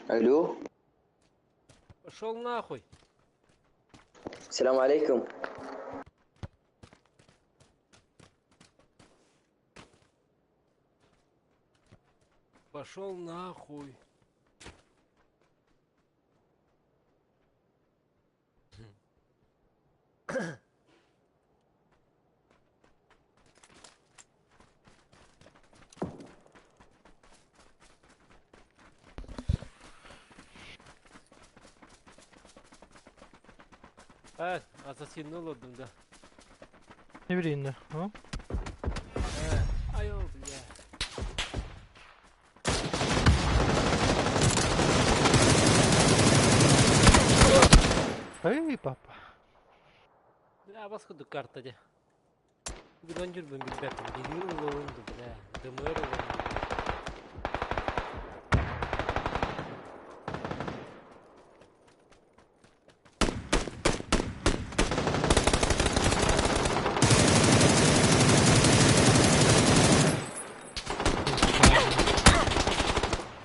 Алло. Пошел нахуй. Салам алейкум. Пошел нахуй. Evet, Assassin'le oldum da. Не билейин да. Айо, бля. Эй, папа. Бля, баскы карта де. Бүгін жүрбін билбеппин. Деңир улуунду, бля. Дымыр улуунду.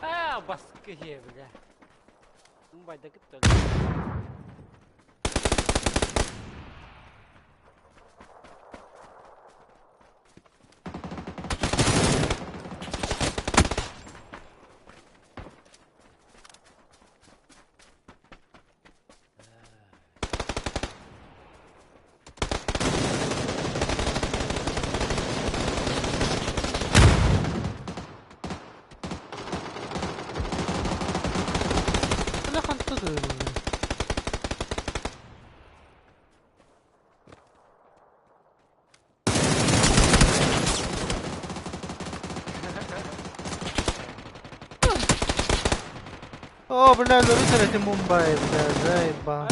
Аа, баскы хе, бля. Мумбайда кытты. Бля, хантады. О, бля, лөрү этим Мумбай, бля, заеба.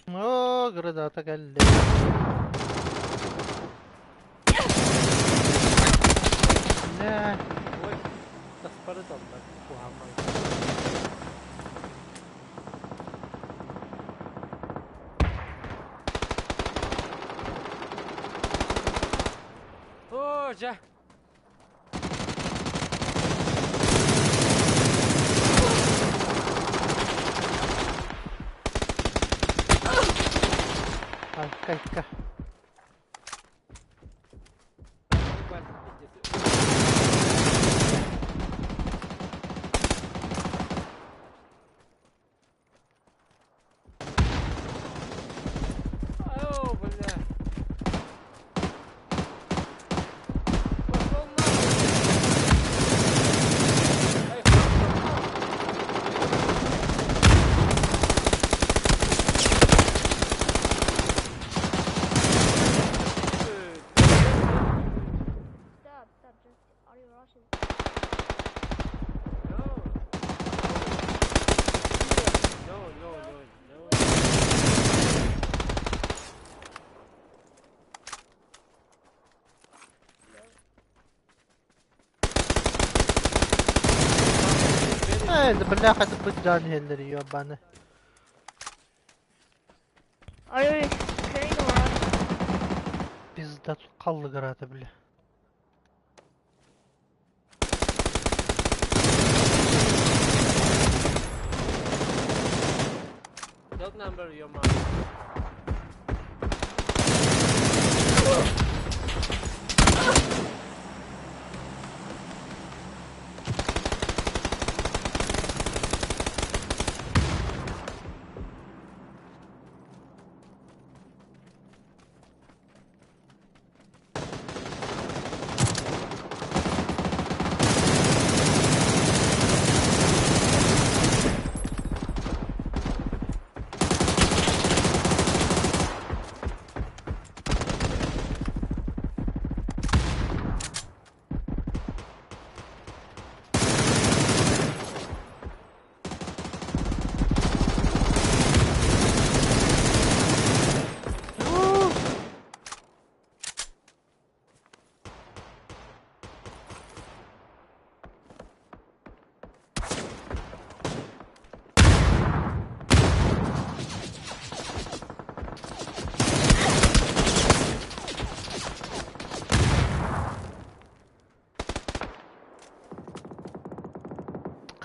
О, граната кэллэ. Бля. Ой, таспары даллар, куһаамай. О, жа. Айка, айка. О, бля. Пошел нахуй. Ай, Stop, stop, just, are you Russian? No. No, no, no, no. Эй, да бляха, это будет Хиллер, ёбаный. Are you Ukraine or Russian? Пизда, тут қалды грата, бля. Don't number your mom.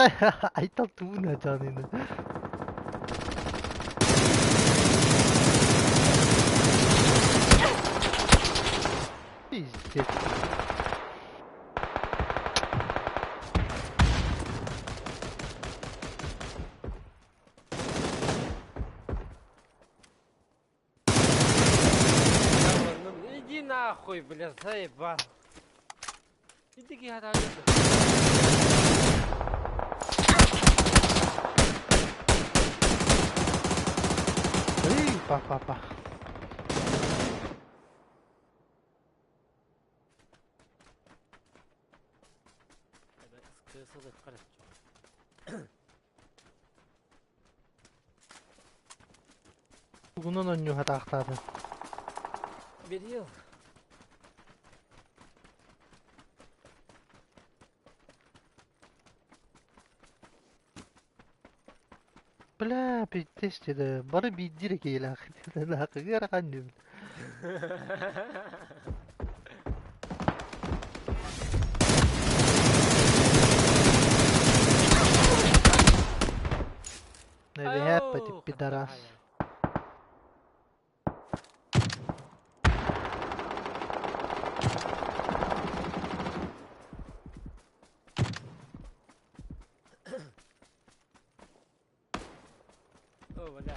Айтал тугун дьаныны. Пиздец. Иди нахуй, бля, заебал. Иди гада. Эй, па-па-па. Тугунан онньуһатаахтаатын. Берил. Бля, пиздец деді. Бары биирдиир киһилээх. Ыарахан диибин. Эбиһээппэ пидорас. О, бля.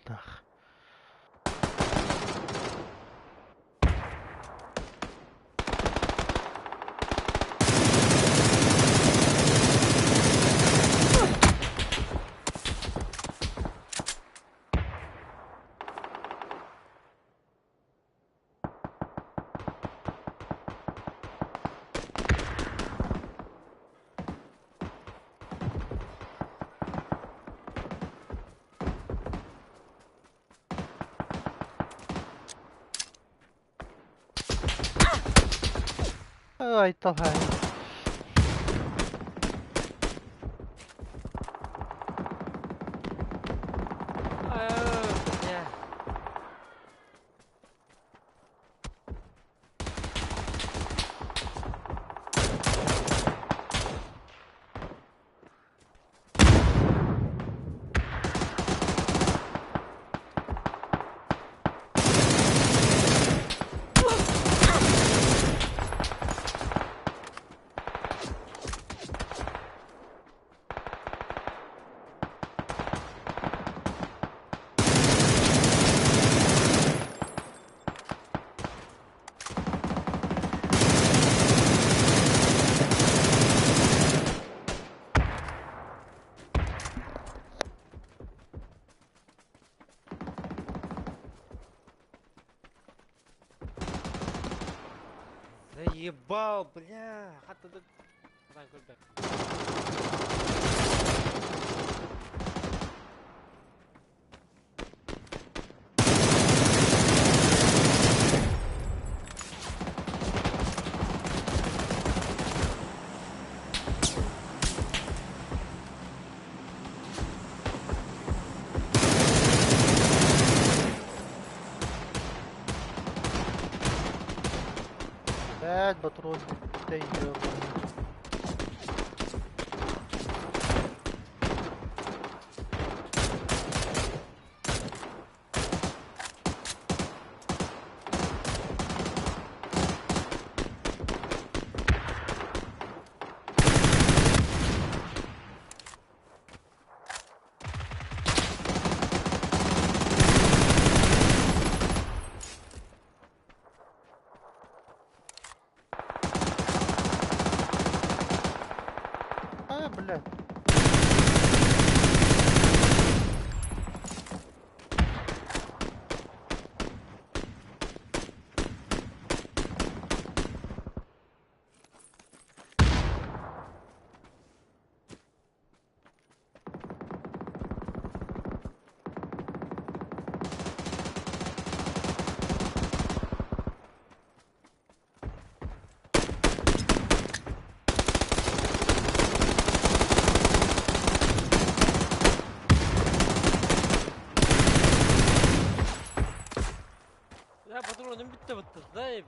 Нах. Айтал хай. Бля. Заебал, бля. Хатта Блядь, патрон. Да ёбаный.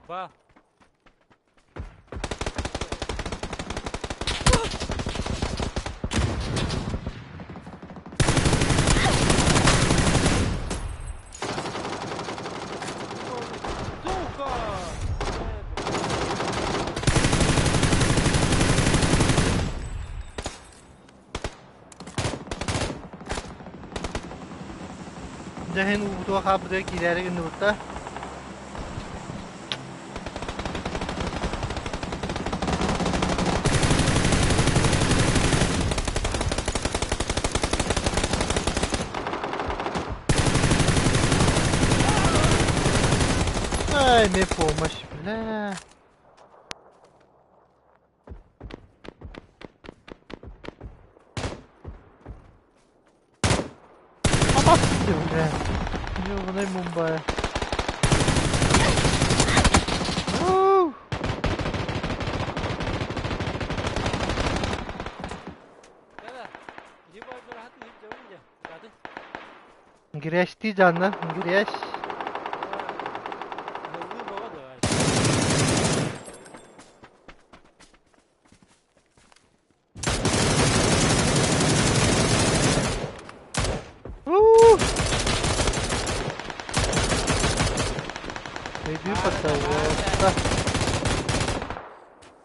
Заебал. Сука! Дьэ иһин уутуга хаалбытыгар киирээри гынныбыт да. Ай, мне помощь, бля. Апасты, бля. Ёбаный Мумбай. Уу! Грязь жанна, грязь. Уу! Иди пожалуйста.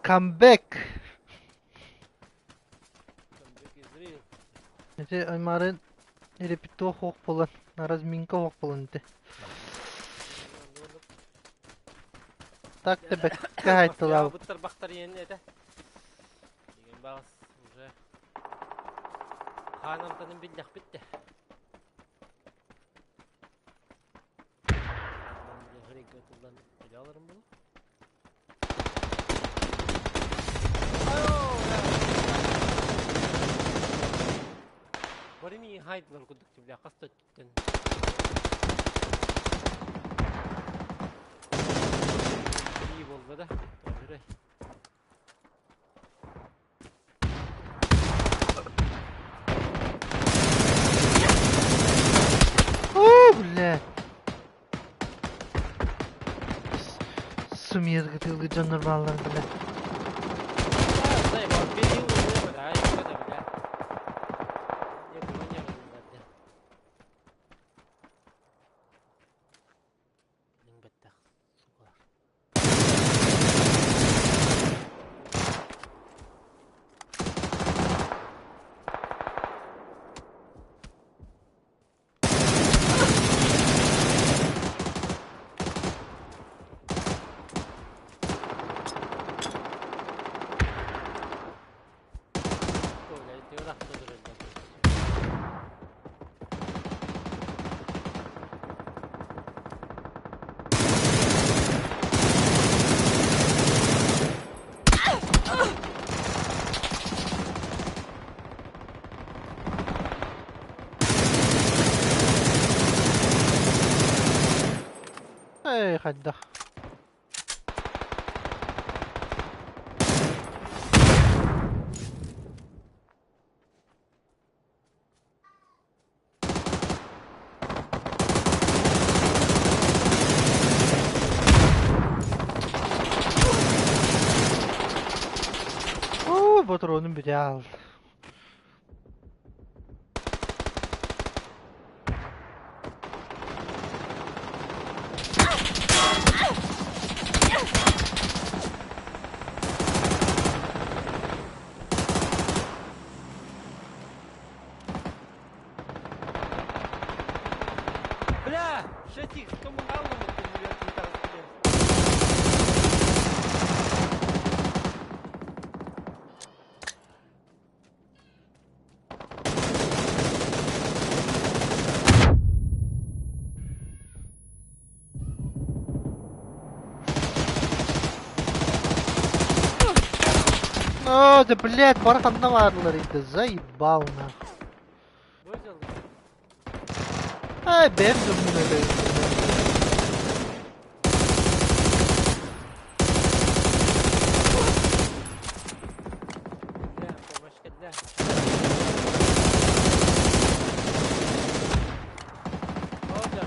Камбэк! Ити аймаарын репетуох хуох буолан, разминка хуох буолан ити. Так да бэккэ хаайталаабыт. Буттар иэн этэ. Деген бағыс уже хаан амтанын биллэхпит де. Аларым bunu. Барини хайдлар кудук бля хаста түттен. İyi boldu да. Doğru. О, бля. Сумьерга дьоннор бааллар, бля. Эй, хайдах. Оо, патронум бүтэ. Бля, шетик коммуналному О, да блядь, барханна баарлар иди, заебал нахуй. Ай, бэм думаю, Бля, помощь для. О, да.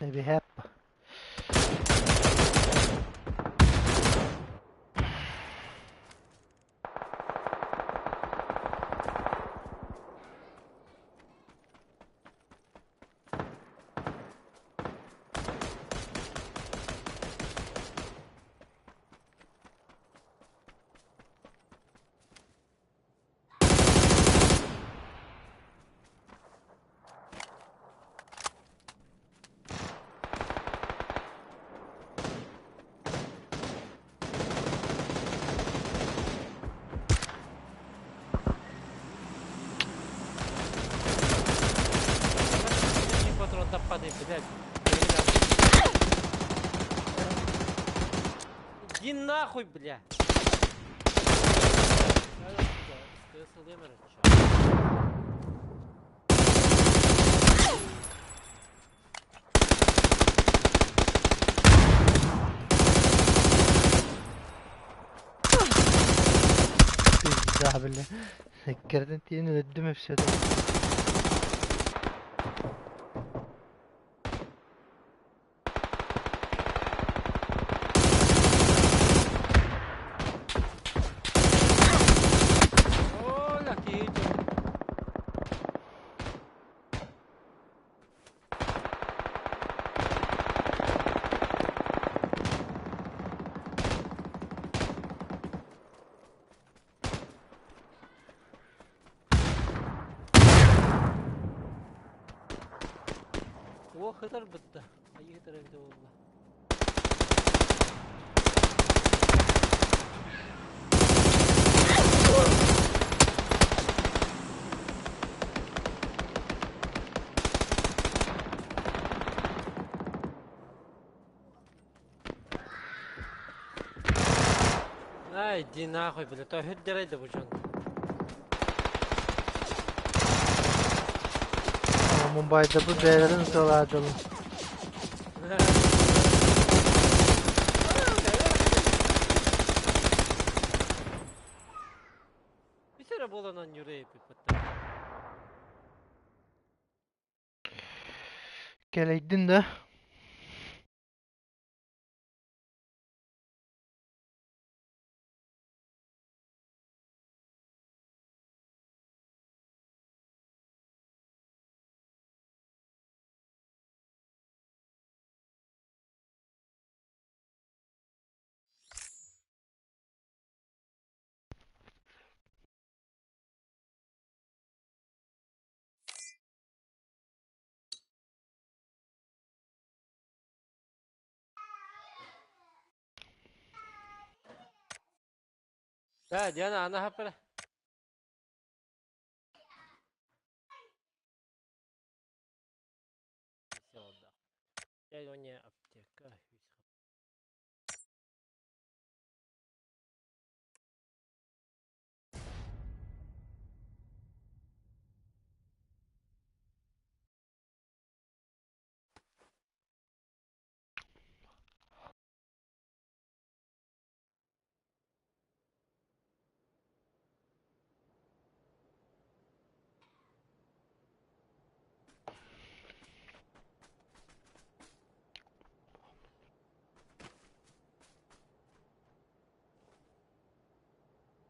Эбиһээп. Патрон таппады, блядь. Иди нахуй, бля. Пизда, бля. Кэрдэн тиийэн өлөрдүм өссө да. Оля, киһи О, хытар бытта. Айы хытар эбитэ буолла. Ай, иди нахуй, бля, то хыддерей да бу дьон. Мумбайда бу бэйэлэрин ытыалаадылар. Bir буоланан юрей пиппаттар. Кэлэйдин да. Да, Диана, она хапара. Аптека.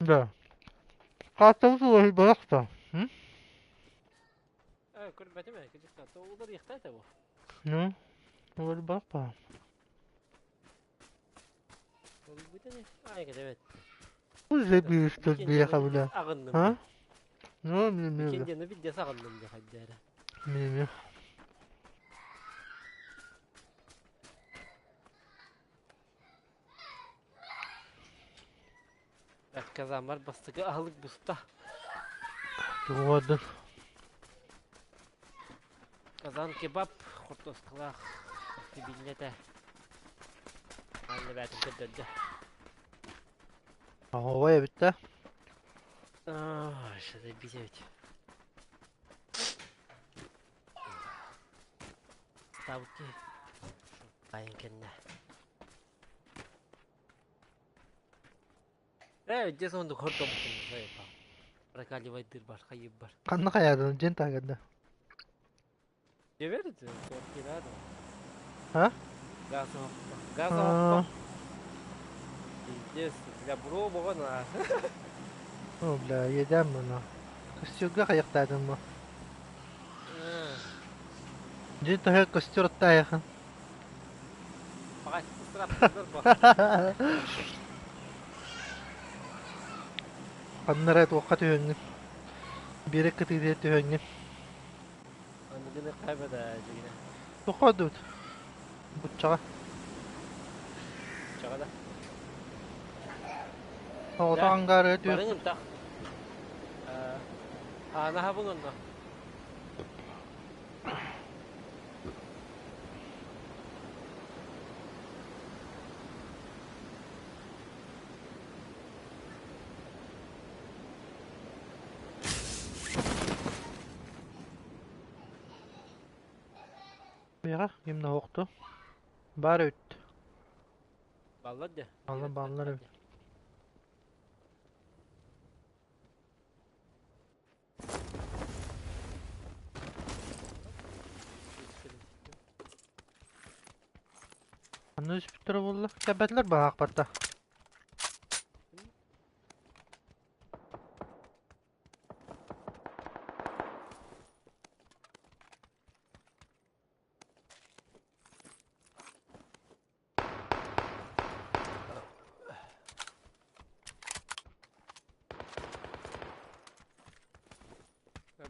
Да. Хааттабыт уларыйбатах М? Көрбөтүм ээ, кырдьык уларыйыахта этэ бу. Ну, уларыйбатах ба. Уларыйбыта ай кэтэбэт. Бу биэхэ бля. Аҕынным. А? Ну, ми Кендени билде саҕынным де хайдара. ми. Казамар бастыгы аһылык буста. Тугуадын. Казан кебаб хортоскалаах тибилнете. Анны бәтин көрдөрдө. Ой, битте. Аа, что бизевит. Ставки. Айын кенне. Э, здесь он хордом Прокаливай дыр бар, хайып бар. Ханна хаядын жен тагында. Деверди, квартирада. А? Газ оһоххо. Газ оһоххо. Пиздец, бля, бро боҕон аа. О, бля, иэдээн муну. Костюрга хайахтаатым бу. Дьин таһыгар костюр оттаайахын. Паҕай, ыстыраптандар бо. Ханна эрэ туохха түһэҥҥин. Биэрэк кытыытыгар түһэҥҥин. Аныгыны хайба да дьигинэ. Туохха ордубут? Буччаҕа. Чаҕа да. Оҕото ангаарыга түһүөх. Барыҥ ынтах. Аана хабыҥ онно. Миэхэ ким да оһохто. Баар эбит. Баллар дьэ. Баллар баллар эбит. Ханна түспүттэрэ буолла? Кэлбэтилэр баһаахпатта.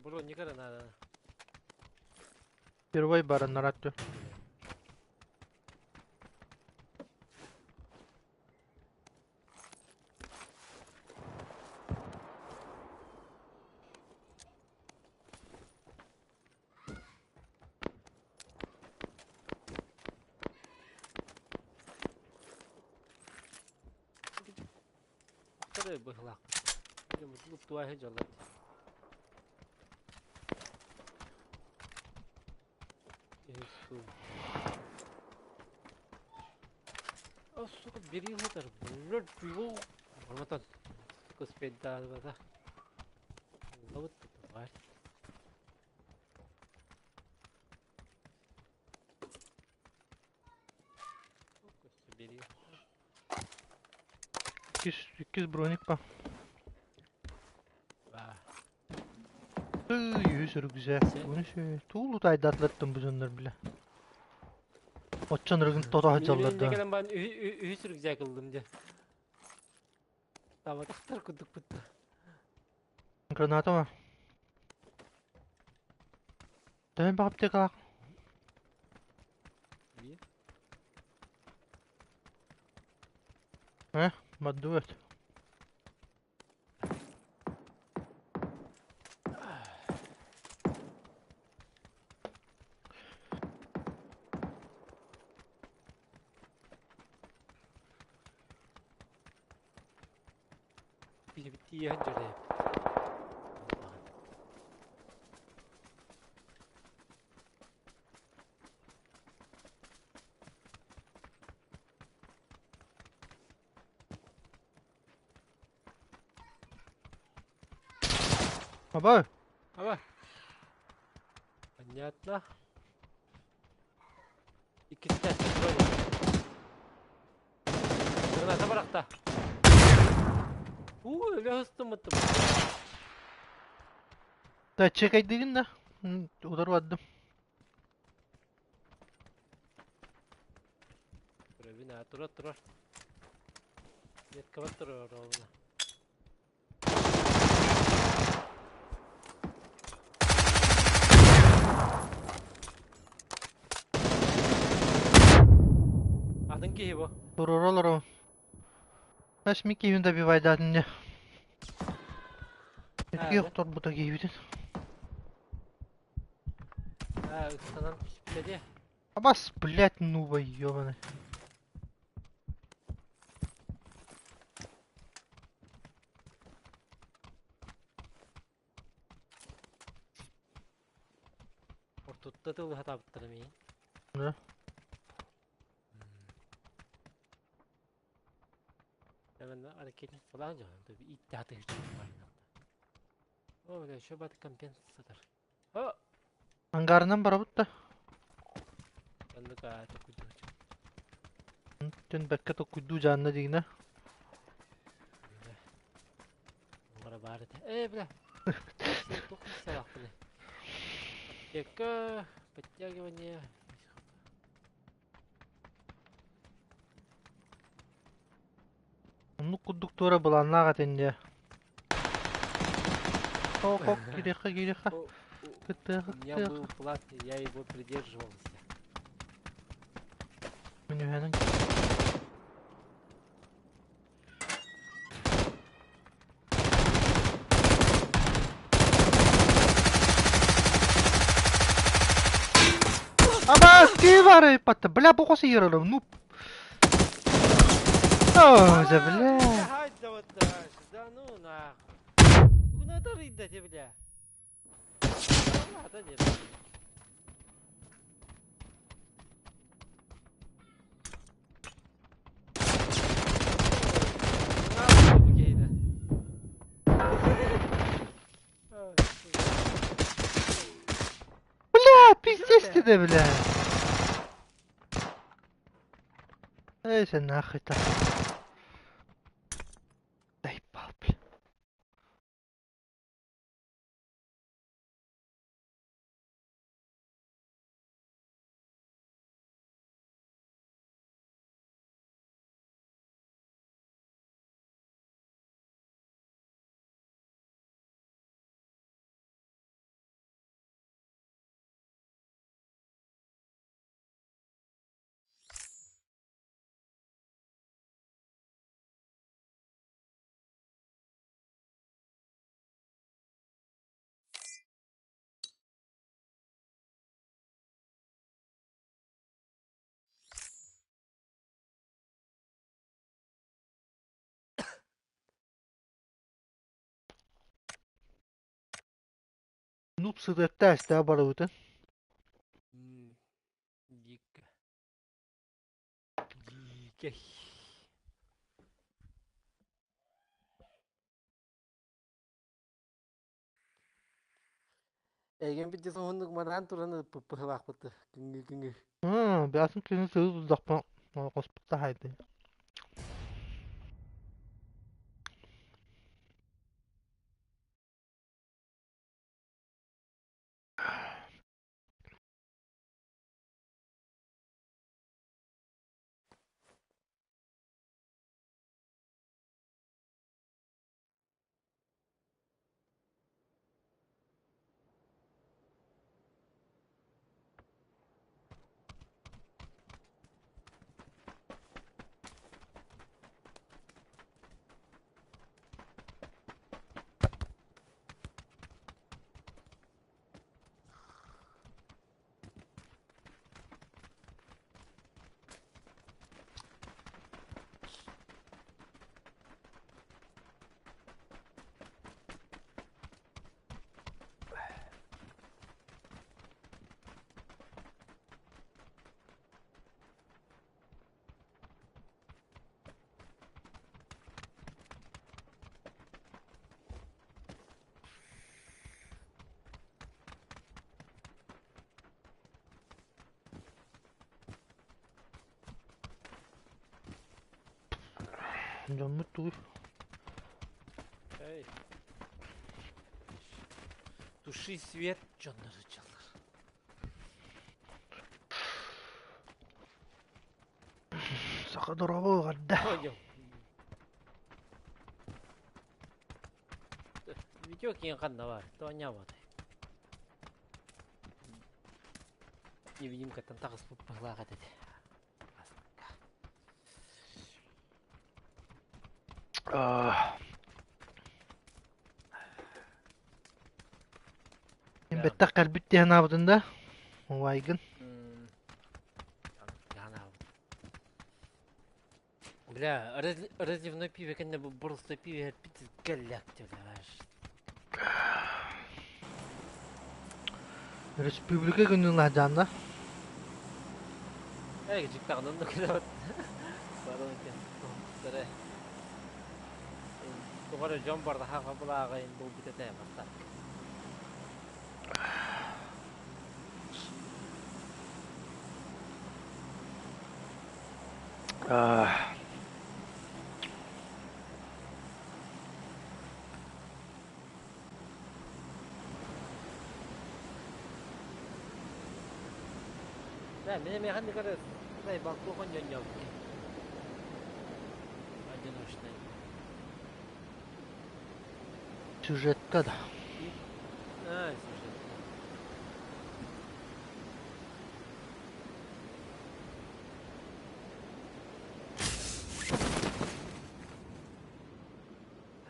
Броника эрэ наада. Первой бараннар аттı. Охторо быһылаахпыт. Туаһы дьоллор. О, сука, бери хутор, блядь, его. Барматан, сука, спеть да. Вот тварь. Бери. Иккис, иккис броник па. Үһүс рюкзак. Bunu şey, туул утайдатлаттым бу дьоннор биле. Оччон рыгын тото сылдьаллар да. Кэлэн баан үһүс рюкзак ыллым дьэ. Табатахтар курдук бутта. Граната ма? Төһөн баҕаптык Биир. Э, баддыбыт. Биир тиийэн дьөрөйөп. Аба, Аба. Понятно. Иккисте. Граната барахта. Уу, өлө ыстыммыттым. да чекайдыгын да. Удар бардым. Көрөбүн аа, турар турар. Меткабат турар оруобуна. Атын киһи бу. Туруралар ол. Нас микки добивайдатын не. Итки охторбута киһибитин. Аа, ыстанан түспүтэ дии. Абас, блядь, нуба ёбаный. Ортутта тылы хатаабыттар эмиэ. Да. Hemen hareket falan canım. Tabii iddia da О, бля, еще бат компенсатор. О! Ангарынан барабыт да. Оннук. Токуйдуу. Түн бэккэ токуйдуу дьаанна дигинэ. Бара баар этэ. Э, бля. Туох салаахпыный? Аптека, подтягивание. Оннук курдук туора былааннаах этин дьэ. Ок, кириэххэ, кириэххэ. У меня был план, я его придерживался. Мин үһэнин. Абаас кии бары патта бля бу хос иералым ну. О, за бля. Да ну нахуй. Куда ты рыдать, бля? Да нет. Бля, пиздец ты, бля. Эй, sen нахуй так. Заебал, бля. Нуб сыдатта эстää барыбытын. Дико. Дико. Эгэн бит соннук манаан туран пыппыһылаахпыт күҥҥү күҥҥү. Бясын күнү сылы тудахпын хоспутта хайды. Дьоммут тугуй? Эй. Туши свет, дьоннору дьаллар. Саха дорогу гарда. Пойдем. Видео киин ханна бар, тоня вот. Невидимкаттан таҕыс пыппыһылаах этэ. Бэттэх кэлбит диэн аабытын да убайгын. Бля, разливной пиво кэннэ бу просто пиво пиздец галляк бля. Республика күнүн лаһдьаанна. Эй, жиктаҕынан да кэлэбит. Баран экен. Торе. Тоҕо дьон барда хаха булааҕайын булбут этэ бастак. Ах. Да, мин эмиэ ханнык эрэ заебал туох онньонньообут Одиночный. Сюжетка да. А, сюжет.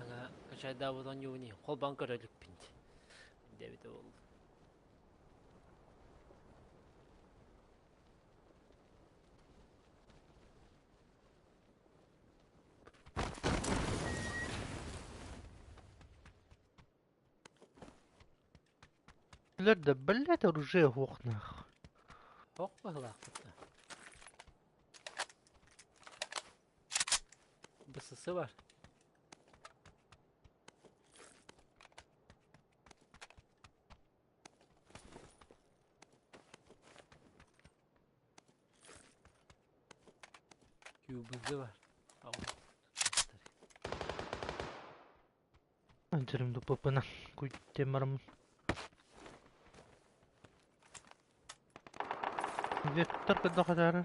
Ана качайдаабыт оонньууни холбоон көрө иликпин диэбитэ буолла. Билэр да, блядь, оружие суох нах. Ох быһылаахпыт да. БСС бар. QBZ бар. Анчарым дуппаппына куйттем бараммын. Вектор кытта хатаары.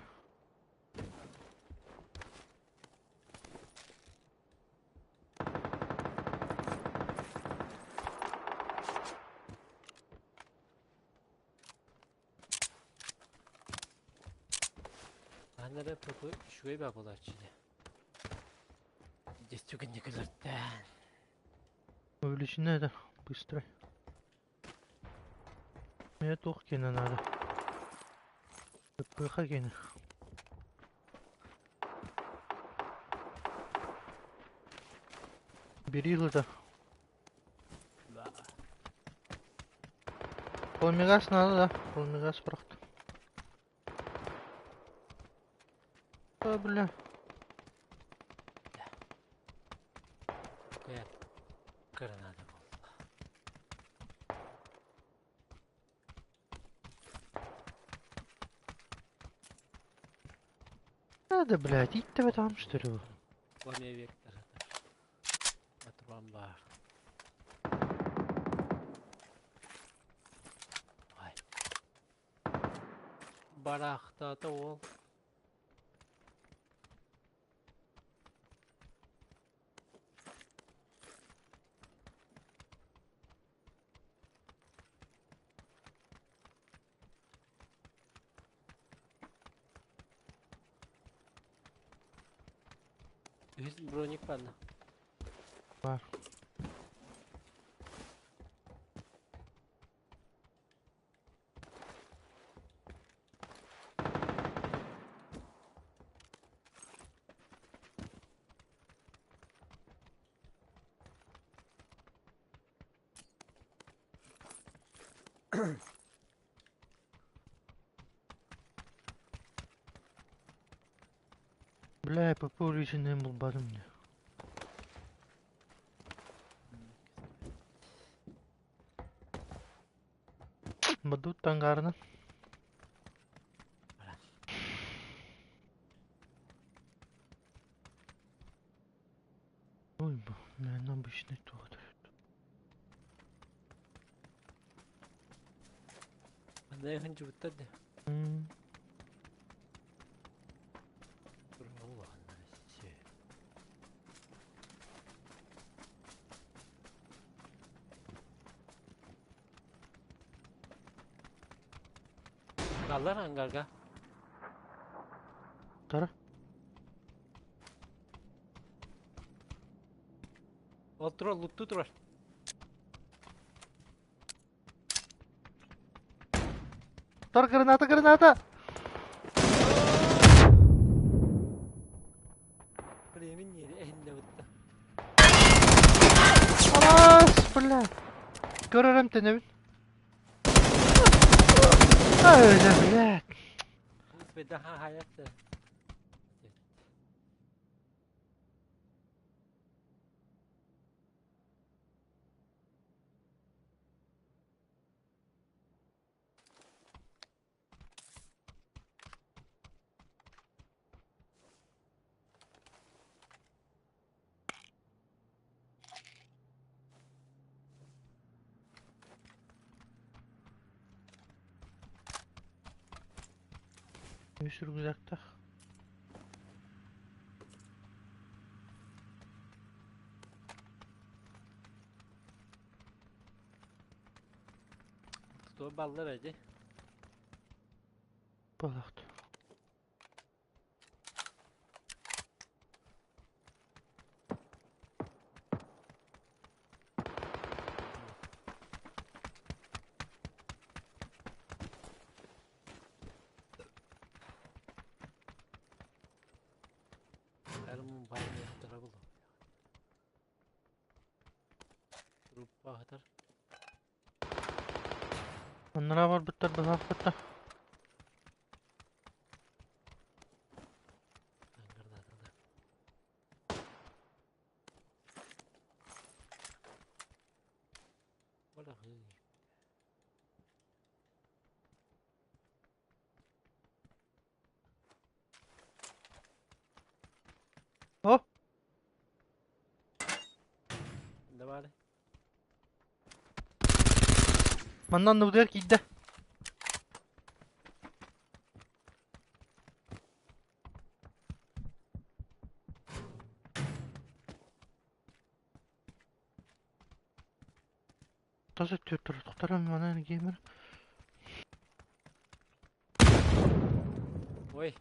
Манна эрэ ПП үчүгэй баа буолааччы дии. Дьэ түгэнник өлөртөөн. Увеличена это быстро. Мне туох киэнэ надо. ППХ киэнэ. Бери это. Да. Пламегаз надо, да. Пламегаз прахт. А, бля. Какая граната буолла. Надо, блядь, идти там, что ли? Пламя вектор Патрон баар. Ай. Бараахтаата уол. Үһүс броник баанна. Бар. Бля, ПП увеличенный булбатым мне. Бадут тангарна. Ой, наверное, обычный тот. Манна ханчыбыттар да. М. Бааллар ангарга. Тара. Ол турар, луттуу турар. Тар граната, граната! Премин ньири эһиннэ бытта. Алаас, бля. Көрөрөм тэнэбин. Ай, да, блядь. Бедаха хаятта. Үс рюкзактаах. Что баллар эди? Балахт. Оннура барбыттар быһаахпыттар. О! Давай. Манна оннубутугар киирдэ. Тас өттүгэр турар манан геймер. Ой.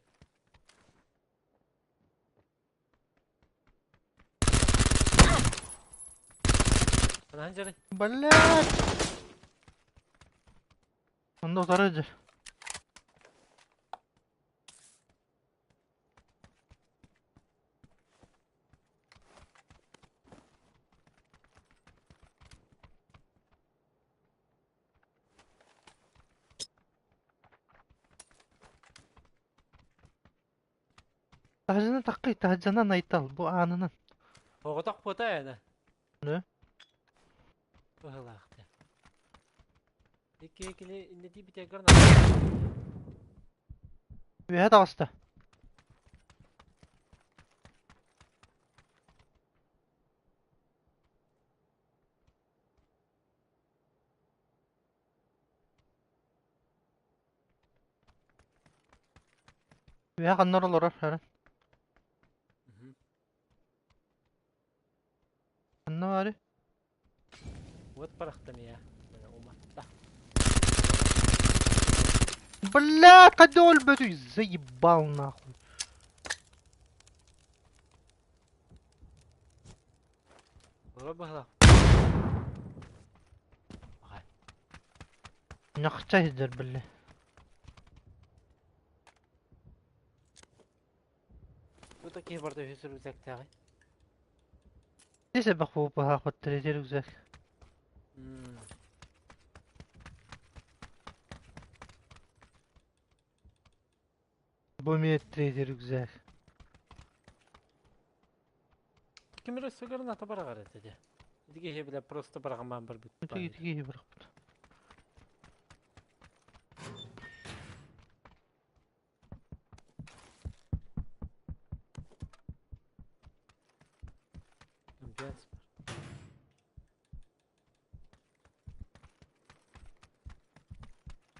Блять! Онно утары дьэ. Таһдьаны таккый, таһдьанан айтал, бу аанынан. Оҕотох буота эна. Ne? Быһылаахты. Икки кини иннети битегер Үөһэ таҕыста. Үөһэ ханна олорор, Арын? Ханна баарый? Вот парахтам я. Уматта. Бля, хайда өлбөтүй, заебал нахуй. Быһылаах. Нахча иһдэр биллэ. Бу такие барда үһүс рюкзактааҕый. Здесь бахпу третий рюкзак. Бу эмиэ третий рюкзак. Ким эрэ сыгарын ата бараҕар этэ дьэ. Ити киһи бile просто бараҕамаан барбыт. Ити киһи бырахпыт. Амбианс бар.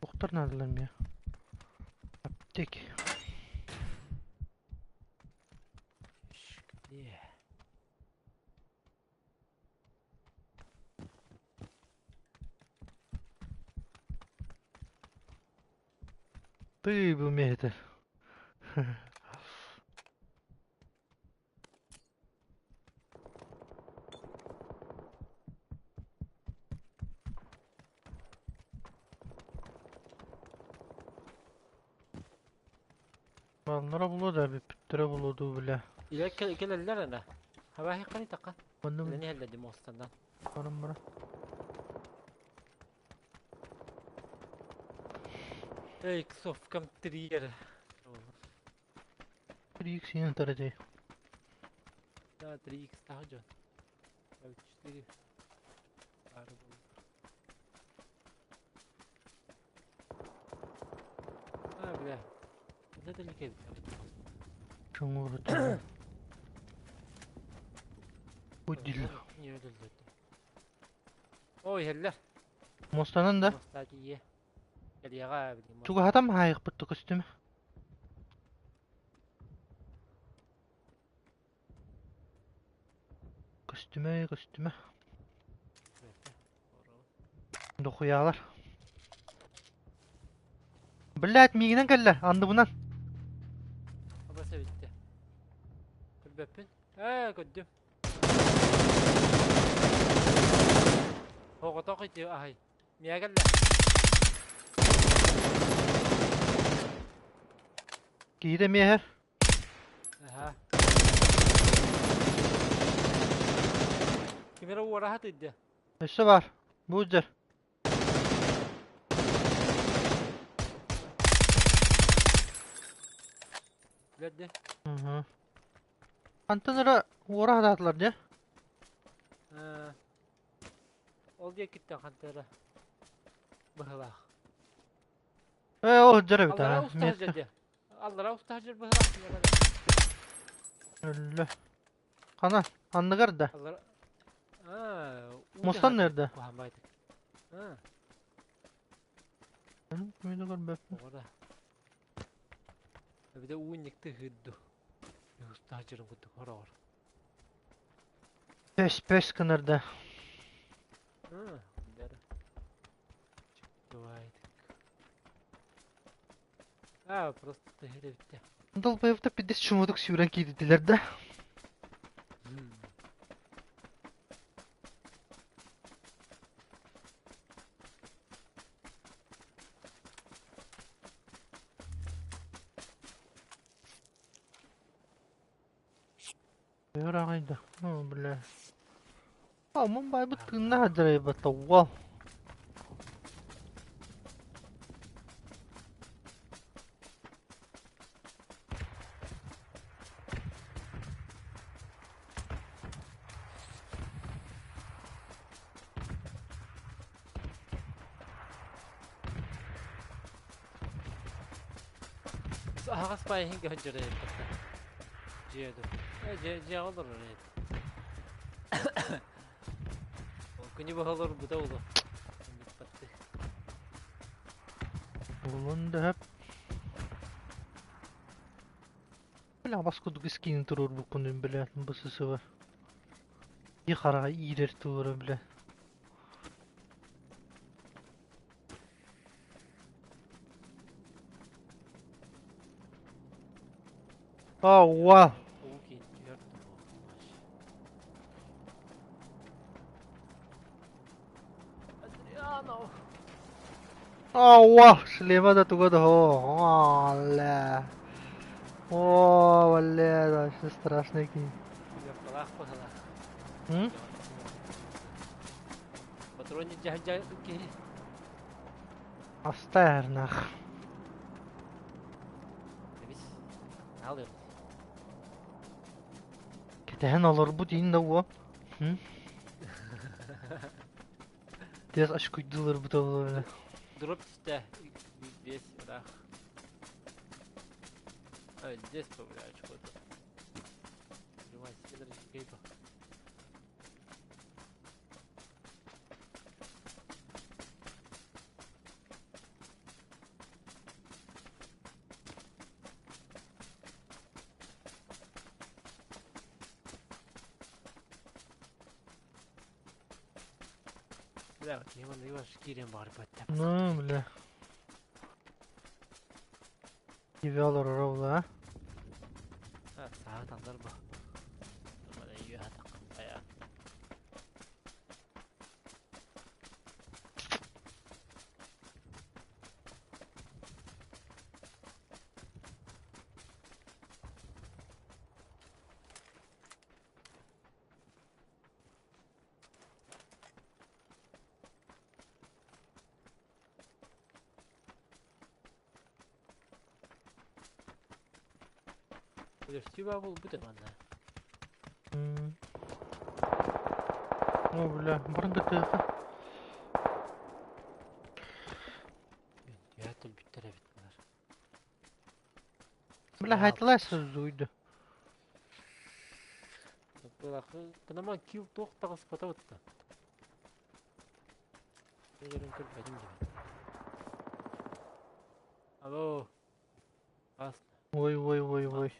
Охтор наадалар миэ. Аптек. Где? Ты бу миэтэ. Баллара булуо да бүппүттэрэ булуо дуу бля. Илэ кэлэллэр ана. Хабахи қани тақа. Оннук Үлэни хеллэди мостаннан. баран бара. Эй, ксовкам триер. 3x синен таратей. Да, 3x тағы жон. 4. Бары болды. А, бля. Это далеко. Чоҥуурутун. Удил. Не өлөллөтү. Ой, хеллер. Мостанан да. Моста тиийэ. Кэлиэҕэ билим. Чугаһатам хаайыкпыт костюм. Көстүмэ, көстүмэ. Дохуйаалар. Блядь, миигинэн кэллэ, анныбынан. Абас эбиттэ. Көрбөппүн. Ээ, көрдүм. Оҕотох ити аһай. Миэ кэллэ. Киһитэ миэхэ. Аха. Ким эрэ уораһа тыйда. Өссө баар. Бу дьэр. Билэрди. Угу. Хантан эрэ уора хатаатылар дьэ. Э, Ол диэкиттэн ханта эрэ быһылаах. Э, ол дьэр эбит Аллара аа. уста сылдьар дьэ. Аллара уста сылдьар быһылаах. Өллө. Хана, анныгар да. Аллара... Аа, уу Мустан таһар эрдэ. куһаҕан баайдык. Аа, Мин көрбөппүн. оҕо да. Эбитэ уу инникти ыһыырду. Уста сылдьарын курдук хороҕор. Пөс пөс гынар да. Аа, бэрэ. Бывает. Аа, просто тыһыр эбиттэ. Долбоебта пиздец чумутук сүүрэн киирдилэр да. Ыраҕайда. О, бля. А, Мумбайбыт тыыннаах дьарайбата, уол. Аһаҕас баайыһын көһөн дьарайбата. Дьиэ ду. Дьиэ дьиэҕэ олорор эбит. Ол күнү быһа олорбута буолуо. Бүппэттик. Булун да Бля, бас курдук искиин туруорбуккун бля, БССВ. И хараҕа иирэр туора, бля. Oh, wow. Уу киин түһэр Адриано! Oh, wow. Шлема да туга да хо. О, О, бля, вообще страшный киин. Лаппалаах быһалаах. М? Патрони дьаһдьа киһи. Оставь нах. Эбис. Алыам. Кэтэһэн олорбут иин да уо. Тез очкуйдулар бу бля. Дроп түстэ. Весь ыраах. А, здесь бля, очко-то. Снимай, гейба. Бля, киһи манна киирэн баҕарбат. Ну, бля. Киви олорор а? Саха талдар бу. Ая. Өлөрсүү буолбут манна. О, бля, барын кытыаха. Түһэ төлбүттэр эбит булар. Бля, хайтылай сызуйду. Кынама кил туох таҕыспата бытта. Егерин көрбөтүм диэн. Алло. Ас. Ой, ой, ой, ой.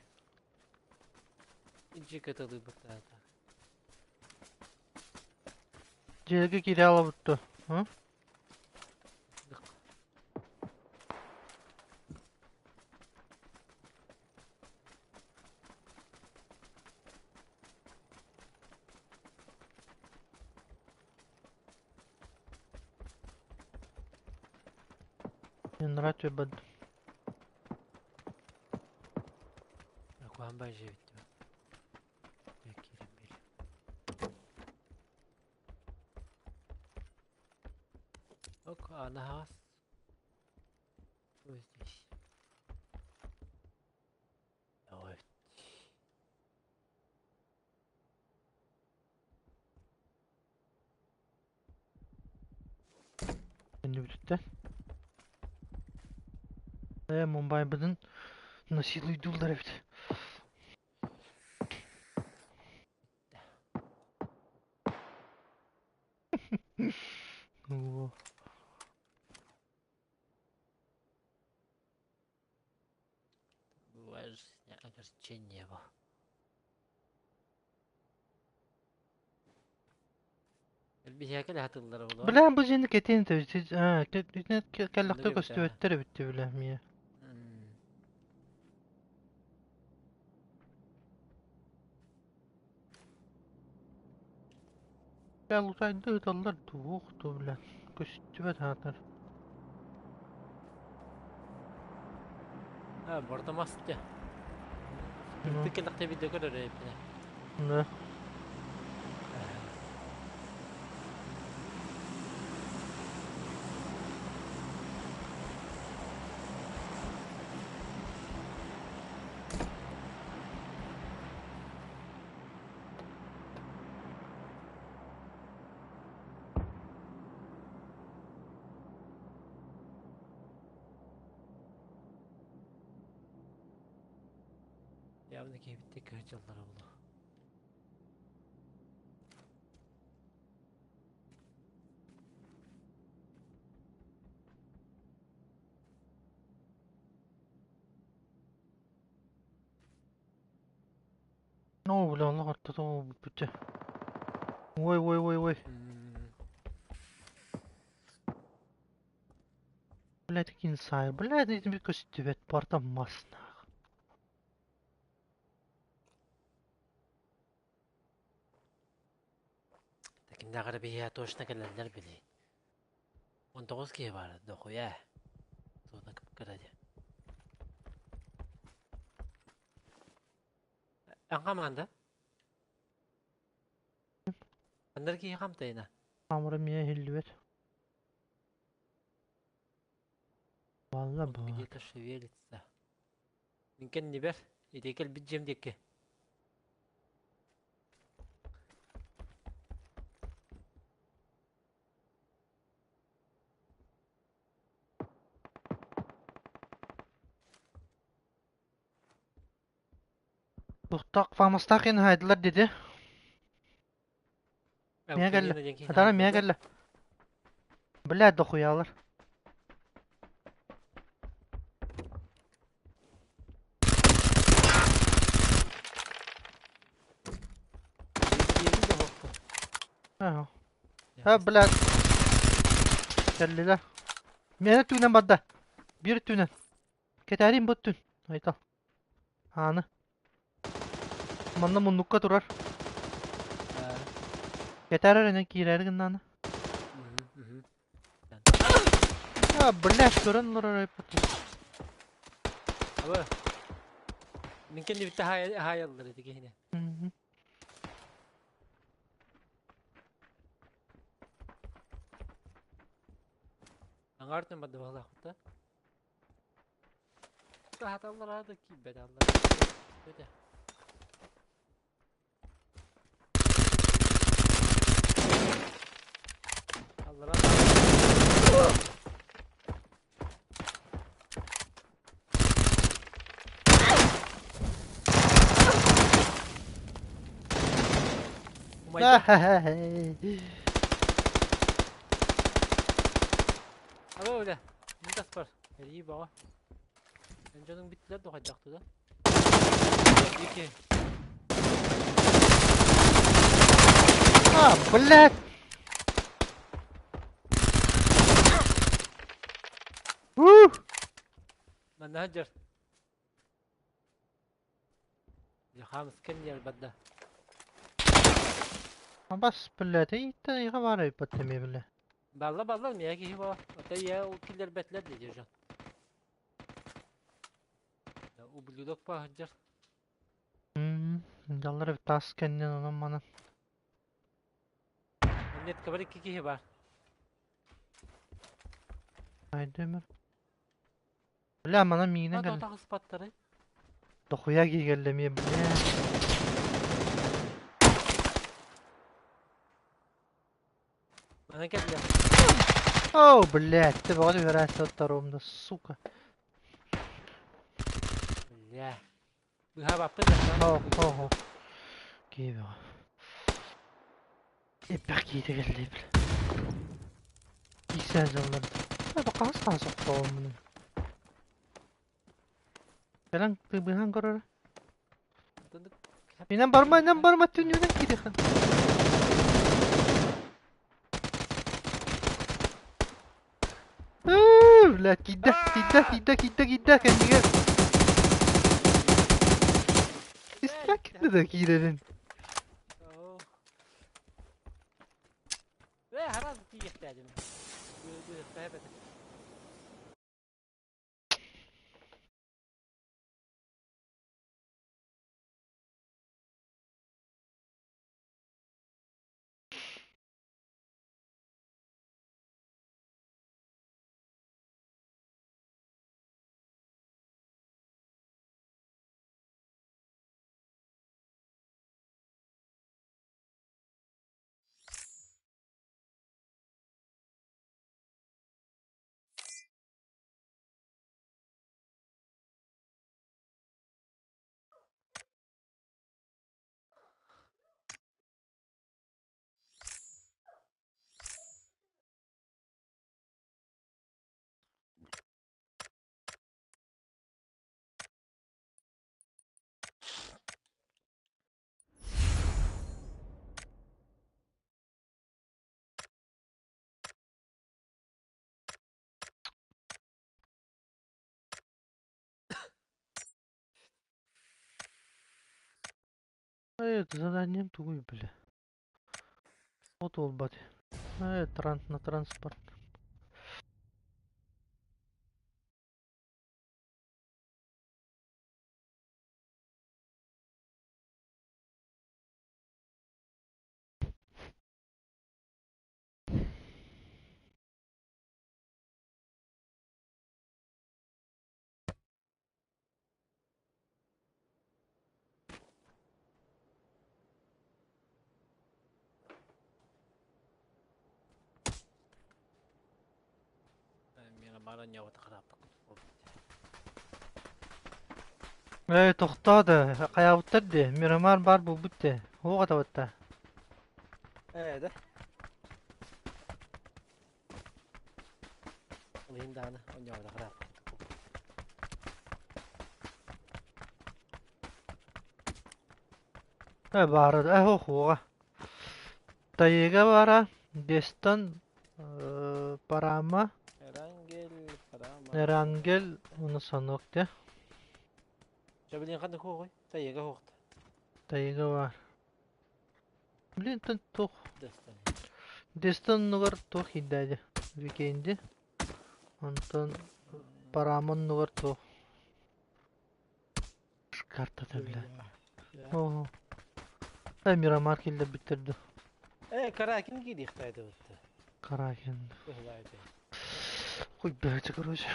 Инчи кытылы бытта. Дьиэгэ киирэ аалабыт дуо? Һы? Нравится бад. Куһаҕан баҕайы эбит дии. Киирэн биэр. Ок, аана аһаҕас. Что здесь? Ой. Кэннибититтэн. Ээ, Мумбайбытын насилуйдууллар эбит. Оо. Бывает жизнь огорчение его. Биһиэхэ хатыллара буолуо. Бля, бу дьиэни кэтиэн кэллэхтэ көстүбэттэр эбит бля мия. Бля, лутайды ыталлар туох ту бля. Көстүбэт аатар. А, бортомас дьэ. Үрдүк кэлэхтэ видео көрөр эбиппинэ. Да. Явно киһибиттик кыһычаллара буолуо. Оо, бля, олох ортото буолбут Ой, ой, ой, ой. Блядь, инсайд. Блядь, этим көстүбэт барда мас нах. Такиннааҕар биһиэхэ точно кэлэллэр били. 19 киһи баар дохуя. Туона кыра дии. Эн хамаанда? Андар киһи хамтайына. Хамыра миэ иһиллибэт. Валла Он баар. где-то шевелится. Мин кэннибэр, ити кэлбит дьиэм диэки. Туохтаах фамастаах иһин хаайдылар диэти. Миэ кэллэ. Алканина диэн киһи Атара миэ хаайдылар. кэллэ. Блядь, дохуялар. Диэби да Аа. А, блядь. Кэллилэр. Миэнэ түүнэн барда. Биир түүнэн. Кэтээрин бу өттүн. Айтал. Ааны. Манна муннукка турар. Кэтээр эрэнэн киирээри гыннааны. А, блядь, көрөн олорор айппыт. Абы. Мин кэннибитте хаайаллар ити киһини. Аҥаар барда баҕалаахпыт да. Сааталлар да киирбэт аллар. Өтө. Аллара. Умайда. Аба öyle. Мин бар. Эрии баҕа. Эн дьонуҥ бүттүлэр да хайдахты да? Iki. А, блядь! Манна сылдьар. Дьэ хаамыскан диэр барда. Бас, блядь, ииттэн эйиэхэ баар эбиппит эмиэ, бля. Балла балла миэхэ киһи буо. Ата ийэ ол киллэрбэтилэр дии дьон. Ублюдок па сылдьар. Дьаллар эбит таас кэннин онон манан. Нет, кабар икки киһи бар. Айдемир. Бля, манан миигинэн А кэллэ. тахыспаттары. Дохуя киһи кэллэ эмиэ, бля. Манан кэллэ. О, блядь, ты бөҕө түһэрээччи оттарым да, сука. Бля. Быһа баппын да. О, о, о. Киһи бөҕө. Эппэх киһитэ кэллэ, бля. Киисэ дьаллар. Хаһыс хаһыс охтоҕум Кэлэн быһан көрөр. Инэн барма, инэн барма, түннүнэн киириэххин. Бля, киирдэ, киирдэ, киирдэ, киирдэ, киирдэ, кэннигэр. Истэк да киирэрин. Э, хараз тиийэхтээдим. Э, заданием тугуй, бля. Вот олбат. Э, на транспорт. Ээ, тохтоо да, хайаабыттар дии, Мирамар баар буолбут дии, уох атабытта. Ээ да. Ол иһин даҕаны онньообото Ээ, баара ээ, уох уоҕа. Тайыга баара, Дестон, Парама, Эрангель, Парама. Эрангель, уну санок дии. Чэбилин ханнык хуоҕуй? Тайыга хуохта. Тайыга баар. Блин, туох Дестон. Дестон оннугар туох киирдээди? Викенди. Онтон Парама оннугар туох? Картата бля. Оо. Э, Мирамар киллэрбиттэр дуу. Э, Каракин киириэхтээтэ бытта. Каракин. Быһылаайты. Хуй блядь, короче.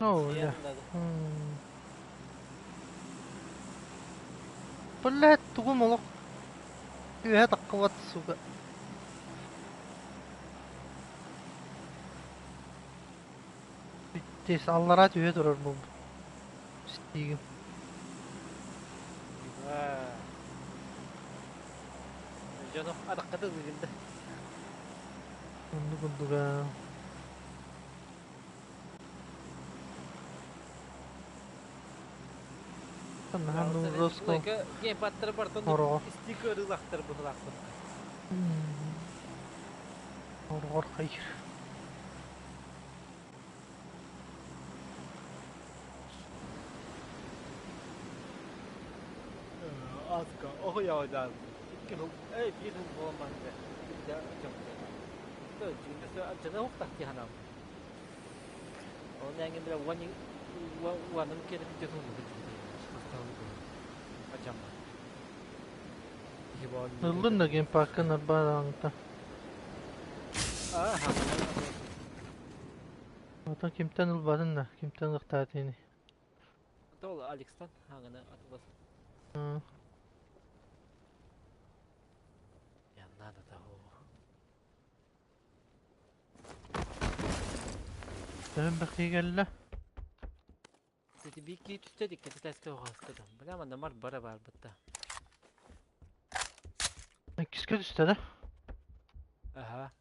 Оо, бля. Блядь, тугум олох үөһэ таххыбат, сука. Бүттээс аллараа түһэ турар буолбут. Стигим. Дьоно араххата ылыгында. Оннук курдуга. Наһаа жестко Геймпадтары бартон Ороҕо. истик ырылахтар быһылаахпын. Ороҕор хайыр. Азга оһуйаҕа икки хыл, эй биир хыл буолан барда. Дьана ухтах ханам. Ол нәңе бile уаным келip gidiyorsun Acama. Ыллын да геймпакка нарбаалаанта. Отон кимтэн ылбатын да, кимтэн ылыктаатыны. Ол Алекстан хаңына атылас. Я надо того. Төһөн бэхтигэллэ? Сити бики түстэ дикке тәске оғастыдым. Бля манда мар бара бар бытта. Иккискэ түстэ да? Аха.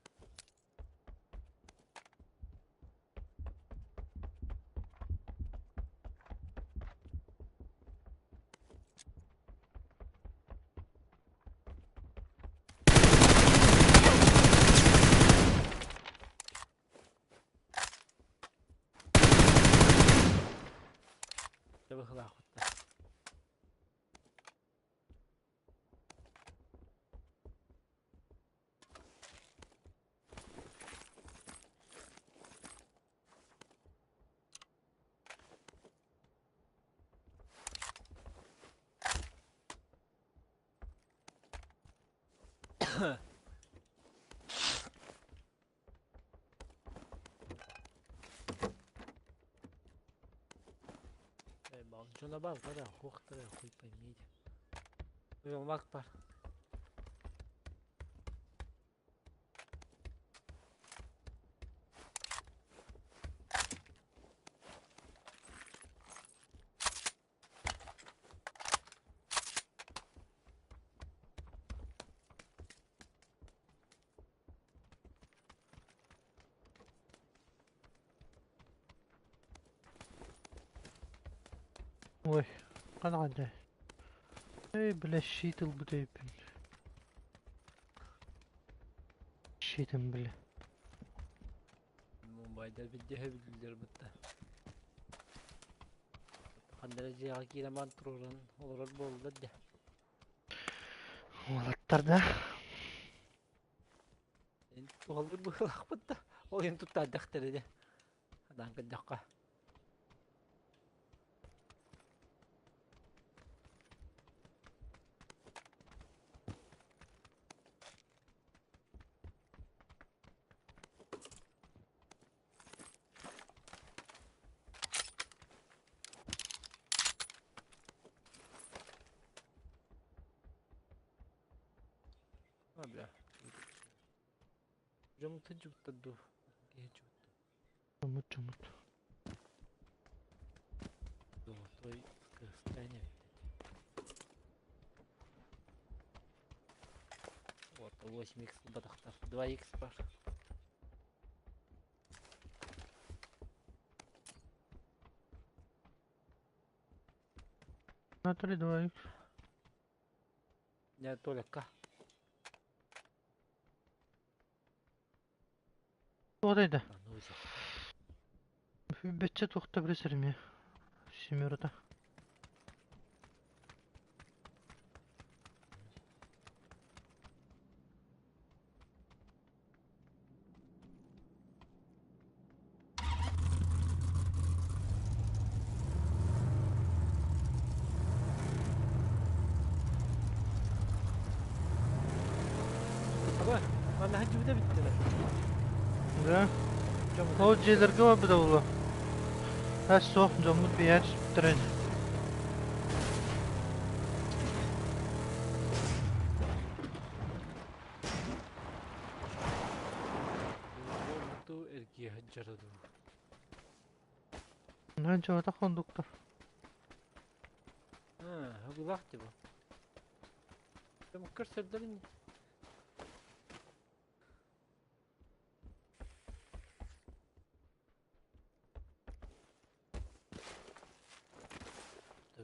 Быһылаахпытта. Что на баз, да, хохтара, хуй пойми. Мак бар. Ой, ханаганда. Эй, бля, щит ылбытайпын. Щитым, бля. Мумбайдар бидде билдер бутта. Хандара жига кираман туруран олорор болду да. Уолаттар да. Тугалыр быһылах бутта. Ол ен туттаадахтар эде. Адан кыддакка. А, бля. Жомты жуттаду. Чумут, чумут. Золотой состояние. Вот, 8х батахтар. 2х бар. На 3, 2 х. Не, только. Вот это. Ну, Бетче тухта билесерме. Семерта. Аба, мана хаджыбыда битти. Да. Ол дьиэлэргэ барбыта буолуо. Ас суох дьоммут биһиэхэ түспүттэрэ ини. Ту эргие хаджараду. Наһаа кондуктор. А, хагулах тиба. Там көрсөрдөрүн.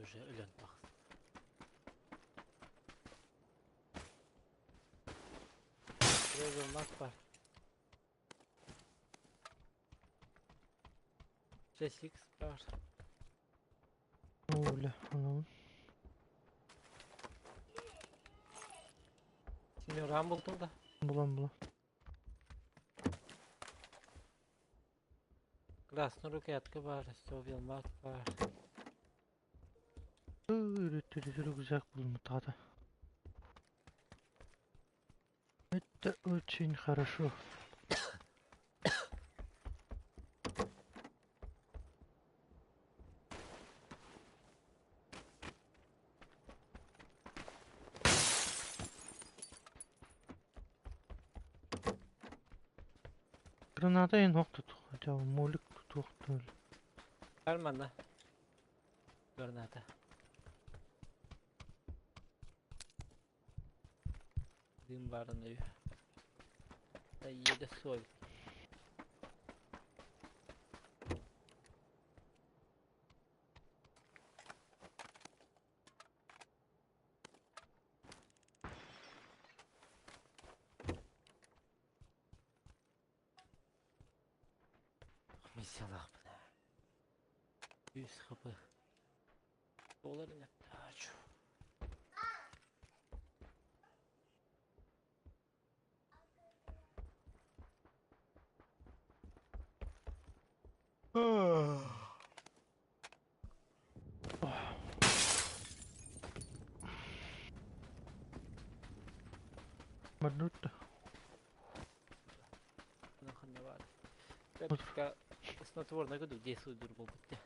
уже өлөн тахса. Резонанс бар. 6x бар. Оо, бля, анабын. Сен уран булдуң да? Булан булан. Красный рукоятка бар, Совилмат бар. Рюкзак булмутата. Это очень хорошо. Граната ен хоқтут, хотя бы молик туохтул. Бар манна. Граната. Дым барын өй. Да еде соль. Миссиялаах бына. Үс хп. Доллар аттаачу. Маннут. Ханна бар. Пепка снотворно году действует дурбол бутте.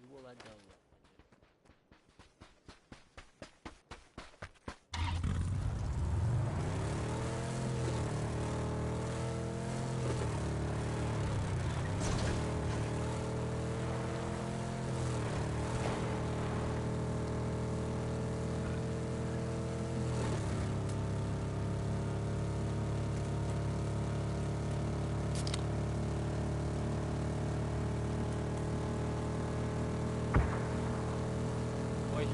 Була дала. Ой.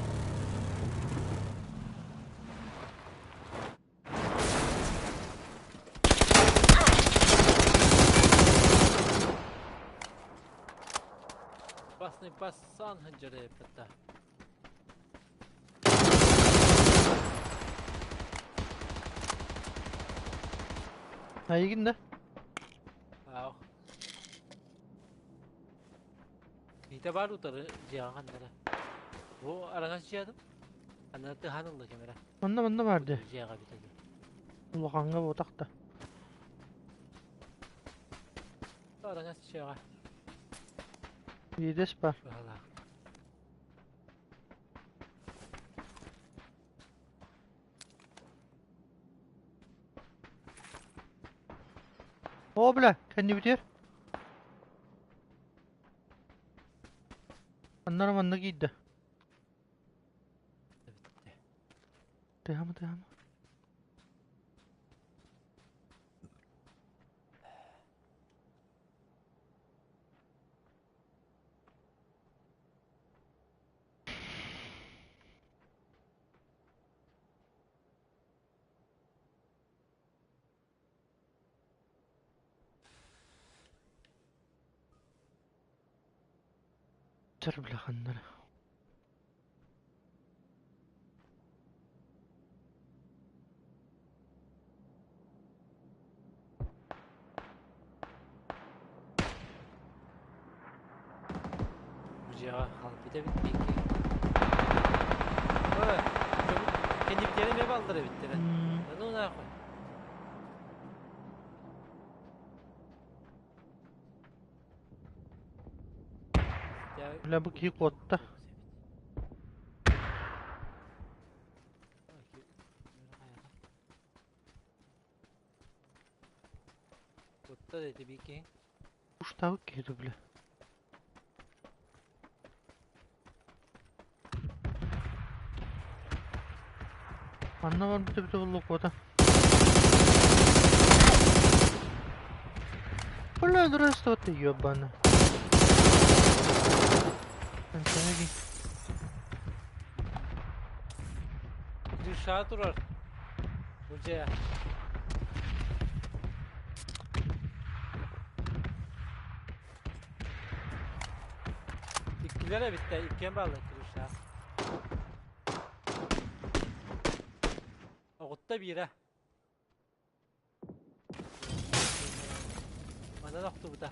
Басный пасан ханжары пата. Айгин да? Ау. Ите бар утары жиған дара. Бу араңас жиадым. Аны тыханылды кемера. Манна манна бар де. Жиаға битеді. Улаханга ботакта. Араңас жиаға. Едес бар. Бала. О, бля, кәнне битер. Аннар манна кийді. Битти. Тыхама тыхама. Тер бля ханнар. Бу жиаға қалып бите битти. Ой, кенди битере ме балдыры биттере. Ну нахуй. Бля бу ки котта. Котта дети бики. Уштабы киди бля. Манна бар бите бите боллу кота. Бля, здравствуй, ты ёбана. Крышаҕа турар. Бу дьиэ. Иккилэр эбиттэр, иккиэн бааллар крышаҕа. Оҕутта биирэ. Манан охтубута.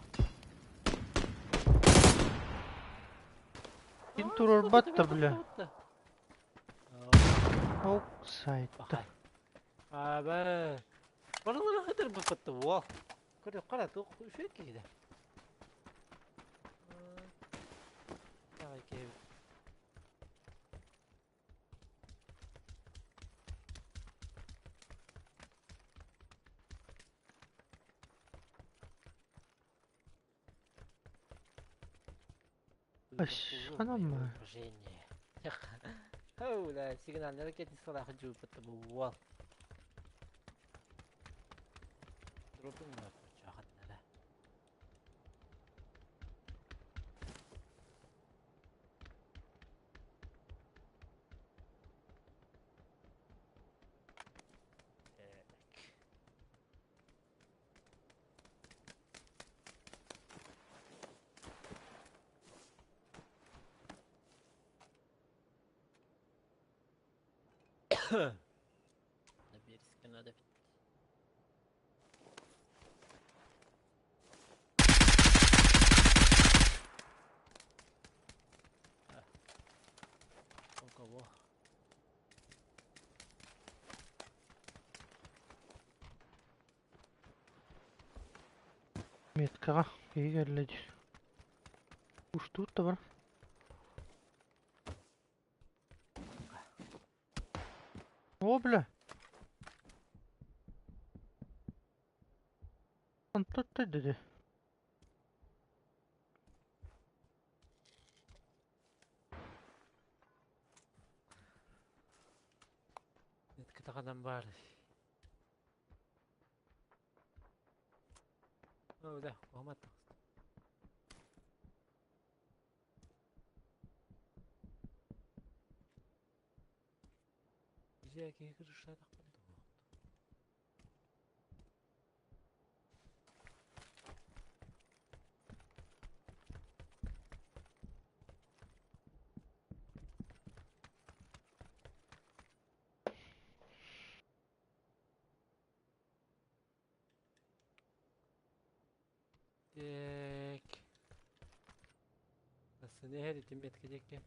Ким туруорбат да бля. Ок сайтта. Аба. Барылары хытыр быппытты уол. Көрө кара туох үчүгэй киһи Давай киһи. Ханамма. Оу, сигналлары кети салах жууппатта бу уол. Дроппун чахатнара. Так. Биэрискэ надо. У кого? Меткаҕа киһи кэллэ дии. Устуут да бар. О, бля. Онтон dedi. Кытаҕынан баар. О, да, куһамат. Дьэ, киһи кырыштаатахпын дуо? Так. Сыны итиммет кедекке.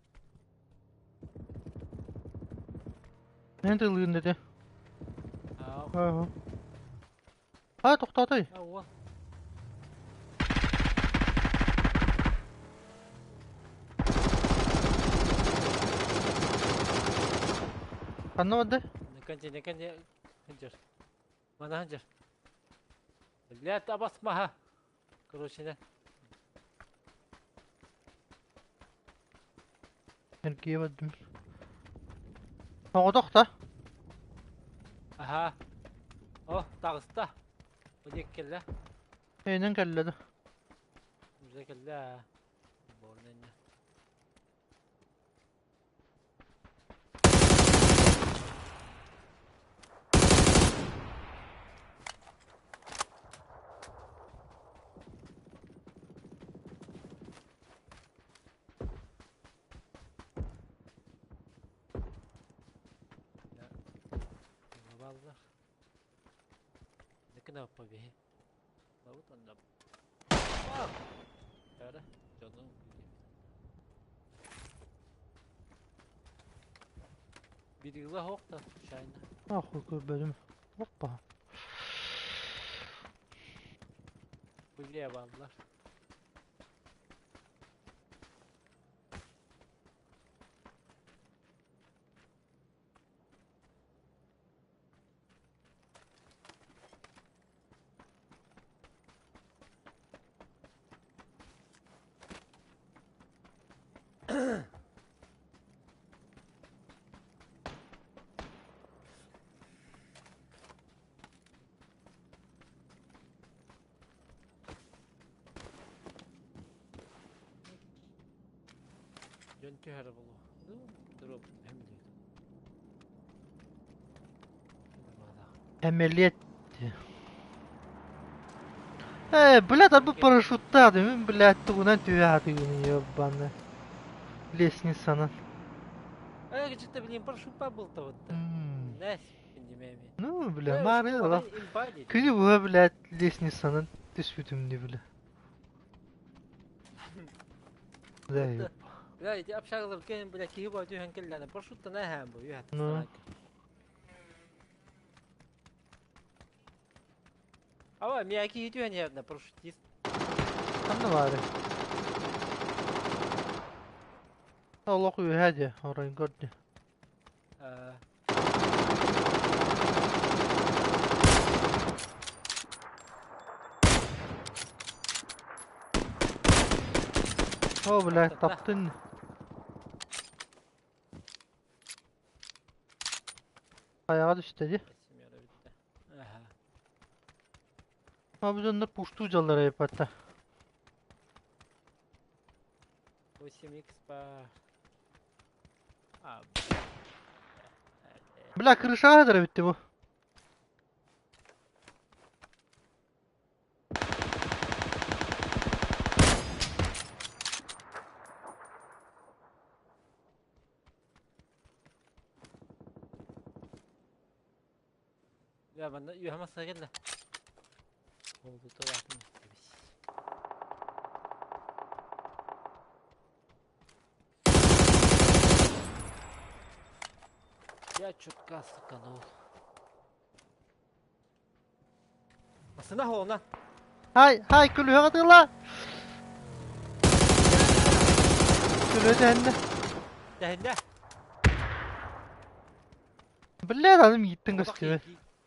Мен тылыын dedi. Аа. Аа, тохтоотой. Ауа. Ханна барды? Наканче, наканче. Ханчер. Мана ханчер. Блядь, абасмаха. Короче, да. Эргийэ бардым. Оҕотох да? Аха. О, таҕыста. Бу диэки кэллэ. Эйнэн кэллэ да. Уже кэллэ. Борнэннэ. Баллар. Кнопка биһи. Лабыт онно. Тара, дьонун Биригла хоқта, шайна. Ах, көрбөдүм. Оппа. Биле баллар. Дьон түһэрэ буолуо. Дроп эмилиит. Эмэлиэт Ээ, блядь, арбы парашюттаах мин, блядь, тугунан түһэ сатыыбын ебаный. Лестницанан. Э, что-то, блин, парашют был-то вот. Нэс, Ну, бля, мары олох. Күнү быһа, блядь, лестницанан түспүтүм дии, бля. Да, Бля, ити общагалар кэлин, бля, киһи бо түһэн кэллэне. Парашюттан эһээн бу, үһэ. Ну. Ава, мия киһи түһэн иһэрнэ, парашютист. Ханна баары? Олох үөһэ дии, оройгор дии. О, блядь, таптын. Хайаҕа түстэ дии. Abi onlar пуштуу дьаллара епатта. 8x по... А, Бля, крышаҕа сытар эбит бу. Я манна үөһэ массаа кэллэ. Олбута баатын кэбис. Я чутка сыканул. Массына хоона. Хай, хай, күлүһэ тыла. Күлүһэ тэһиннэ. Тэһиннэ. Бля, аным ииттин көстүбэ.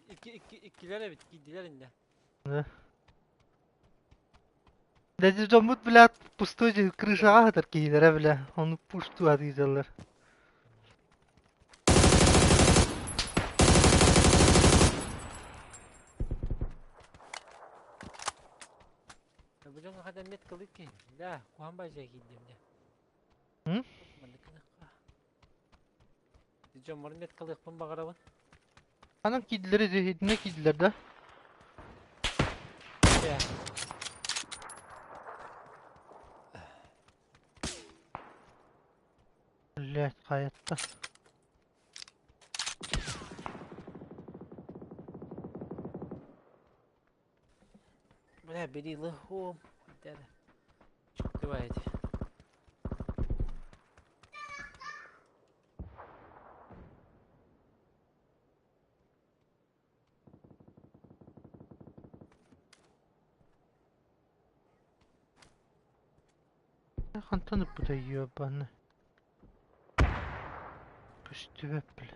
Икки икки иккилэр эбит, киирдилэр иннэ. Дәдि дьоммут, бля, пустой крышаҕа сытар киһилэрэ, бля, ону пуштуу атыыллар. Бу дьоҥҥо хата меткалык киһи. Да, куһаҕан баайдьа киирдим дьэ. М? Маннык гыныахха. Дьоммор меткалыахпын баҕарабын. Анан киирдилэр итиннэ киирдилэр да? Дьэ. Блядь, хайатта. Бля, бери лохом. Давайте. Хантан ыппыта ебаный. Көстүбэт, бля.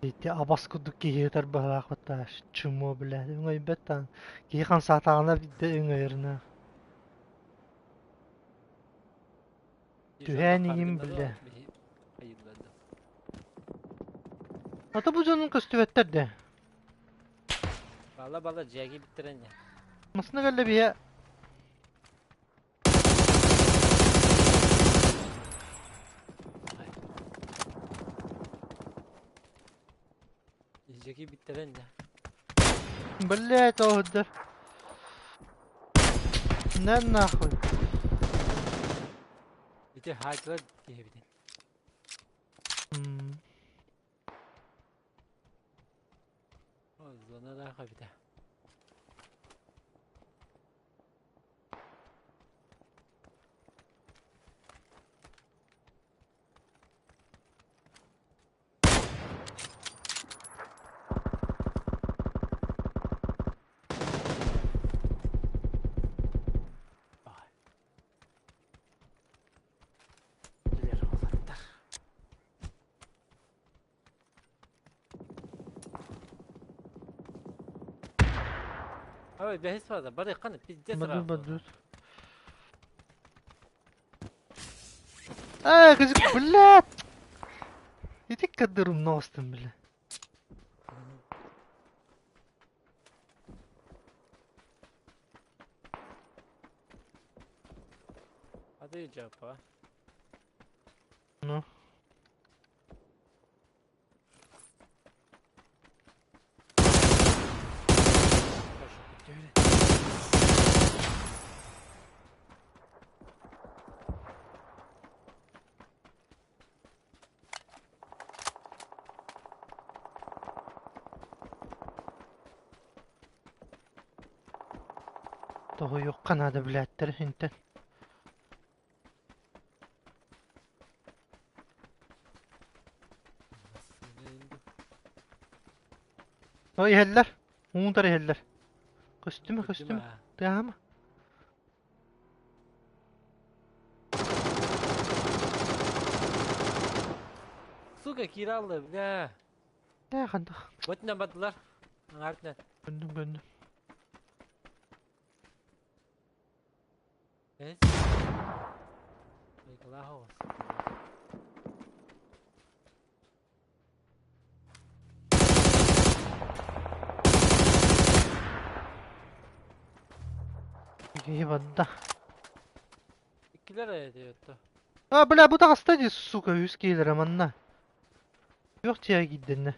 Ити абас курдук киһи ытар быһалаах чумо, бля, өҥөйбөт таан. Киһи хамсаатаҕына биирдэ өҥөйөрүнэ. Түһээн иҥин, бля. Ата бу дьонун көстүбэттэр да. Бала бала дьиэги биттэрэн Масына кэллэ биһэ. Дьиэги биттэрэн Блядь, оһудар. На нахуй. Ити хаайтылар киһибитин. Зона да хабита. Давай, бэһис фаза, бары қаны, пиздец Баду сразу. баду. Эй, кызык, блядь! Иди кадырым ностым, бля. Hadi cevap Ну. Тоһуйуохха наада, блядь, интэн. Ой, иһэллэр. Уунтар иһэллэр. Көстүмэ, көстүмэ. Тыаһама. Сука, киираллы, бля. Ээ, хантах. Бөтүнэн бардылар. Аңартынан. Көннүм, көннүм. Бэһис. Айгылаах оҕус. Киһи барда. Иккилэр этэ. А, бля, бу таҕыста дии, сука, үс киһилэрэ манна. Күөх чайа киирдиннэ.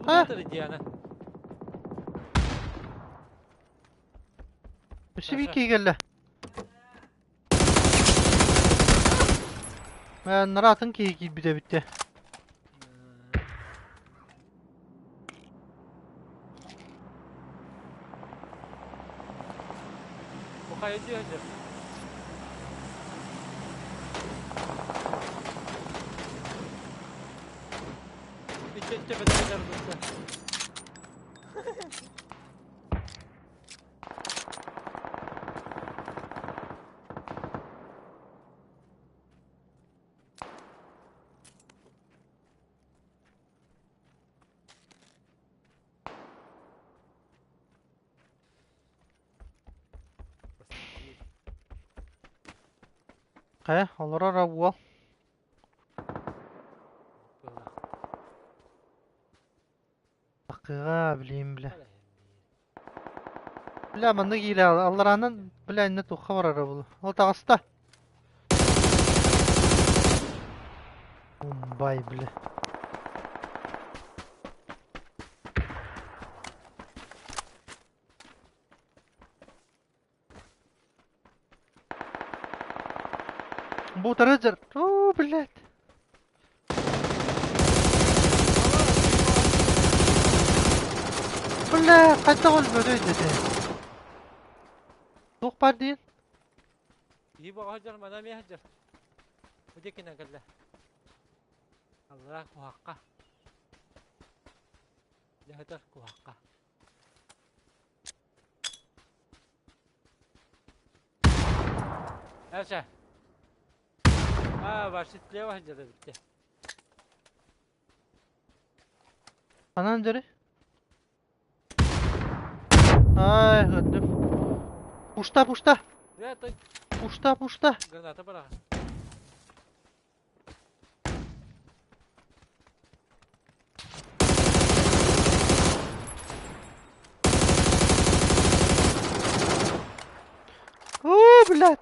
А? Диана. Өссө биир киһи кэллэ. Нараатын киһи киирбитэ эбиттэ. Бу хайа дьиэ Иччэ бэтэ Хайа, олорор уол. Акыга билим бля. Бля, манна киирэ аллараанан, бля, инне тухха барара булу. Ол таҕыста. Умбай, бля. Бу утары О, блядь. Бля, хайдах өлбөтөй дэтэ. Туох бар диин? Киһи бөҕө мана эмиэ сылдьар. Бу диэкинэн кэллэ. Аллара куһахха. Дьаһытар куһахха. Дальше. А, ваши слева сылдьар эбиттэ. Ханан дьэри? Ай, көрдүм. Пушта, пушта. Бля, той Пушта, пушта. граната быраҕа. О, блядь.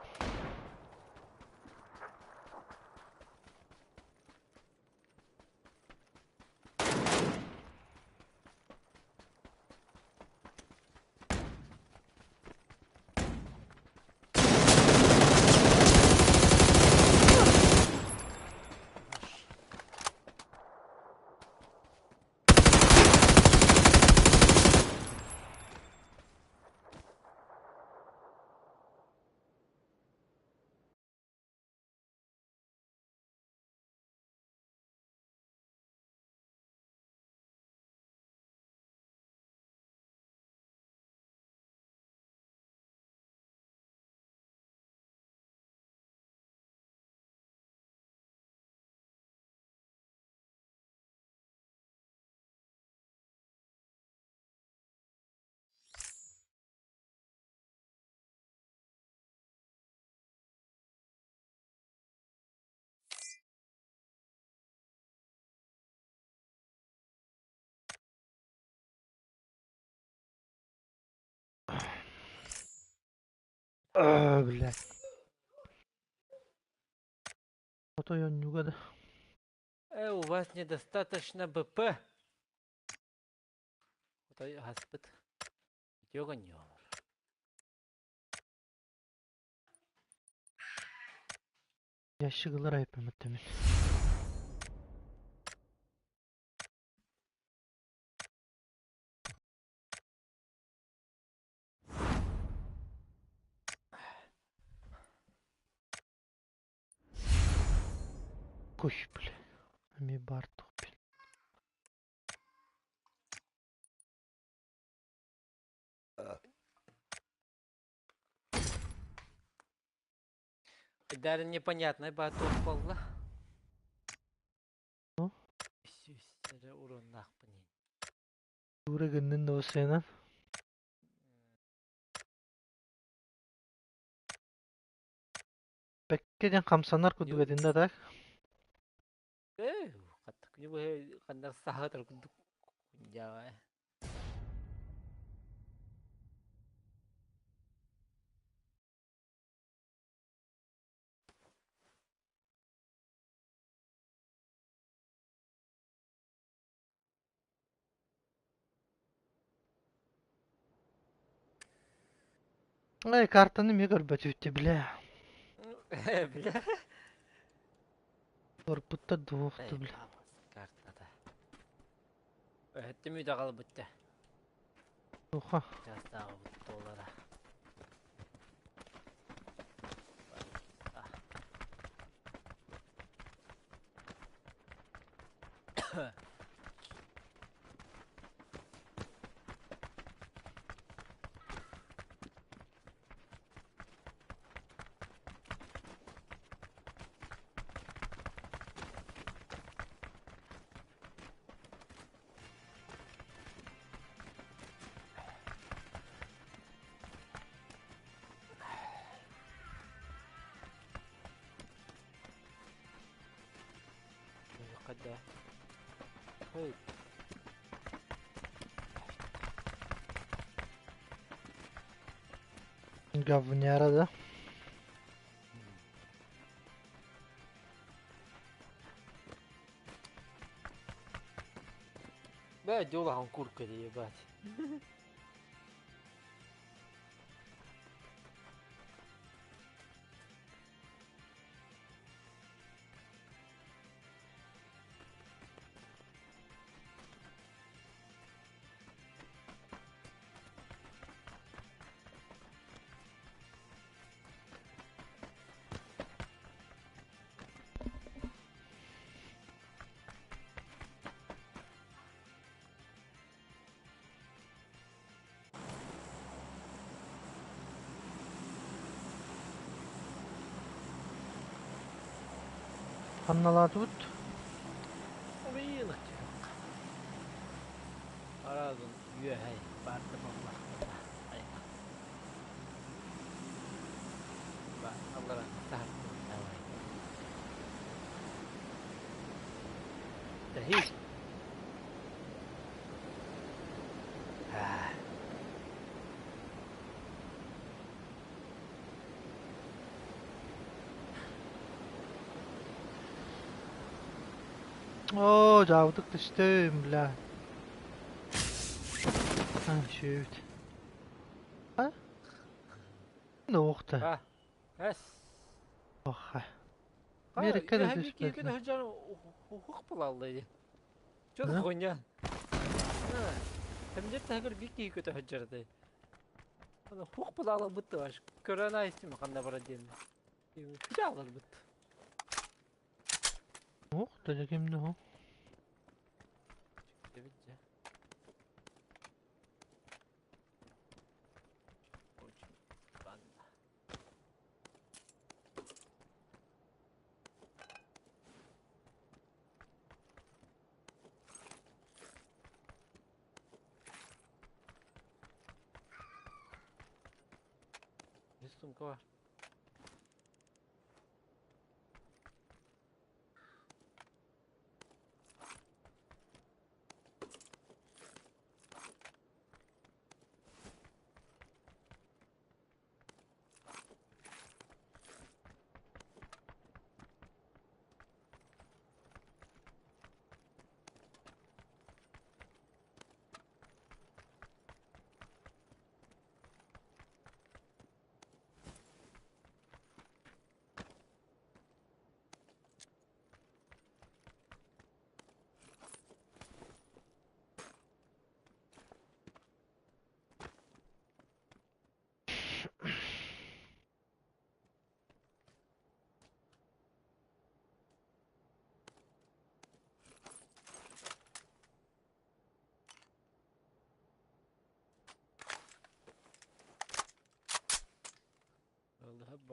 Блядь. Отой онньуга да. У вас недостаточно БП. Отой аспыт. Үтүө ньуолар. Ящиглар айыппамыт. Куй, бля. Ами бар тупин. Даже непонятно, батон полла. Ну? Сүүстэрэ уруннаахпын. Тура гыннын да сена. Бэккеден хамсанар кудугатында так. Хаттык бу хандар саһатар кудук. Я. Ай, картаны ме көрбөтүттү бля. Бля. Корпутта дуохту бля. Картада. Өттүм үйдө калбытты. Уха. Жастагы доллара. Қада. Хей. Говняра да. Бә, дёлахан курка ебать. Ханналаатыбыт. Уйнак. Аразын үйәһәй барды болла. Ай. Ба, аллара сахар. Давай. Дахи. Оо, жаабытык түстүм, бля. А, шүүт. А? Нуохта. А. Эс. Оха. Америка да түспэт. Хух булалды. Чё за хуйня? Темдер тагыр бики көтө хаджарды. Ана хух булалы бытты баш. Көрөн айстым канда бара ден. Жалар бытты. Ох, да кимде хо? Сумка бар.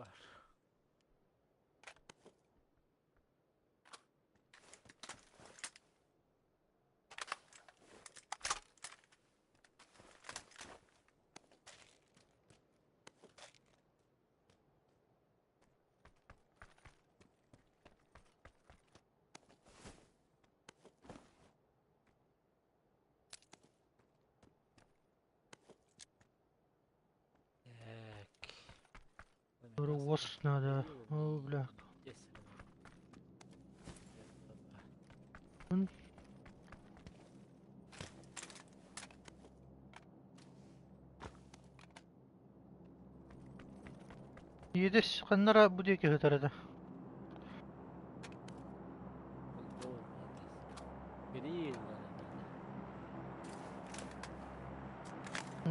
Бар. Так. Уос надо. О, бля. Иэдэс ханнара бу диэки сытар этэ.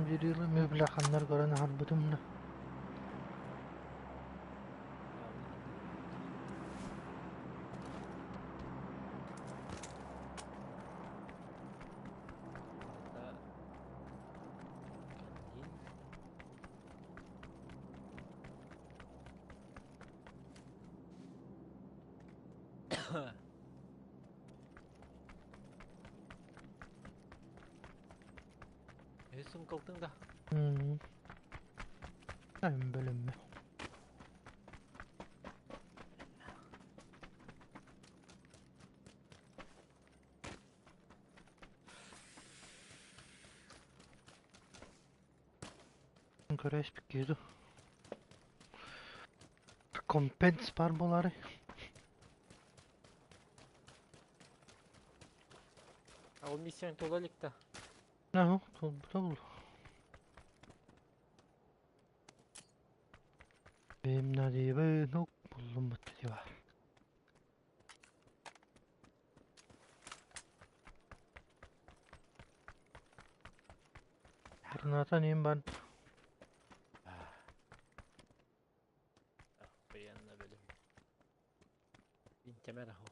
Бирилы мебля ханнар көрөн аһарбытым да. Үһүс кылтыҥ да. Бөлүммэ. Көрөс киду. Компенс бар болары. А ол миссияң тола илик да. Аһа, толбута бул. Бэйэм надеябын буллум бутта бар. Граната нем бар. Охуенно бөлүм. Интемер ахо.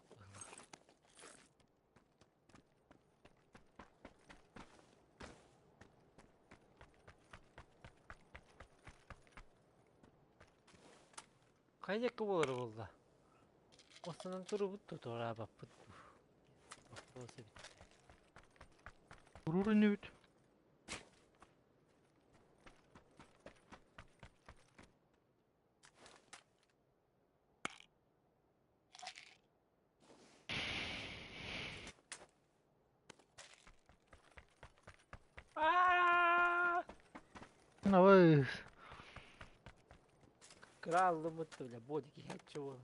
Хайдакка буолар буолла. Останан турубут туораабаппыт. Вопрос эбит. Турур инибит. Аа! Ой, Краллымыт бля, бодики хэтчи буол.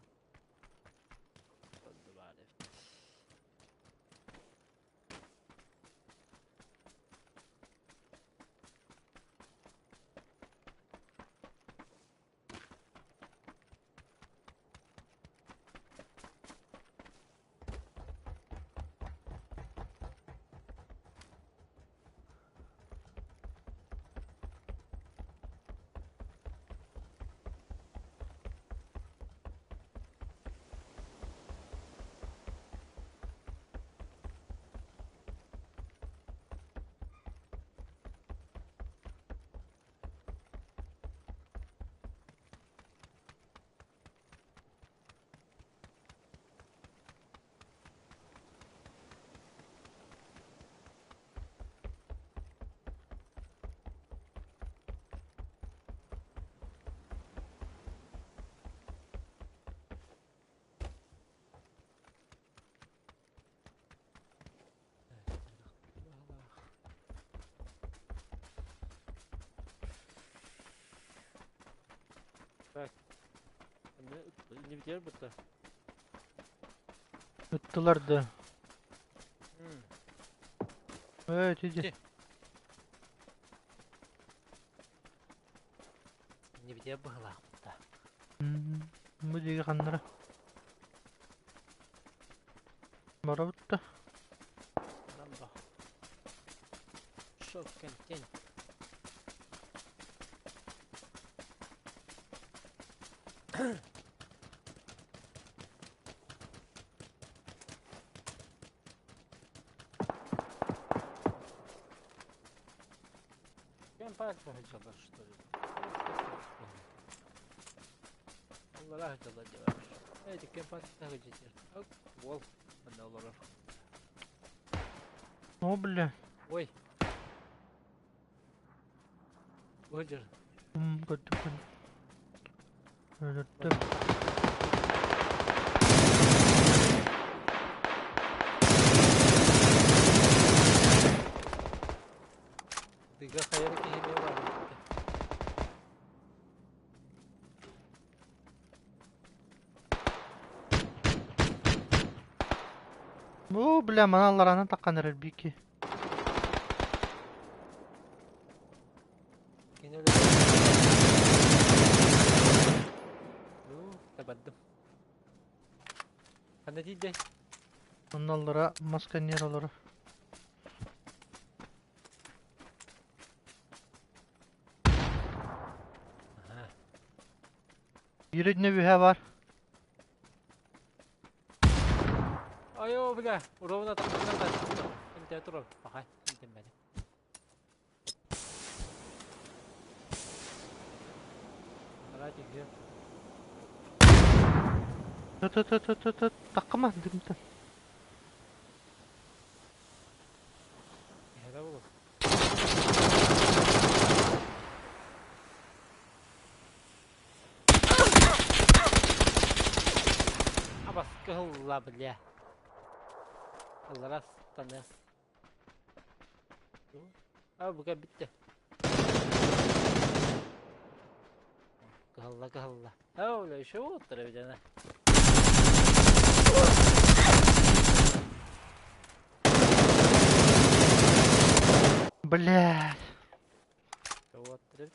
Так. Не битер бутта. ыттылар да. Evet, иди. Не битер быһылаах бутта. Бу диэки ханнара. Барабытта. Дамба. Шок контент. Кем парк что ли? Бара сылдьаллар диэбэт. Ээ, кемпаттаах дьиэтигэр. Уол манна олорор. О, бля. Ой. Сылдьар. Көрдүккүн. Өлөрдүм. Тыга хайар киһини бар. О, бля, манан аллараанан таххан эрэр бики. Кини өлөр. Ну, табардым. Ханна тиийдэй? Онно аллара мас кэнниэр олоро. Аха. Биир өйдөнө үһэ бар. Айо, бля, уровна тахсан да. Эмтэ турар. Пахай, эмтэммэти. Давайте где? Ту-ту-ту-ту-ту, таххама дымтан. Это было. Абас кыһылла, бля. Алларас таныас. А, бука битте. Кыһылла, кыһылла. А, бля, еще оттар эбит ана. Блядь. Оттар эбит.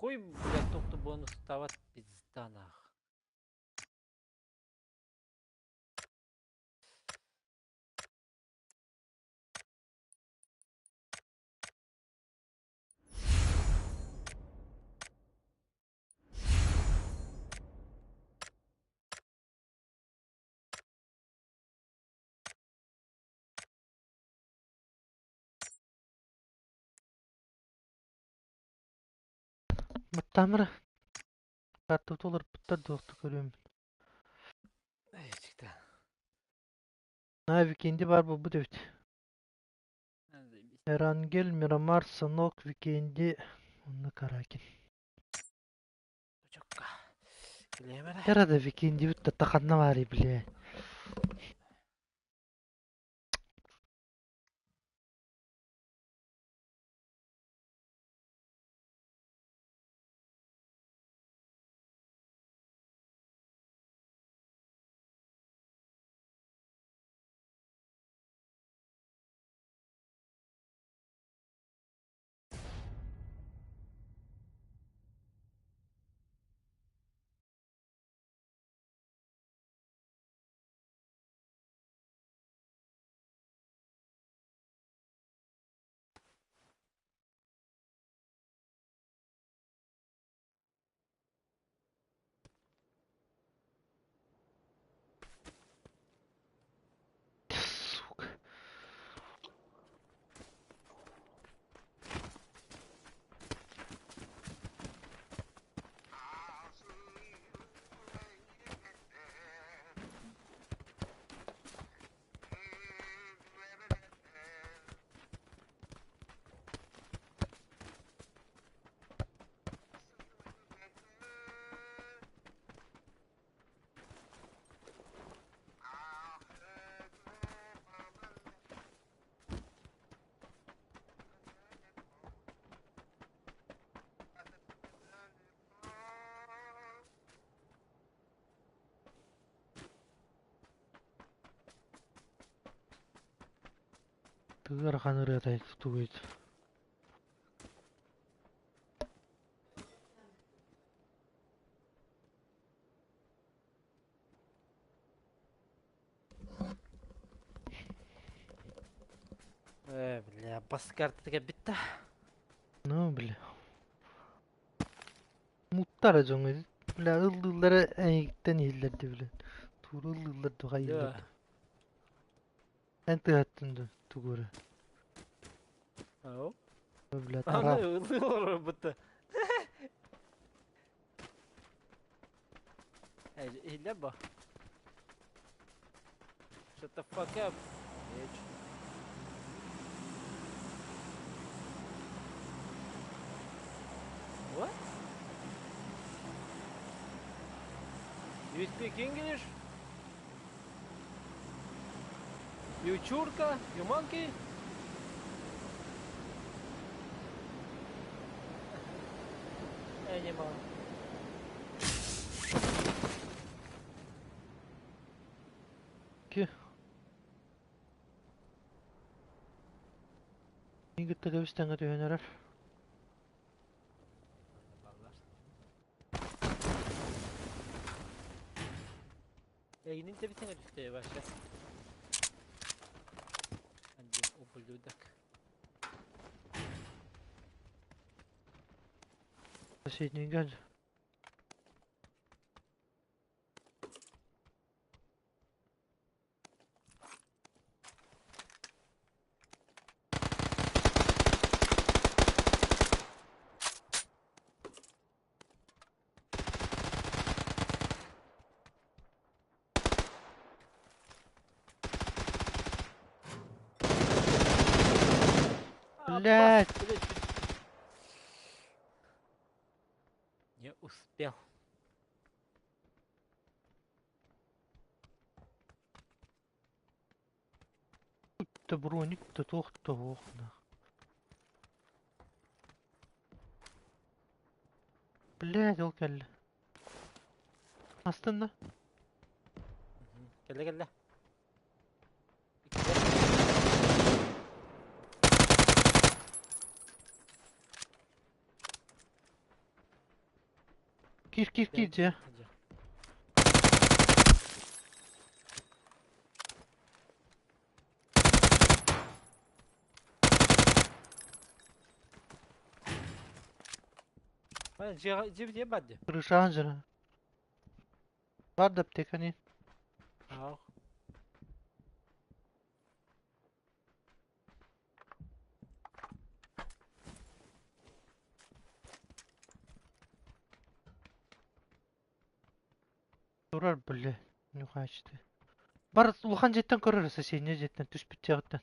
Хуй, блядь, только бонус тават пизда нах. Баттамыр. Картутулар буттар дуохту көрүөм. Эй, чикта. На Викенди бар буолбут эбит. Заебись. Эрангел, Мирамар, Санок, Викенди, онно Каракин. Чокка. Килиэмэрэ. Тера да Викенди бит таханна баары, бля. Ыарахан ырыатай тугуй? Э, бля, бас картата кэлбит да. Ну, бля. Муттара дьоҥ бля ыллыыллара эйигиттэн иһиллэрди бля. Тууру ыллыыллар духа иһиллэр. Эн тыаһаттын ду тугу эрэ. Ау. Бля, Аны тараах. ыллыы олорбут. Иһиллэр бо. Shut the fuck up, bitch. What? You speak English? You churka? You monkey? Animal. Ки. Миигиттэ кэбистэҥҥэ түһэн эрэр. Эйигин тэбисэҥэ түстэ Вася. Один ублюдок. Соседний Блять! Не успел. Да броник да туох да ох на. Блять, ол кэллэ. Астынна. Кэллэ кэллэ. Киир киир киир дьэ. Дьиэ баар дии. Крышаҕын дьара. Бар да аптеканы. Аах. Турар бля. Нюхачты. Бар улахан дьиэттэн көрөр соседний дьиэттэн түспүт дьиэҕиттэн.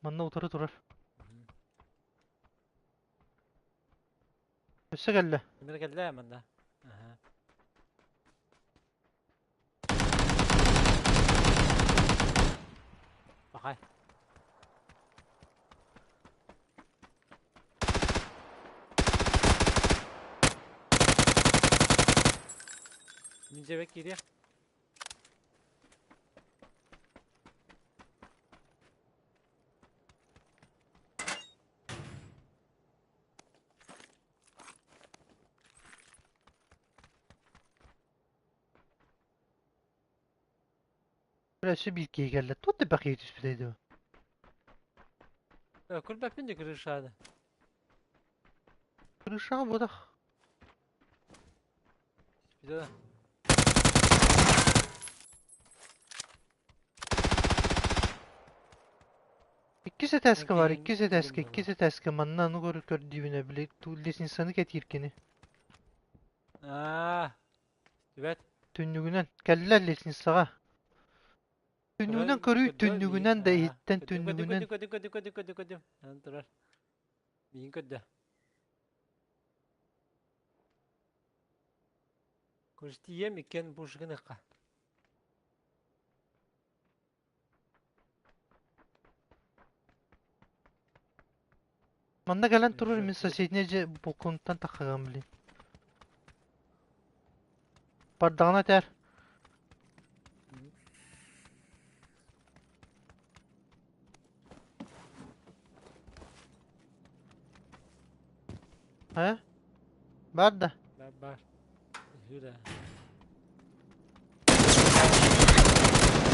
Манна утары турар. Өссө кэллэ. Кимир кэллэ манна. Аха. Бахай. Мин дьиэбэр киириэх. Өссө биир киһи кэллэ. Туох да бэкиһи түспүтэй дуо? Көрбөппүн да крышаны. Крышаҕа буотах. Түспүтэ да. Иккис этээскэ бар, иккис этээскэ, иккис этээскэ манна аны көрө көрдүүбүнэ били лестницаны кэтиир кини. Аа, түбэт. Түннүгүнэн кэллэ лестницаҕа. Түннүгүнэн көрүй, түннүгүнэн да иһиттэн түннүгүнэн. Көрдүм, көрдүм, көрдүм, көрдүм, көрдүм. Аны турар. Миин көрдө. Көрүстүйэм иккен пушкыныхха. Манна кэлэн турар мин соседний дьиэ балконуттан таххыгам блин. Бардаҕына этээр. Э? Бар да. Бар бар. Үһү да.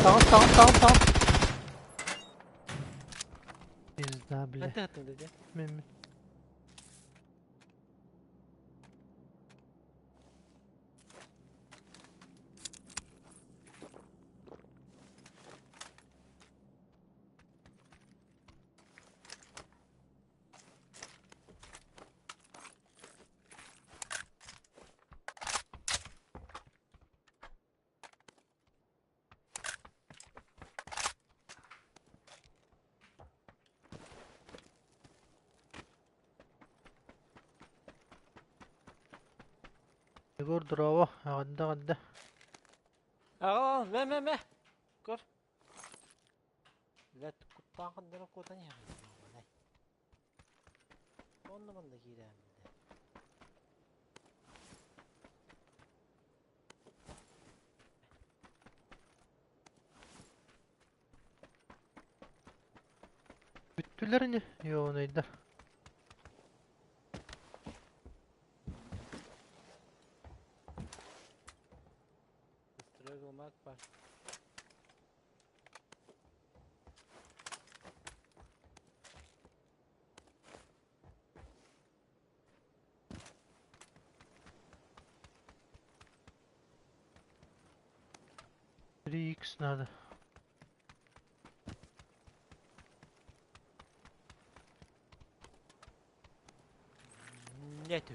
Tamam tamam tamam tamam. Пизда, бля. Хантан аттың да дьэ? Мен Егор здорово, аҕадда аҕадда. Аҕал, мэ мэ мэ. Көр. Блядь, куттаахын дьоно куотан иһэҕин. Онно манна киирээм Бүттүлэр ини, ёбанайдар. Быстрый мак бар. 3х надо. Нету.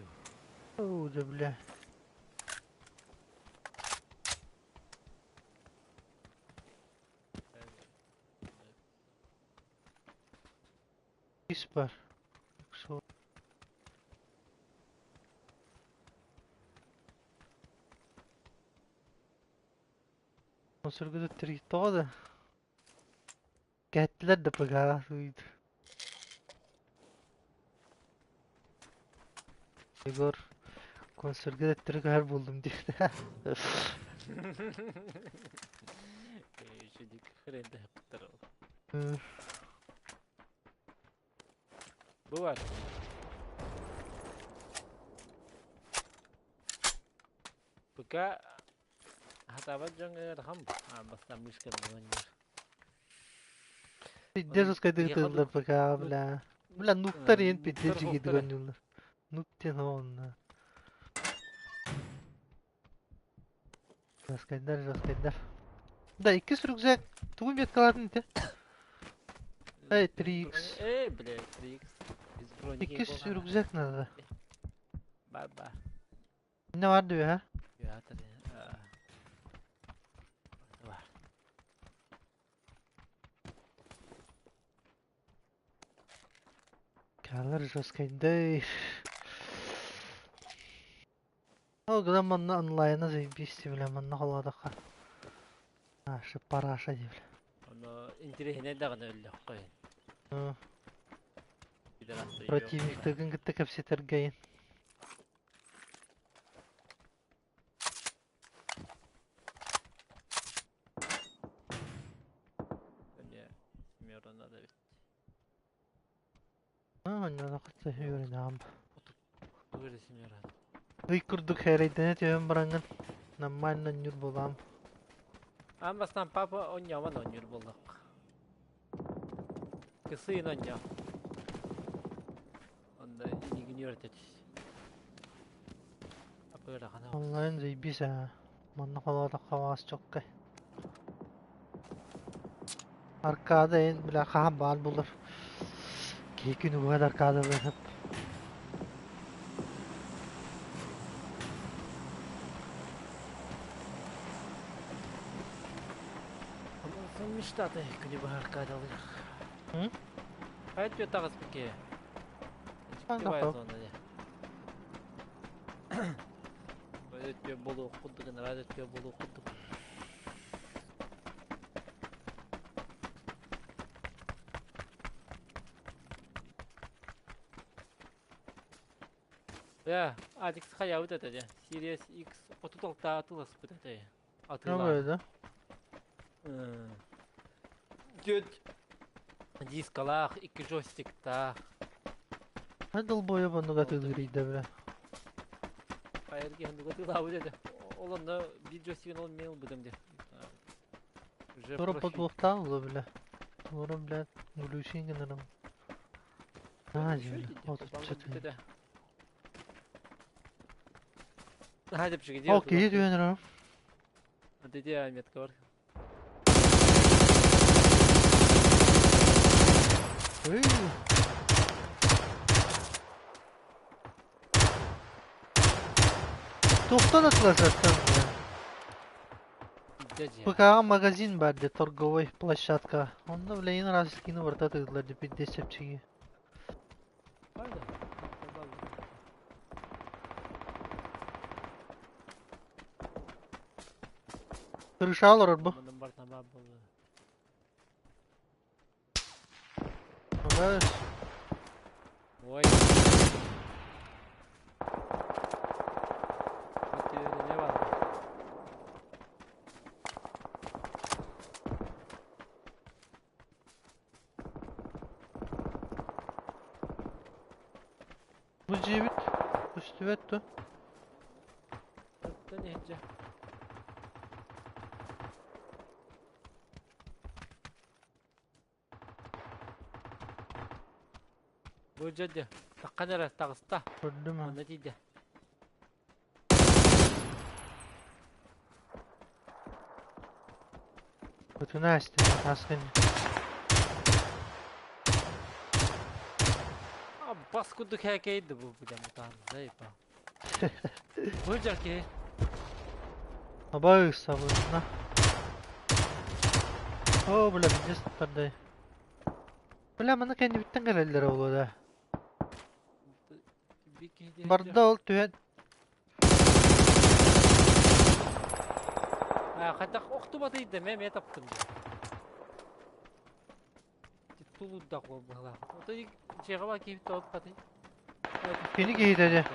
О, да бля. Икс бар. Икс Консургу тоҕо да. Кэттилэр да ПГ суйд. Егор консургу хэр булдум диир. Үчүдүк хрен да хыптар ол. Бу бар. Пока хатабат дьоҥҥо ыарахан бастаан мышканан оонньуур. Пиздец ускайдык ПК, бля. Бля, нубтар иэн пиздец жигидик оонньууллар. Нуб диэн онно. Жескайдар, жескайдар. Да, иккис рюкзак. Тугу меткалаатын ити? Эй, 3х. Эй, бля, 3х. Без броники. Иккис рюкзак надо. Ба-ба. Не бар диyor ha? Театр. Бар. Калар жескайдай. Ол гынан манна онлайна заебись бля, манна холодаха. Аша параша ди бля. Оно интириэһинэй даҕаны өллөххө. Противниктаргын кытта кэпсэтэргэйин. Семерон надо ведь. Онно кытта үөрэнэҕим. Тугу семерон. Ый курдук хэрэйдэнэ түһэн бараҥҥын нормально ньур буолаам. Аан бастаан папа онньоомон оонньуур буоллахха. Кысыын онньоо. Онно инигин үөрэтэ түс. Апыырахана. Онлайн заебись аа. Манна холоотоххо баҕас чоккай. Аркада эн бля хаһан баар булар. Киһи күнү быһа да аркадалыан сөп. Онон мечтаты күнү быһа аркадалыах. М? Хайа түө таҕыспыт киһи. Анда Дьикти хоп. зона дии. Өттүө буолуох курдук, ынараа өттүө буолуох курдук. Бля, Адикс хайабыт этэ дьэ. Series X 36 атыыласпыт этэ. Ne Атыылаан. böyle? Түөрт дискалаах, икки джойстиктаах. Долбоеб оннук атыылыыр бля. Хайыр киһи оннук атыылаабыт этэ. Ол онно биир джойстигын ол мен ылбытым дии. Уже Тура профит. подвохтаан ыла бля. Тура, блядь, глючин гынарым. Аа, Үчүгэй бля, дии, отут холбоон чөтүн. көрбүт этэ. Наһаа чэпчэки дии О, киһи атыылаабыт. түһэн эрэр. Аты метка бар. Эй, Тухтан атыласаттан, бля. Дядя. ПК магазин бар де торговой площадка. Онно, бля, ин раз скину барта тыгылар деп бидде чепчиги. Правда? Крыша олорор бу. Манан бар таба болды. Ага. Ой. Ne var? Bu cibit. Üstüvet tu. Ne Бу дьэ таххан эрэ таҕыста. Көрдүм ha. Манна тиийдэ. Көтүнэ астым. Таскын. А бас курдук хээкейди бу билем утаан. Зайпа. Бу жарки. Абай сабына. О, бля, пиздец тардай. Бля, маны кэнни биттен кэлэллэр олу да. Барда ол түһэн. А хатах охтубатыйда ме ме таптым. Тулудда кол бала. Ото чегаба кип топ паты. Кини киһитэ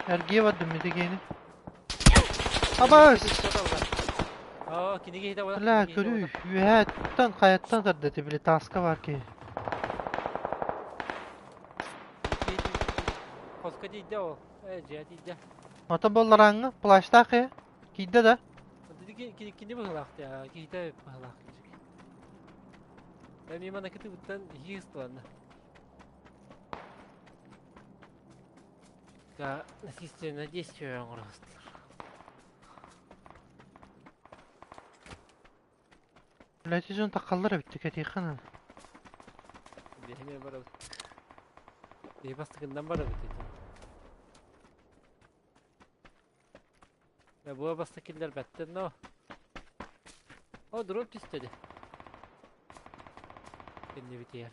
Эргиэ бардым мити кини. Абай! Аа, киниге хите бала. Бля, көрүү, үһэттэн хайаттан тардаты били таска бар ки. Хоска тийдэ ол. Э, жа тийдэ. Ата боллараңы плащтаах э. Кийдэ да. Кини кини быһылаах киһитэ быһылаах. Эми мана кыты буттан хийстуанна. Ка насильственное действие оҥоростулар. Бля, тизон такаллар битти кэтиихана. Биһиме барабыт. Биһи бастыкындан барабыт ити. Я буа бастыкиллер бәттен но. О, дроп түстеді. Кенне битер.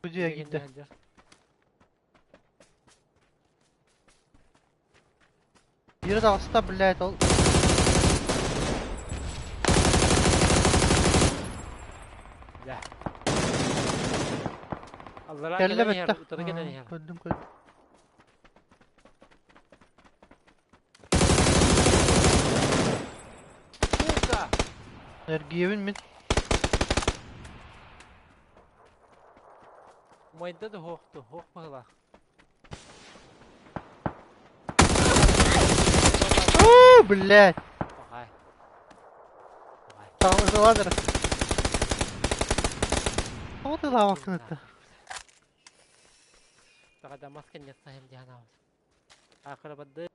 Бу дьиэ киирдэ. Биир таҕыста, блядь, ол. Да. Аллара Кэллэ кэлэн иһэр, бэтте. утары кэлэн иһэр. Көрдүм, көрдүм. Сука! Эргиэбин мин. Майда да хоохту, хоох быһылаах. Уу, блядь. Ағай. Ағай. Таҕысылаадыр. Тоҕо тылаабаккын ытта. Тағада маска нет сахим дианабыз. Ақыры бады.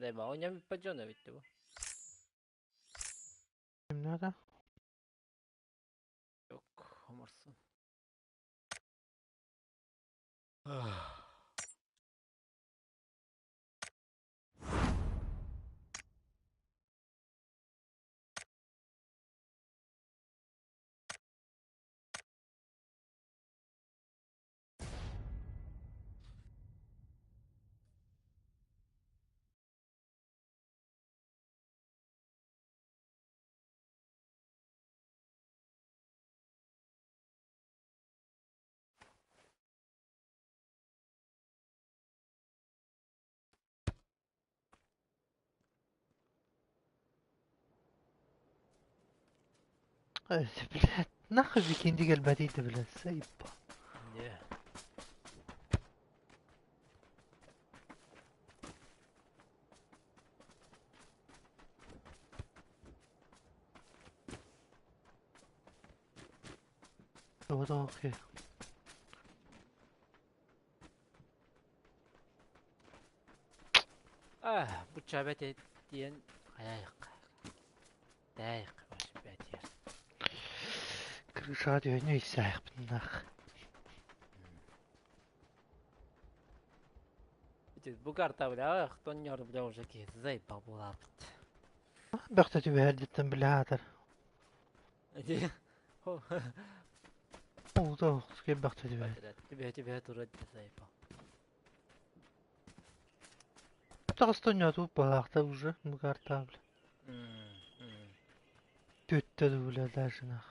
Леба, оня паджона битти бу. Кимнээдэ? Yok, оморсун. Блядь, нахуй викинди кэлбэтий да, блядь, заебал. Не. Окей. Ah, бу чабет диэн хайайык. Дайык бәтер. Крышаҕа түһэн өйсээхпин нах. Бу карта, бля, тоннер, бля, уже ки заебал булапыт. Бөхтө түбэһэрдиттэн билэ аатар. Уута бөхтө түбэһэр. Түбэ түбэ турат заебал. Таҕыстонньоотуу балаахта уже бу карта, бля. Төттө бля даже нах.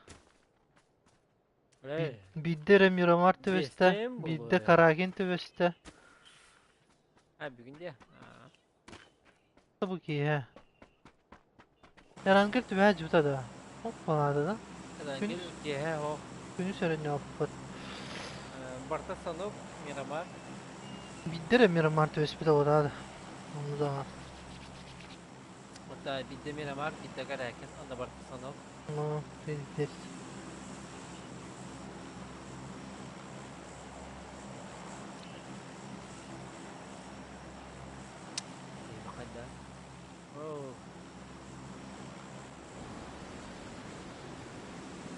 Биирдэ эрэ Мирамар түбэстэ, биирдэ Карагин түбэстэ. А, бүгүн де. Бу киһи. Эрангер түбэһэ жута да. Оппалаада да. Эрангер киһи о. Күнүс өрөнньооппут. Барта Санок, Мирамар. Биирдэ эрэ Мирамар түбэспит оҕотаада. Ону да. Ота биирдэ Мирамар, биирдэ Каракин, онно Барта Санок. Ну, пиздец. Оо.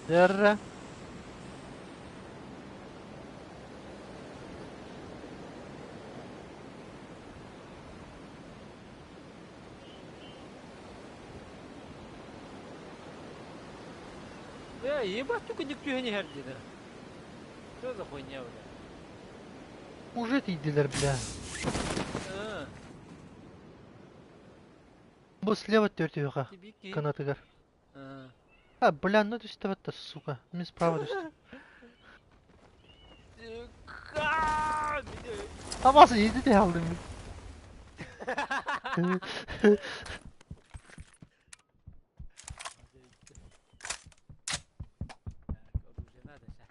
Дәррә. Э, ебать, только никто не хердит. Что за хуйня, бля? Уже тиийдилэр, бля. А, Бу слева төртүөҕэ. Тибики. Кынатыгар. А. А, бля, ну түстэ сука. Мин справа түстэ. Табасы иди алдым. Оружие надо ща.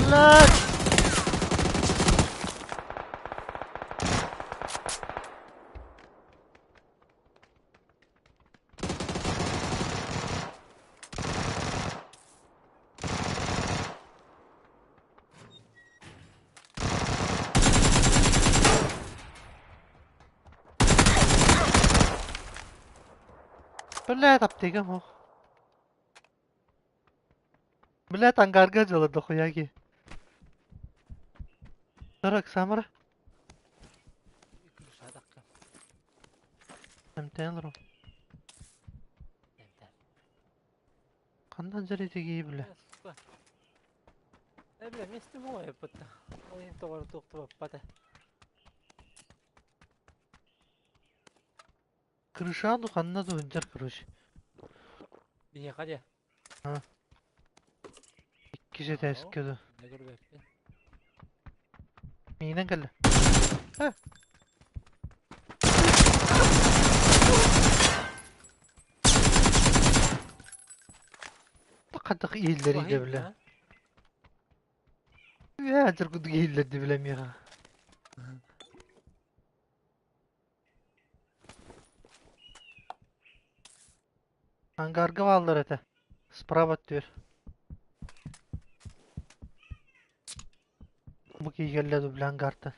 Блядь! Блядь, аптека мох. Блядь, ангарга жала дохуяги. Сорок самара. Крышадаққа. Эмтен ру. Қандан жаретеги, бля. Сука. Э, бля, месте мой, пата. Ой, тоғыр тоқты баппата. Крышану ханна ду короче. Бие қаде. Иккисе тәскеду. Не көрбеппин. Миинен кэллэ. Тақадық иеллери де бля. Я кудук иеллерди бля мига. Ангарга баллар это. Справа түр. Бу кийгелле бля ангарта.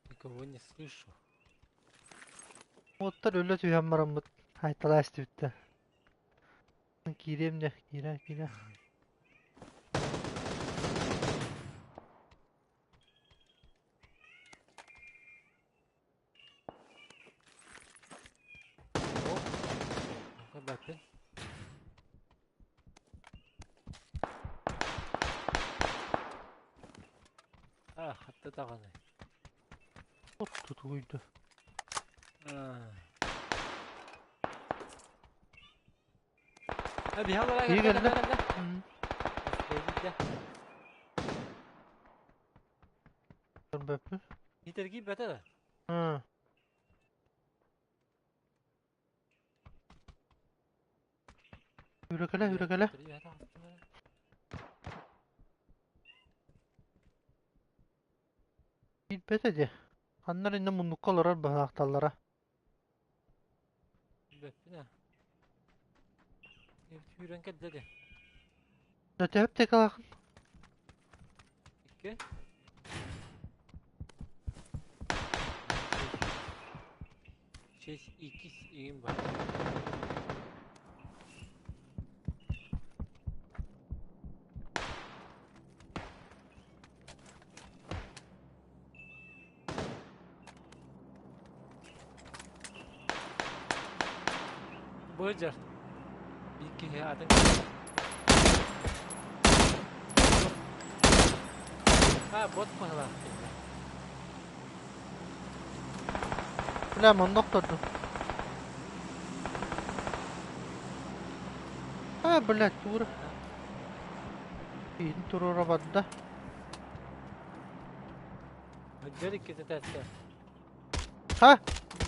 Никого не слышу. Оттар өлө түйэн мараммыт. Айталаас түбүттэ. Киирем де, киирэ, киирэ. О, көрбеппин. А, хатты тағаны. От тутуйду. Киһи кэллэ. Көрбөппүн. Киитэргийбэтэ да? Үрөкэлэ, үрөкэлэ. Киирбэтэ дии. Ханна эрэ иннэ муннукка олорор быһаахталлара. Билбэппин ээ. Сүүрэн кэллэ дии. Да төһөп текалаахын? Икки. Шесть иккис игин бар. Быдьар. Биир киһи атын А, бот быһылаах. Бля, манна охтордум. А, блядь, тура. Иһин туруора барда. Быдьар иккитэ тэстэ. Ха!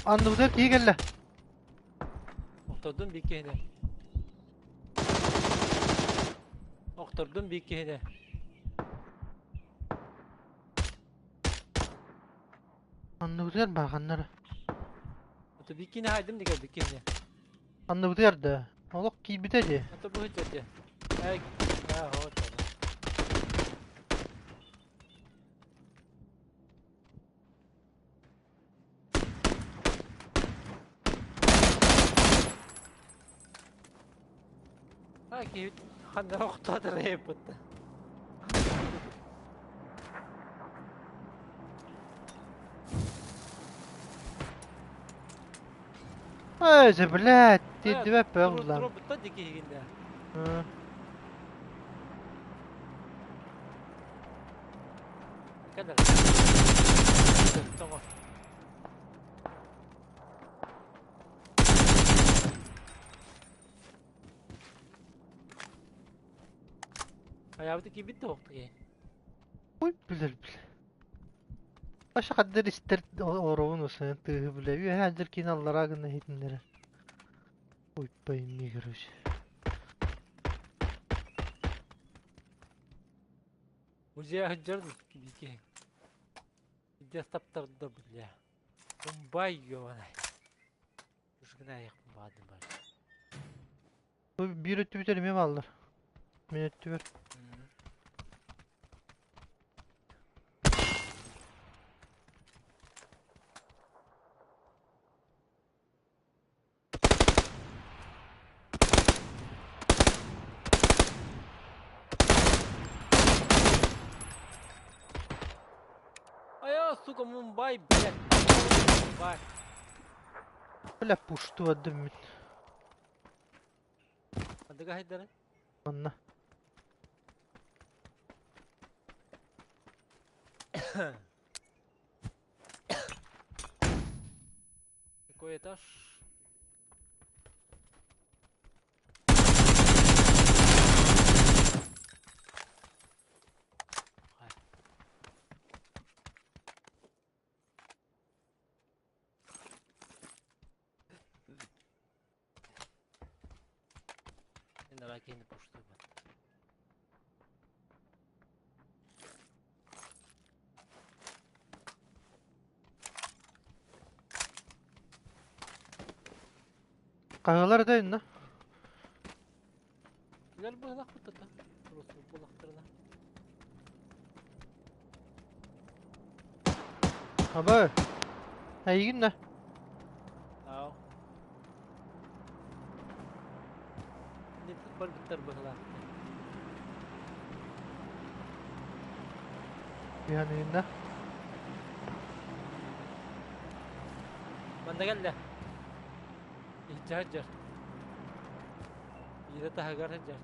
Анныбытыгар киһи кэллэ. Охтордум биир киһини. Охтордум биир киһини. Анныбытыгар бааҕаннара. Ото биир киһини хаайдым дигэ биир киһини. Анныбытыгар да. Олох киирбитэ дии. Ото быһыт дии. Эй, аа, вот. А, киһи ханна охтоотор эйпытта. Эй, блядь, тиэрдибэппэ уллаан. Туруорбуттар дии киһигин да. Кэлэр. Тоҕо. Хайаабыты киирбит да уохтугей. Ой, билэр билэ. Аша хаддар истэр оробун усайан тыаһы билэ. Үөһэ адьыр киин аллараа гына иһитиннэрэр. Ой, пойми, короче. Музей сылдьар биики. Илдьэ таптарда бля. Бумбай ёбанай. Ушгынаайахпын баҕардым бар. Бу биир өттүбүтэр эмиэ бааллар. Мин өттүбэр. А сука, Мумбай, блядь. Мумбай. Бля, пушту мин. Хандыга хайдары? Манна. Какой этаж? Давай кини пуштуйбат. Хаһыалар да инна. Билэр быһылахпыт да Русул булахтарына. Аба. Эйигин да. Ау. Барбыттар быһылаах. Биһаныйын да. Манна кэллэ. Иһдьэ сылдьар. Биирэ таһыгар сылдьар.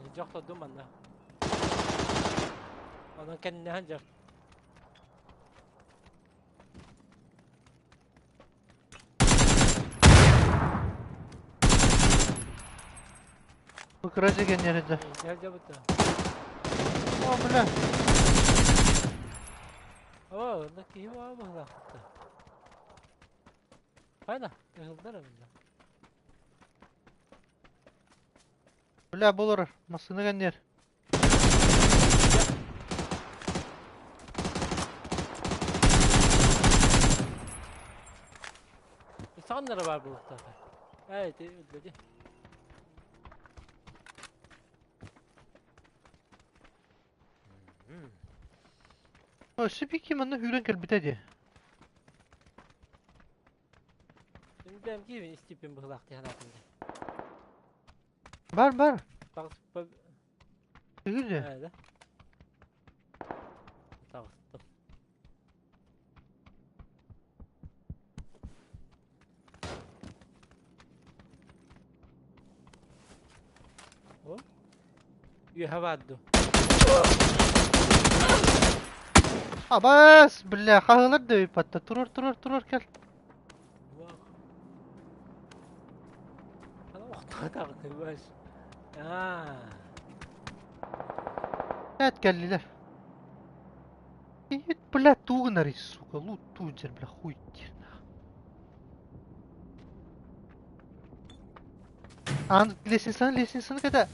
Иһдьэ охтордум манна. Онон кэннэ сылдьар. Бу кыра дьиэ да. Дьэ-дьэ О, бля. О, онно киһи баа быһылаахпыт. Хайда, ыһылдар эбиллэ. Бля, болор, массыына кэннер. Саҕаннара баар буолуохтаах. Ээ, ити өллөдү. Өссө бики манна үүрэн кэлбитэ дии. Бэм киһибин истиппин быһылаах дии санаатым дии. Бар, бар. Таҕыспа Тыгыр дии. ээ да. Таҕыстым. О? Үөһэ баар дуу? Абас, бля, хаһыылар да ыйпатта. Турар, турар, турар кэл. Эт кэллилэр. Ит, бля, туугунарый, сука, лут тууджер, бля, хуй диир. Аан лестницаны, лестницаны кэтэ.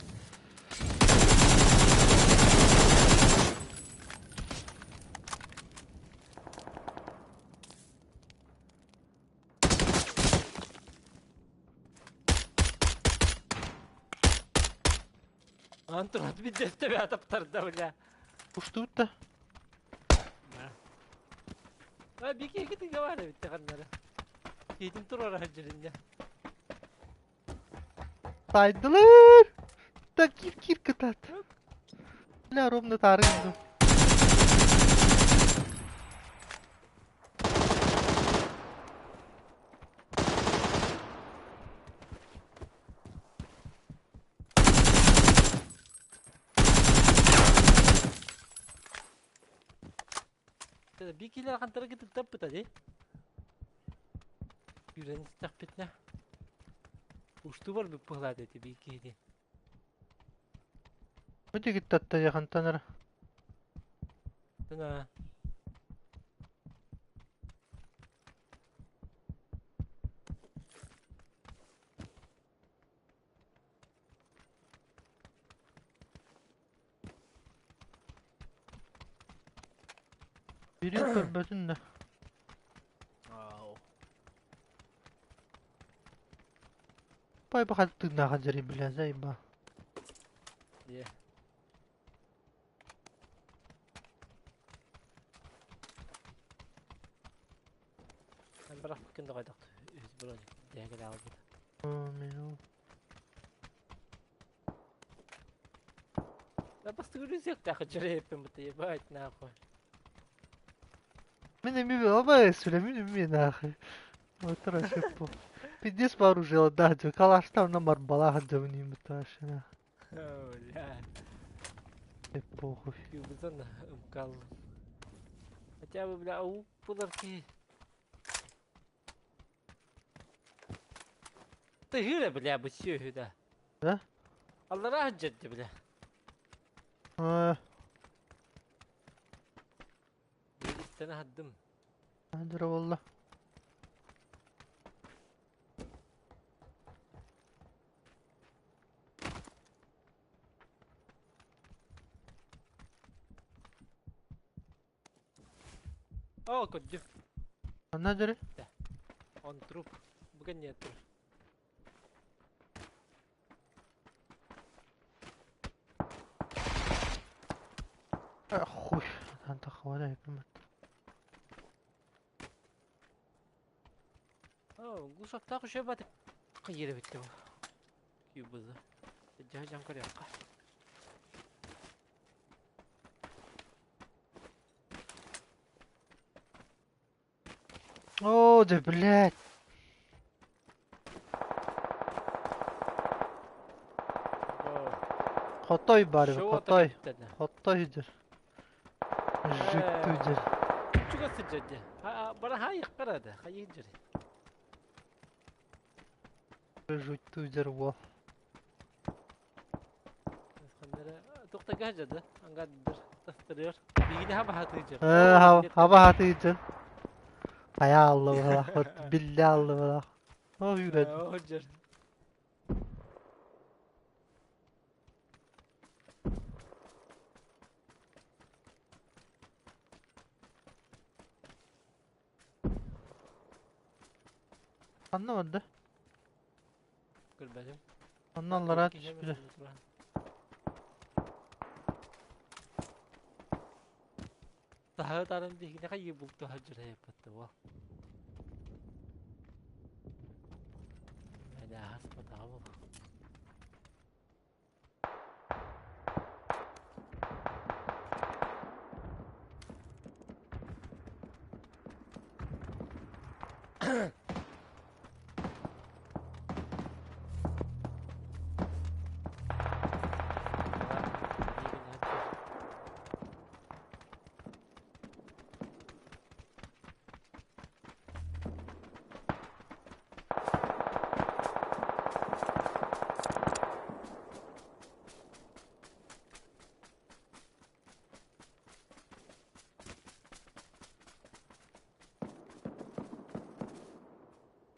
Антон, бидэстэ атаптарда, бля. Устубут да. А, бики ики тыга бар эбит ханнара. Киитин турара сылдьырынньа. Тайдылар! Да кир кир кытаат. Бля, ровно таарыйдым. Бикилер хантара кытыттаппыта дии. Үүрэн истэхпитинэ. Устуу барбыт быһылаат эти бикиһини. Бу дигиттатта яхантанара. Тына. Бирин көрбөтүн да. Пай баха тыынааха дьэри бля зайба. Yeah. Барахпыккын да хайдах үһүс броник дэһэ аҕалбыт. Да бастыгыр сиэхтээх дьэрэйэппин быта ебать нахуй. Мин эми оба сүлэмин үмми нахуй. Отра шеппу. Пиздец вооружил, да, калаштан на марбалах дьабын буташина. Бля. Похуй. Кюбызан ымкал. Хотя бы, бля, ау пуларки. Ты гыра, бля, бу сүйү да. Да? Аллара хаджатты, бля. А, Истene хаддым. Андыра болла. О, көддүм. Анна дьэри? Он труп. Бүгін не тур. Хуй. Anta хваля yapayım. О, гусактак үшө батып кыйыры битти бу. Күйбүзі. Жа жам көрөккө. О, да блядь. Хотой бар, хотой. Хотой дыр. Жиктүү дыр. Чуга сыджады. Бара хайык карады. Хайык жер. Жуттүү дыр во. Туохтарга сылдьар да? Ангардыр, тастырыар. Биһигини хаба сатыыр. Хаба сатыыр. Хайа алла быһалаах, биллэ алла быһалаах. Ол үүрэн. Сылдьар. Ханна барда? Көрбөтүм. Онно аллараа түспүтэ. Таһы тарын биһигини хайыы булту сылдьар хайыппатта буол. Мэне аһаспатаҕа буолуо.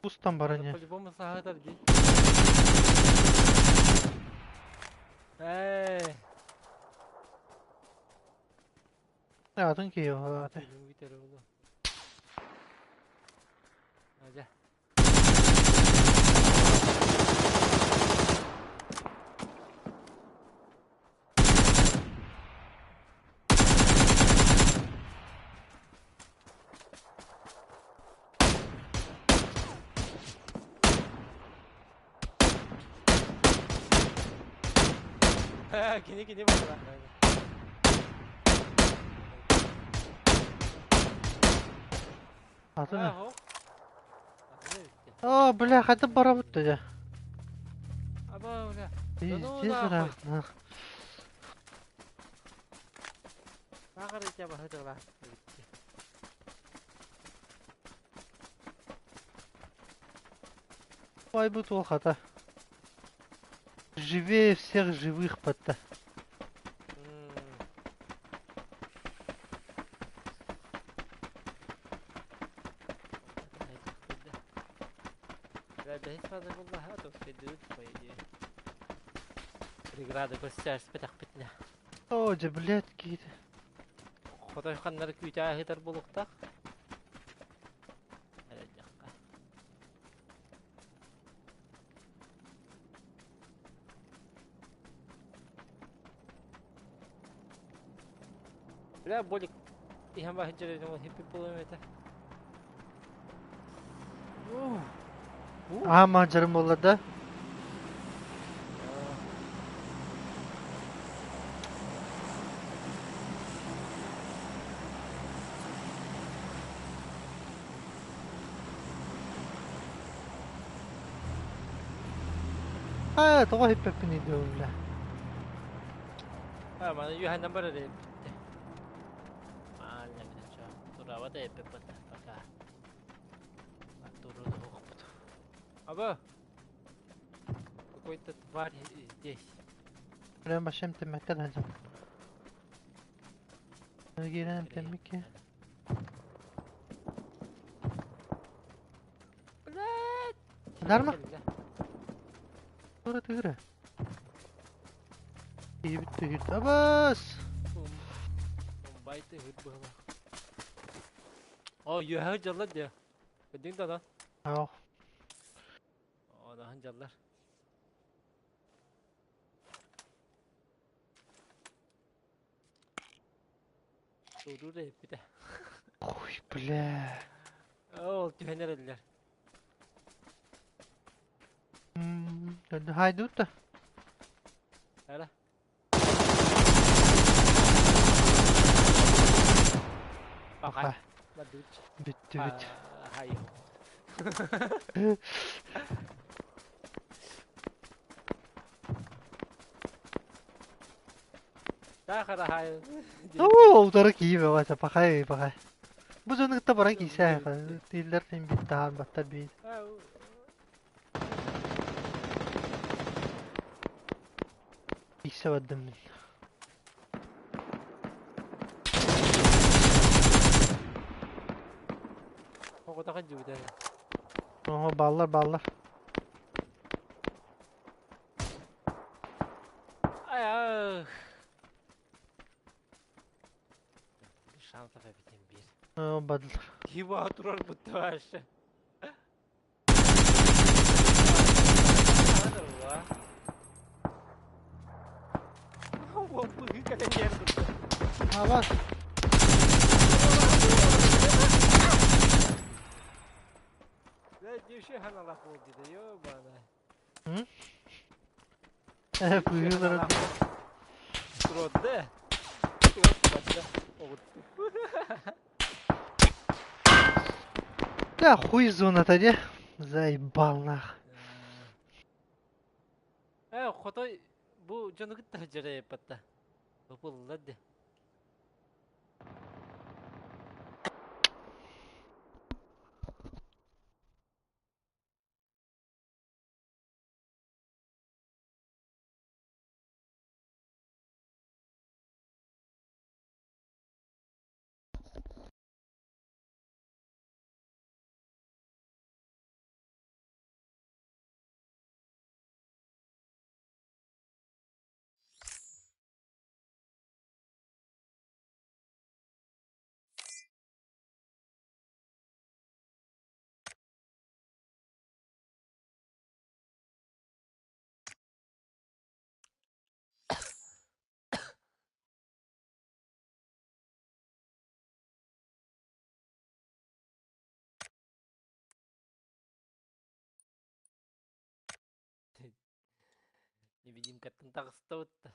Устан баран я. По-любому саһытар дии. Эй! Атын киһи аты. Бүтэр оҕолор. Адьа. Кини кини буолла. Атын. О, бля, хата барабыт да. Аба, бля. Пиздец ыраах. Ааҕар баһытыла. Ой, бу туох хата. Живее всех живых батта. Преграда көстөр спетахпитне. О, дьэ, блядь, киһи. Хотой ханнары күүтээ ыһытар булуктах. Бля, болик. Ihan vähän jälleen hippi puolelle. Аа, мажарым буолла да. Аа, тоҕо хиппэппиний дуу, бля. А, маны юһаннан барар эбит. Маалла минэ турабат эппеппет пока. Туру Аба! Какой-то тварь здесь. Прям башым теммекке дajam. Киирэн теммикке. Блядь! Дарма? Тура тыгыра. Киһибит түһүр. Абас! Байты хыт было. О, юһа жаллар дия. Көдүң да Ау. О, дахан жаллар. Туру да эппитэ. Ой, бля. Ол түһэнер эллер. Хайдут да. Ара. Аха. Бакай. Бадыч. Бүттү бүт. Хай. Тахара хай. Оо, утары киһи бөҕө, пахай, пахай. Бу дьону кытта баран киисэ, тииллэр син бит таһаар баттар биир. Кирсэ бардым мин. Оҕотох дьүбүтэ. Оһо бааллар бааллар. Ай ах. Шансов эбитин биир. Оо бадылар. Киба турар бутта вообще. Абас. Э, быылара. Да хуй зоната де. Заебал нах. Э, хотой бу дьону кытта сылдьар Бу де. Невидимкаттан таҕыстабытта.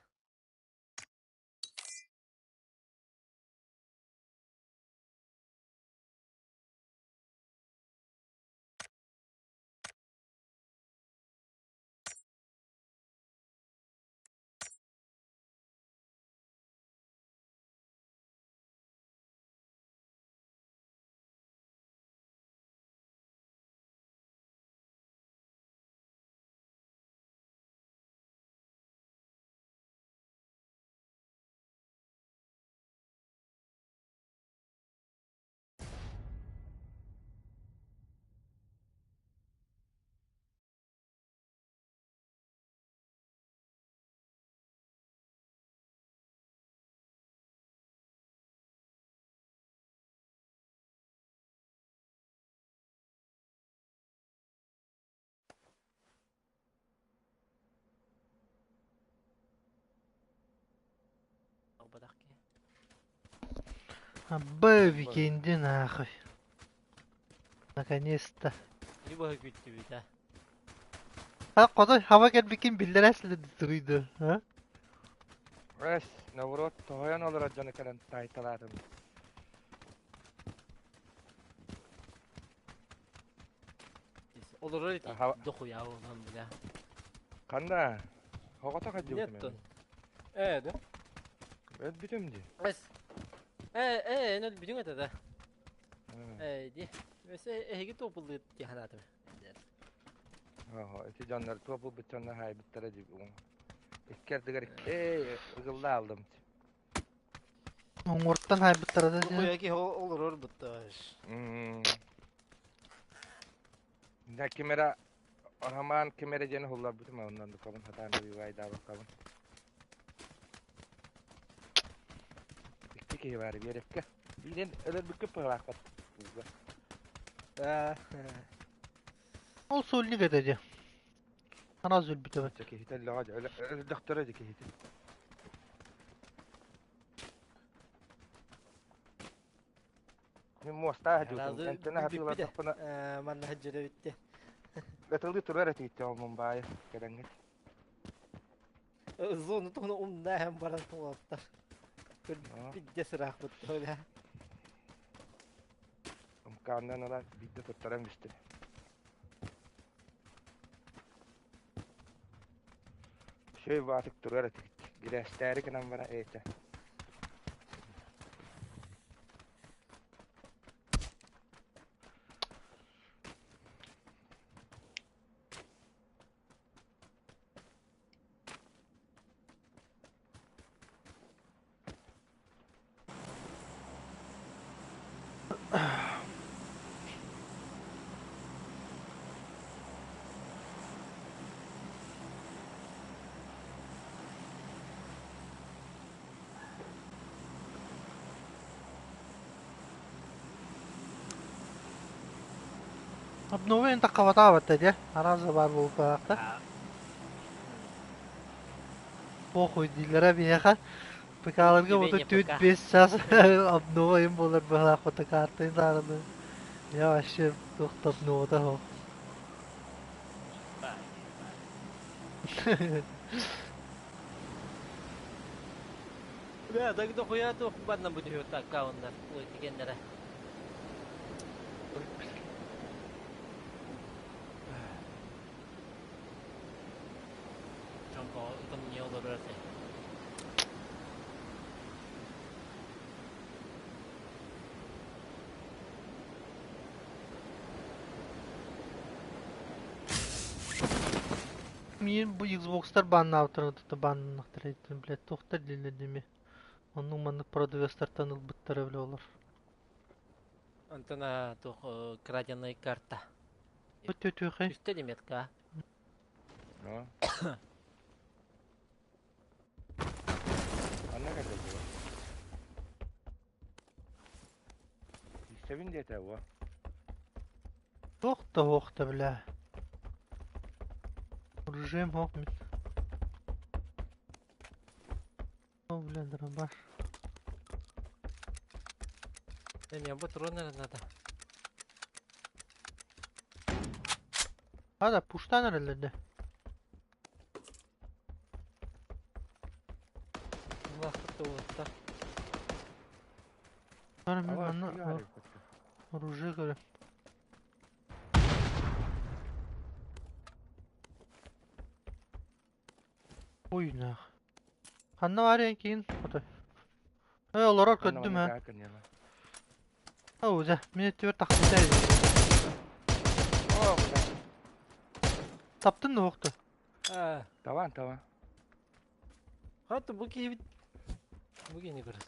Албатах киһи. Абы викенди нахуй. Наконец-то. Не баһы күттүбүт а. Ha хотой хаба кэлбиккин биллэрэ туруйду. А? Эс, наоборот, тоһойон олорор дьону кэлэн таайталаатым. Олорор дохуя олан бля. Ханна? Хоҕото Нет хадьыбытым тон. Э, да? Өлбүтүм дии. Эс. Э, э, эн өлбүтүҥ этэ да. Э, ди. Өсө эһиги туопуллыыт дии санаатым. Ого, ити дьоннор туопулбут дьоннор хаайбыттара дии. Икки ардыгар эй, ыгылла алдым. Оҥортон хайбыттара да Дохуя киһи олорор бутташ. Да кимера Роман кимере диэн уһулларбытым оннан дукабын хатаан убайдаабаккабын. Икки киһи баар биэрэккэ. Биирин өлөрбүккэ пыһалаахпат. Ол сольник этэ дии. Араас өлбүтэ бат. Киһитэ өллөҕө өлдөхтөрө дии киһити. Мин муостаах дьутум. Энтэн хатыылатахпына Манна хадьыра битте. Ытылыы турар этиитте ол Мумбаайы кэлэҥҥит. Зону туһуна умнаһан баран уолаттар. Бидде сыраахпыт бля. Умкааннан ылан биирдэ туттаран бистим. Шөй баатык турар этигит. Гирээстээри гынан бара ээтэ. Обновление таххабатаабатта дьэ, араас да баар буолбатахта. Похуй дииллэрэ биһиэхэ. ПК-ларга Тебе ото не түөрт ПК. биэс чаас обнова им буолар быһалаах фотокартайын саараны. Я вообще туох да обновата суох. Бля, так дохуя туох банна будет аккауннар, ой, дигеннere. Чоҥкоҕо ытамньыйа олорор этэ. Миин бу Xboxтар баннаабыттарын тута баннахтара этин, блядь, туохтар дииллэр дими. Оннук маннык продавецтартан ылбыттара бile олор. Онтон туох краденая карта. Бу төтүөхэй. Үстэ лимитка. Ну. Анна кэллэ дуо? Истэбин диэтэ уо. Туох да суох да бля. Режим суох мин. О, бля, дробаш. Да мне патроны надо. А да, пуштан эрэллэр Лахта Мин манна оружие көрө. Ой, нах. Ханна баар киин? Отой. Э, олорор көрдүм ha. Оо, дьэ, мин өттүбэр тахсыбыта Таптын да уохту. Таван, таван. Хата бу киһибит бу киһини көрө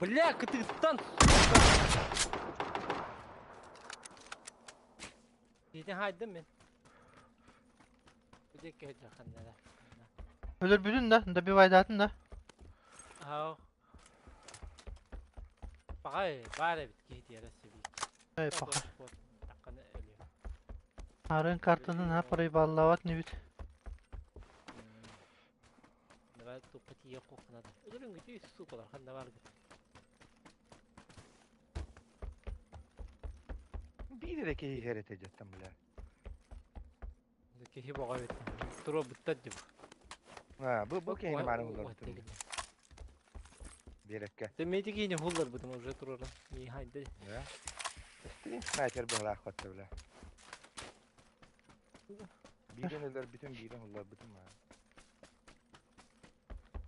Бля, кытыттан Киһитин хаайдым мин. Бу диэки сылдьар Өлөрбүтүн да, добивайдаатын да. Ау. Пахай, баар эбит киһи тиэрэ сибиик. Эй, паха. Арын картаны на проебаллават не бит. Давай тупо тие кухнада. Өлөрүн күтүү сукалар ханна бар гыт. Биир эрэ киһи иһэр этэ дьэттэн бля. Киһи боҕо эбит. Тура буттар дим. А, бу бу киһини мааны булларбытым. Биэрэккэ. Ты мети киһини хулларбытым уже турара. Михайда. Да. Стрим снайпер быһалаах батта бля. Биирин өлөрбүтүм, биирин хулларбытым.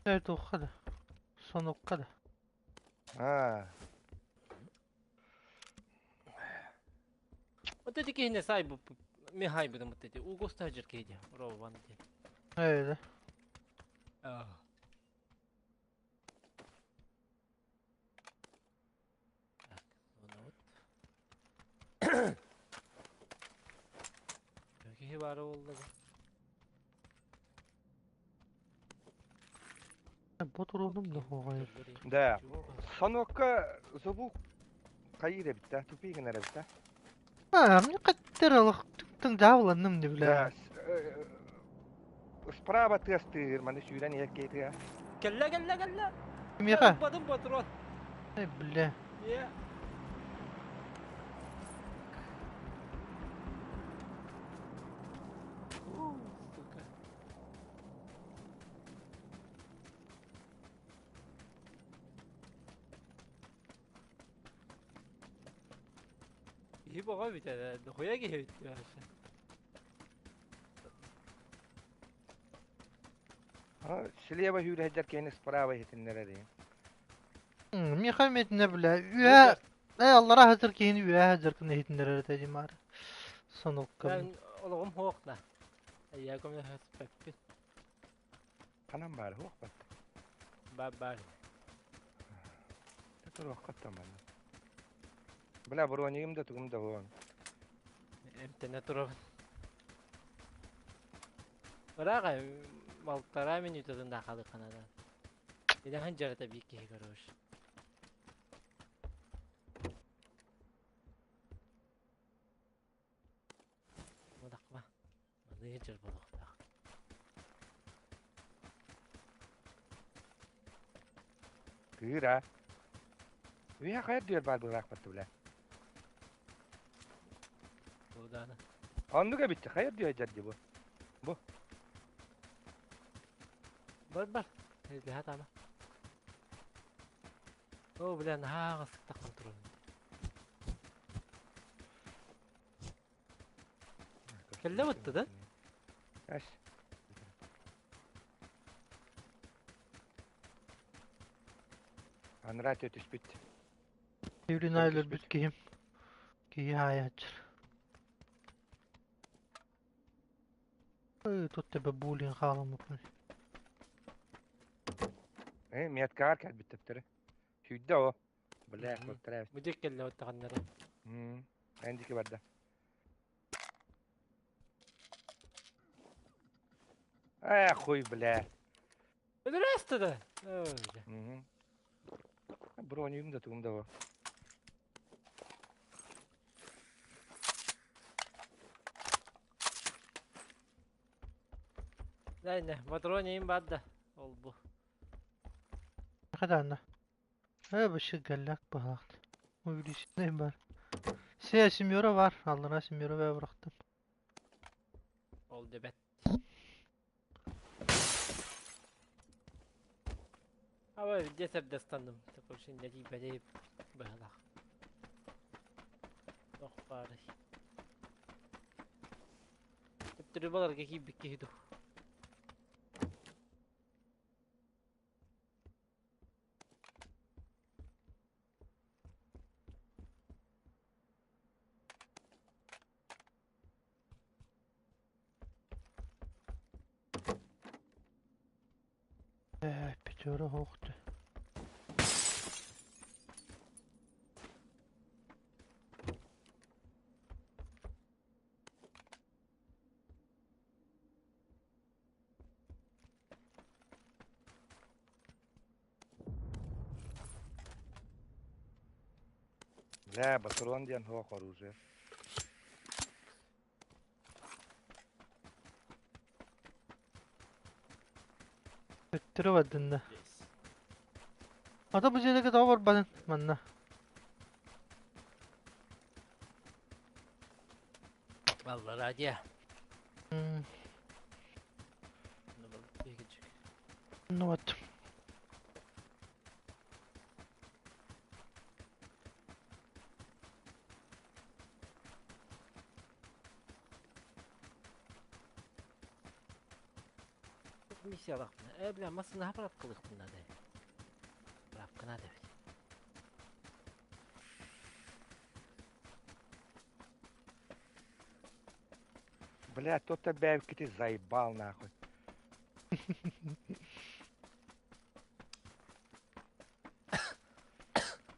Эй, туохха да. Сонукка да. А. Вот эти киһини сай бу Михай бутым вот эти. Угоста жир киһи Рован диэн. Эй, да. Так, ну вот. Киһи баара буолла Бот уруунум да хуоҕай. Да. Сонуокка зубу хайыр эбит да, тупик гынар эбит да. А, мне каттер алых тың жабыланным не бля. Да. Справа тыастыыр, маны сүүрэн иһэр Кэллэ, кэллэ, кэллэ! Миха. Бадым патрон. Эй, бля. Е. Сука. Киһи боҕо эбит ээ, дохуя киһи эбит вообще. Слева сүүрэ киһини справа иһитиннэрэр Миха метне бля. Үө. Эй, аллара хазыр киһини үө хазыр кын иһитиннэрэр этэ димар. Сонукка. Мен олоҕум хуохна. Я көмө хөспөппүн. Ханан баар, хуох бат. Ба бар. Туруохха манна. Бля, бронигым да тугум да буолан. Эмтэнэ турабын. Ыраах полтора минутатын да хаалыахха наада. Идэхэн дьарыта биир киһи короче. Мадахма. Маныгы дьар буолуохтаах. Кыыра. Үйэ хайар дүөр баар быһаахпат бля. Будаана. Оннук эбит хайар дүөр дьар бу. Бу. Бар бар. Лэһэ таама. О, бля, наһаа сыктаххан турабын. Кэллэ бытты да? Эс. Анра түспүт. Еврин өлөрбүт киһим. Киһи хаайааччыр. Тут тебе буллинг хаалыммыппын. Э, меткаар кэлбит төптөрү. Сүйдэ о. Бля, көртөрө. Бу дьик кэллэ оттаҕаннара. Эндики барда. Э, хуй, бля. Өлөрөөстө да. Бронюм да тугум да бар. Дайна, патронейм бар да. Ол бу. Хадаанна. Э, бышы галлак баһаахт. Увеличенный бар. Се семера бар. Аллара семера бә бырахтым. Ол дебет. Аба где станным. Такой шинде тибе быһалах. Ох бары. Төптөрү баларга киирбит киһи дуу. Э, пятеро охты. Бля, патрон диэн суох оружие. Өттөрө бардынна. Ата бу жерге тоо барбадын манна. Баллара дия. Ну вот. Миссиялаах Э, бля, масына бырапкылык надо. Бырапкы надо ведь. Бля, тот бэвки ты заебал нахуй.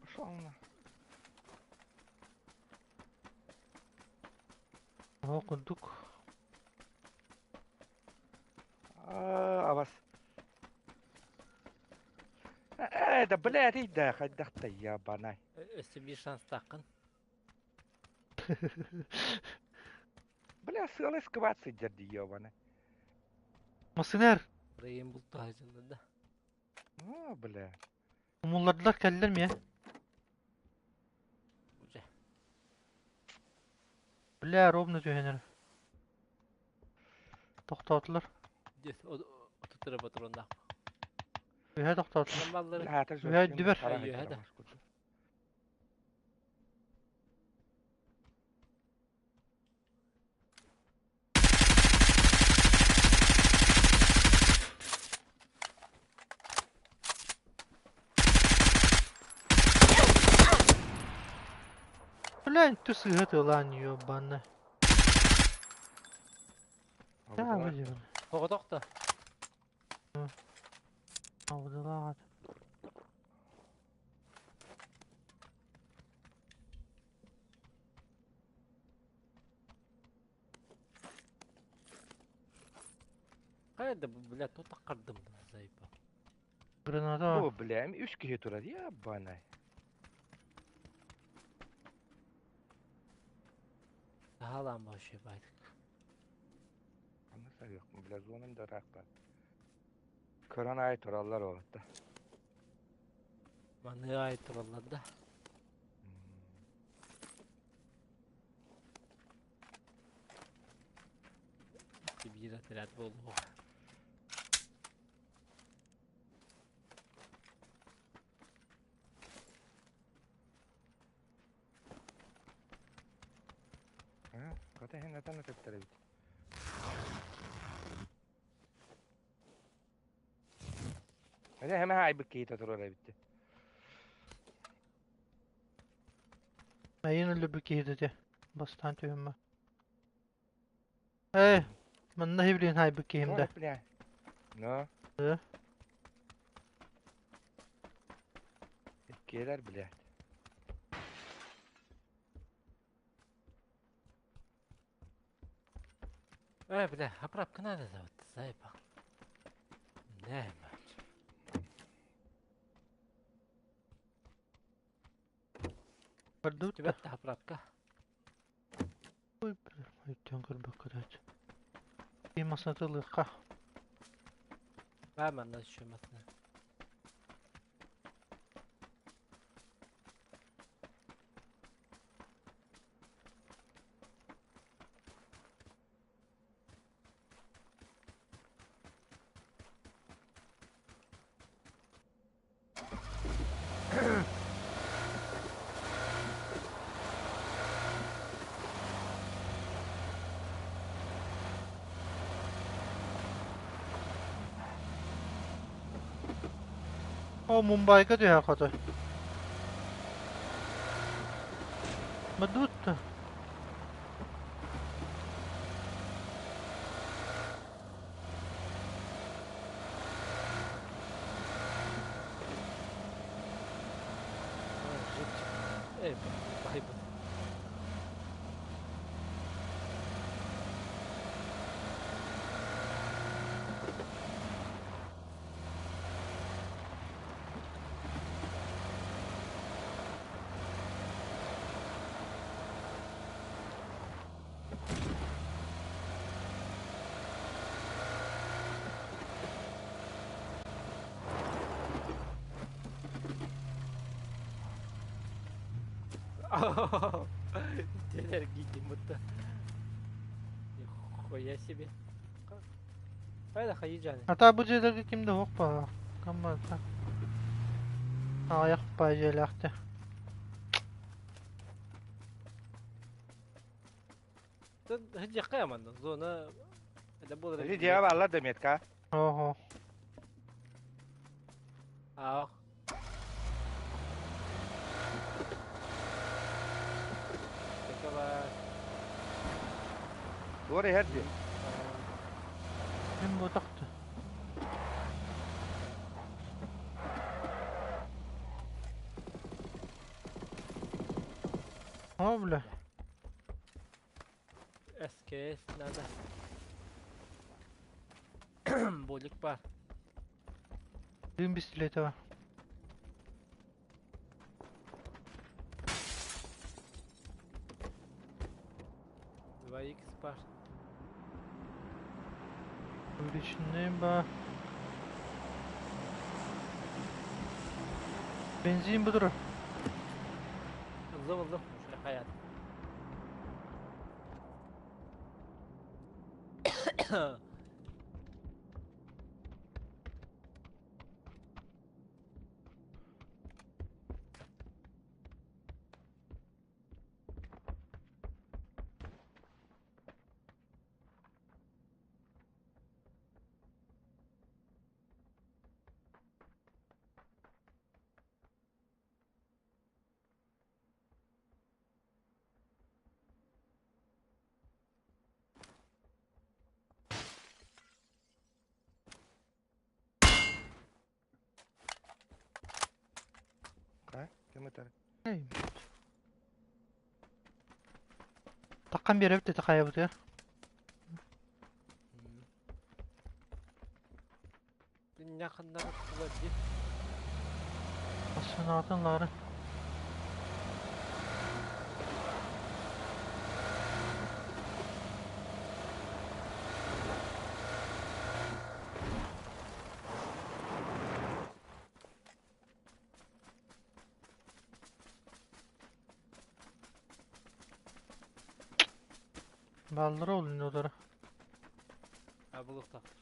Пошел на. О, курдук. А вас. Э, да, блядь, иди, хайдах-то ебаный. Өссө биир шанс таххын. Бля, сыалы скваться дерди ебаный. Масынер. Рейн бултаһы да. Ну, бля. Умулладылар кэллэр ми? Уже. Бля, ровно түһэнэр. Тохтоотулар. Отуттара патронда. Үһэ тохтоотулар. Баллары. Бля, это же... Бля, дибер. Ай, да. Бля, ты сыһа тылаан ёбана. Да, вроде бы. Тоҕотохто. Алдылаат. Э, да, бля, тут аккардым, заебал. Граната. Бу бля, үс киһи турар, ябанай. Таһалаан вообще байдык. Аны сарыахпын, бля, зонам да ыраах баар. Көрөн аай тураллар уолаттар. Маны аай тураллар да. Биир отряд буолуо. Хата иһин атан атыттар эбит. Эдэ хэмэ хаайбыт киһитэ турар эбит. Айын өлөрбүт киһитэ ити. Бастаан түһүммэ. Эй, манна хибилин хайбыт киһим да. Бля. Но. Э? Иккиэлэр, блядь. Э, бля, оправка надо вот, заебал. Не, мать. Көрдүбүт Түбэт да оправка. Ой, бля, өйтөн көрбөккө да. Ким масатылыхха. Бар манна еще масына. О, Мумбайга түһэр хотой. Мадут. Живчик. Эй, байбыт. Энергии будто. Нихуя себе. Хайда хайыжаны. Ата бу дьиэлэргэ ким да суох баҕа. Кам барда. Аҕыйах баай дьиэлээхтэр. Хыдьахха манна зона это было. Эти дьиэ бааллар да метка. Ого. Ах. Такова. Туор иһэр дии. Мин ботахты. О, бля. СКС надо. Болик бар. Дым пистолета бар. Два икс бар. Увеличенный ба. Бензин бұдыры. Ыллым ыллым. Уже хаят. Ха? Ким ытар? Таққан беріп те тақая бұты. Дунньахыннара тула дии. Санаатын лаары. Баллара олуннулара. А булуктахтар.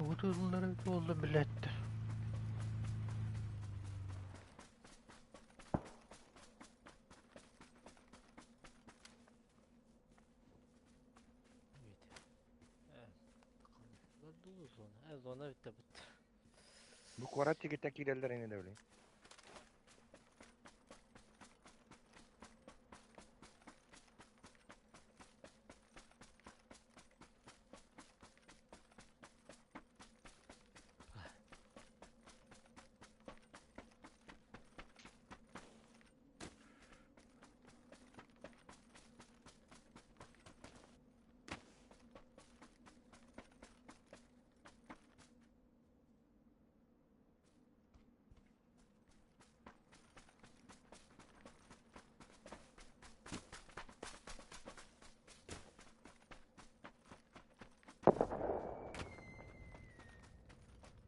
Уутууллара буолла билээттэр. Зона, зона bitti bitti. Бу куорат тигитэ киирэллэр ини да билин.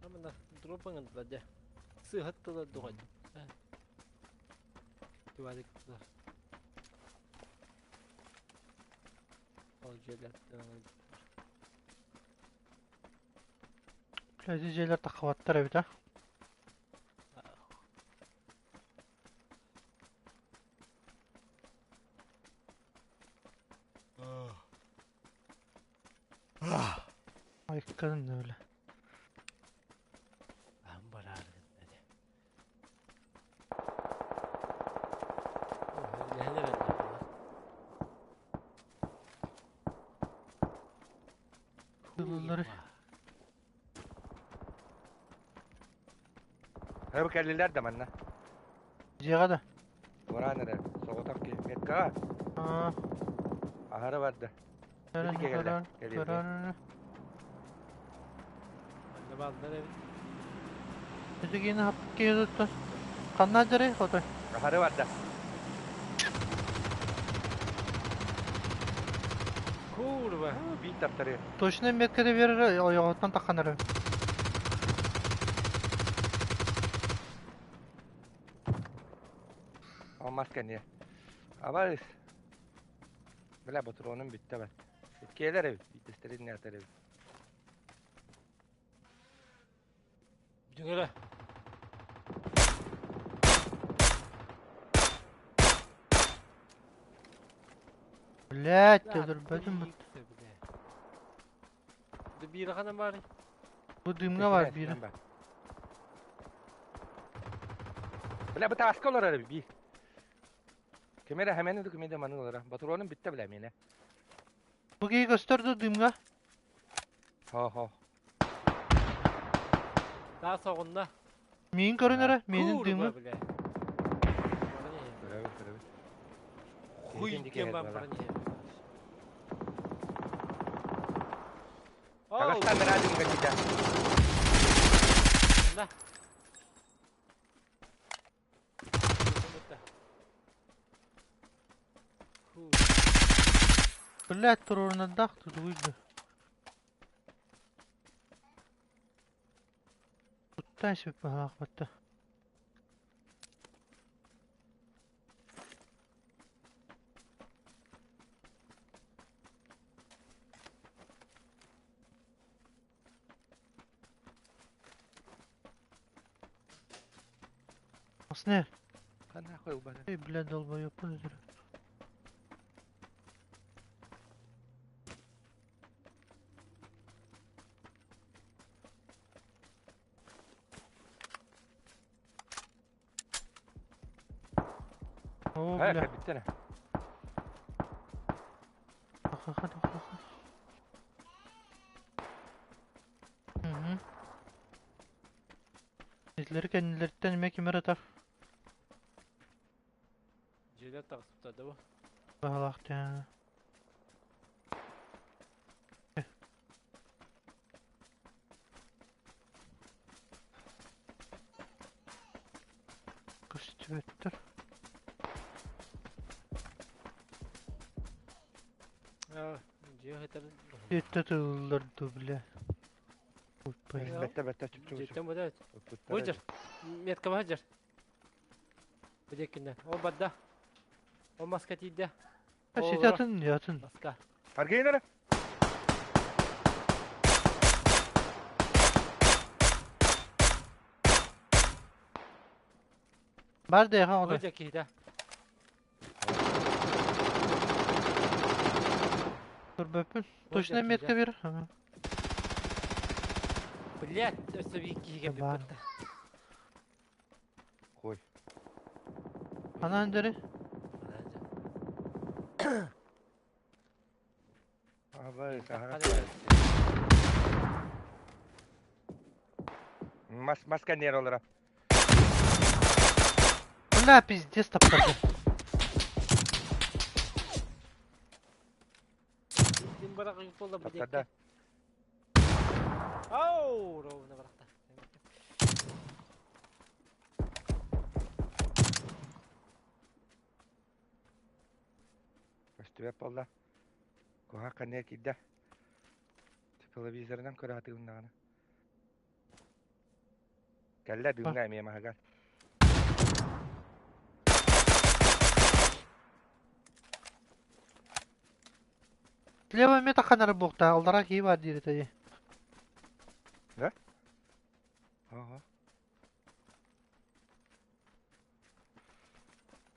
Амана дропаңын дьэ. Сыһаттылар дуҕай. Туваликтар. Ол дьиэлэртэн Бля, дьиэлэр таххабаттар эбит а. Айкканын öyle. Аһым бараар гынна. Yılları. Һэ кэллилэр да манна. Дьиэҕэ да. Бураан эрэ. Соҕотох киһи. Меткаҕа. Аа, Аһары барда. көрөн, Бити кэллэ. көрөн, Кэлиэ. көрөн. Манна бааллар эбит. Итигини хаппыт киһи туттан. Ханна дьарый хотой? Аһары барда. Курва. Биир таптары. Точно меткада берер ойоҕуттан таххан эрэ. Алмаз кэнниэ. Абарыс. Бля, патронум бүттэ бат. Иккиэлэр эбит. Биирдэстэрин нэтэр эбит. Бүтүҥэрэ. Блять, өлөрбөтүм. Биир ханан баарый? Бу дымҥа бар биир. Бля, бу тааска олорор эбит биир. Ким эрэ хэмэн үдү кими да маныы олорор. Патронум бүттэ бля миэнэ. Бу киһи көстөр да дымҥа. Хо-хо. Таас оҕунна. Миин көрөн эрэ, миинин Курва, дымҥа. бля. Баран иһэр. Көрөбүт, көрөбүт. Хуй Киһитин диэки диэн иһэр баан буолла. баран иһэр. Оу! Казахстан радио киирдэ. На. Ху. Блять, туруорунардаах тутугуй да. Туттан сөп баһаахпатта. Асне, Ханна хуй убана. эй, бля, долбоёбпун өтөр. Оо, Һэ, бля. кэлбиттэр. Ха-ха-ха-ха. Итилэри кэннилэриттэн эмиэ ким эрэ ытар. Дьиэлэр таҕыспыттар да бу. Баһылаах дьэ. Көстүбэттэр. Дьиэ ыһытар. Дьиэттэ тыллар дуу, бля. Бэтте бэтте чупчу. Дьиэттэн бөдөт. Бу Метка баһадьар. Бу диэкиннэн. Ол барда. Ол маска тиийдэ. Сити атын, атын. Маска. Аргейнера. Бар да яхан Ол ода. дьэ киһитэ. Көрбөппүн. Точно метка бер. Ага. Блять, өссө биир киһигэ Бар. бүппүттэ. Хой. Анаан дери. Абай, Мас маска нер олора. Бля, пиздец таптарды. Ким барак буолла бу Таптарда. диэки. Оу, ровно барахта. Көстүбэт буолла. Куһаҕан нер киирдэ. Телевизорынан көрө сатыыбын Кэллэ дыымҥа эмиэ маһыгар. Слева эмиэ тахханары буохтаа, аллараа киһи баар диир этэ дии. Да? Ага.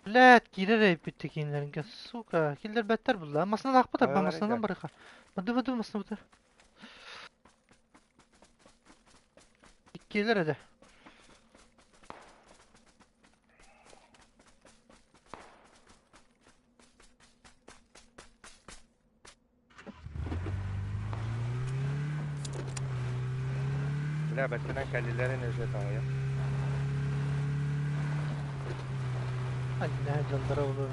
Блядь, киирэр эйпитте кииннэрингэ, сука, киллэрбэттэр булла. Масынан аахпытар, ба масынан барыха. Бады бады масына бутар. Иккилэр этэ. Бля, бэттэнэн кэллилэрин өсө тоҥуйа. Анна дьаллара олор.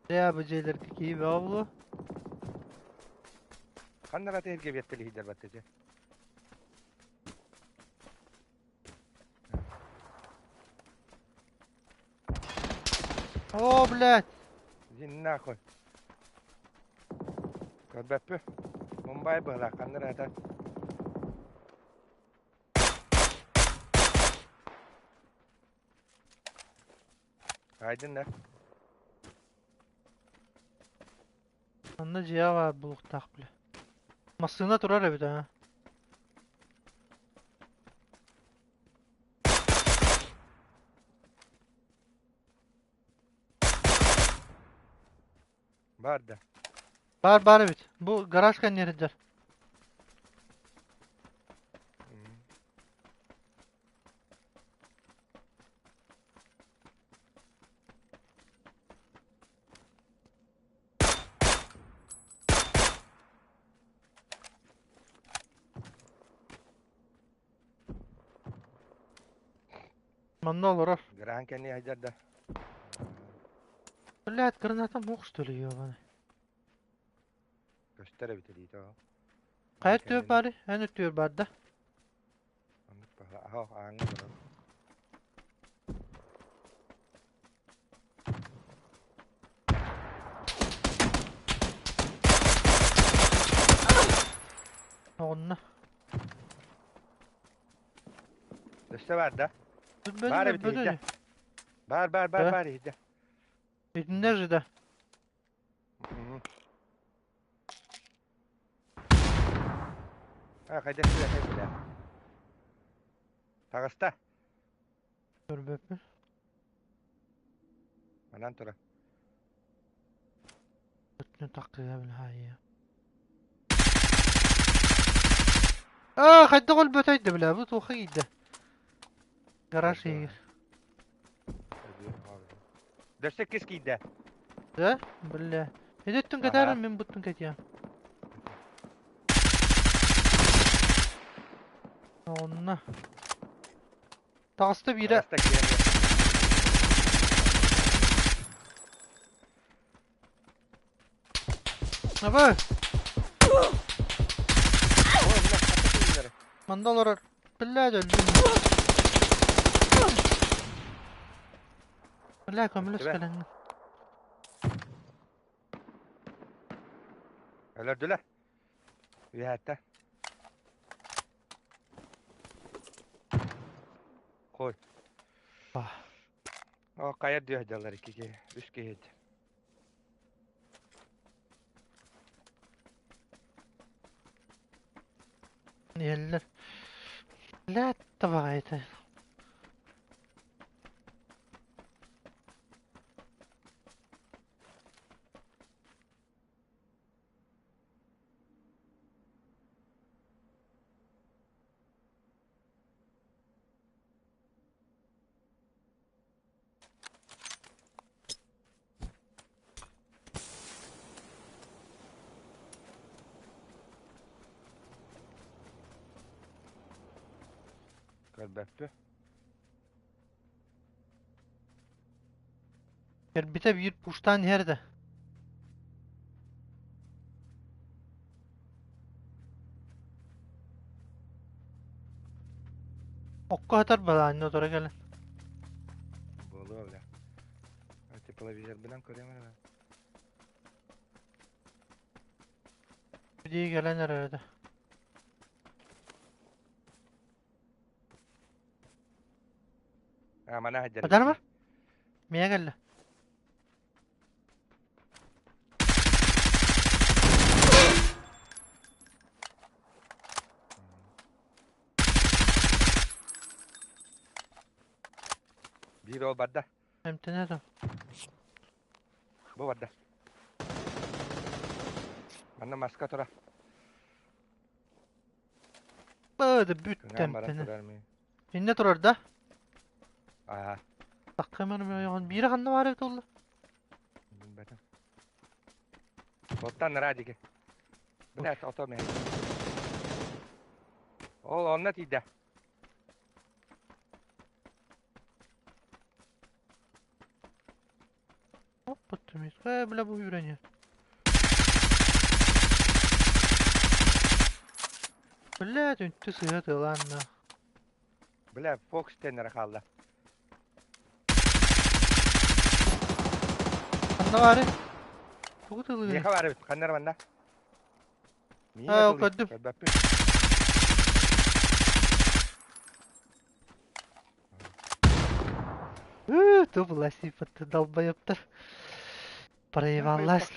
Дьэ, бу дьиэлэргэ киһи бөҕө буолуо. Ханна эргэ биэртэлиһийдэр баттыжы. О, блядь! Иди нахуй. Көрбөппү. Мумбай быһылаах ханна эрэ Айдын да. Онно дьиэ баар булуктаах, бля. Массыына турар эбит, а. Бар да. Бар бар эбит. Бу гараж кэнниэрдэр. Манна олорор. Граһан кэнни айдар да. Блядь, граната мох что ли, ёбаный. Көстөр эбит илиитэ. Хайа өттүгэр баарый? Эн өттүгэр баар да? Оннук баһа. Аһа, ааҥҥа олорор. Оҕунна. Өссө баар да? Баар эбит иһирдьэ. Баар, баар, баар, баар иһирдьэ. Итиннэ же да. А, хайдах сүрэхэ бля. Таҕыста. Көрбөппүн. Манан тура. Өттүнэн таххыа хаайа. Аа, хайдах өлбөтөй да бля, бу туохха киирдэ? Гараж иһигэр. Дөссө кис киирдэ. Да? Бля. Эдеттин Ага. кэтээрин мин буттун кэтиэм. Онно. Таҕыста биирэ. Таҕыста киирэн. Абы! Ой, бля, хата киирдилэр. Манда олорор. Бля, өлдүм. Бля, көмөлөс Өстүбэ. кэлэҥҥин. Өлөрдүлэр. Үөһэттэ. Кой. Bah. О, хайа дүө дьаллар икки киһи, үс киһи. Иһэллэр. Бля, табаҕайта. Көрбөппү. Кэлбитэ биир пуштаан иһэр да. Окко сытар балаанньа утары кэлэн. Буолуо бля. Тепловизорбынан көрөм эрэ. Дии кэлэн эрэр этэ. А, мана сылдьар. Батар ма? Миэ кэллэ. Биир ол барда. Эмтэнэ да. Бу барда. Манна маска тура. Быды бүттэ Кыҥаан баран эмтэнэ. турар мин. Иннэ турар да? Аа, Таккымар ойоҕун биирэ ханна баар эбит буолла? билбэтим. Оттон радиги. Блядь, ото мен. Ол онно тиийдэ. Оппуттум. Э, бля, бу үүрэн Блядь, үнтү сыһа тылаанна. Бля, Фокс теннere хаалла. Ханна баары? Тугу тылыыр? Миэхэ баар эбит, ханна эрэ манна. Миин Аа, атылый, көрдүм. көрбөппүн. Ту власти долбоебтар. Проебалась.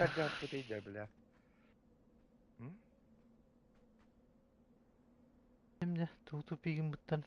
Бля. Эмне, ту тупигин буттан.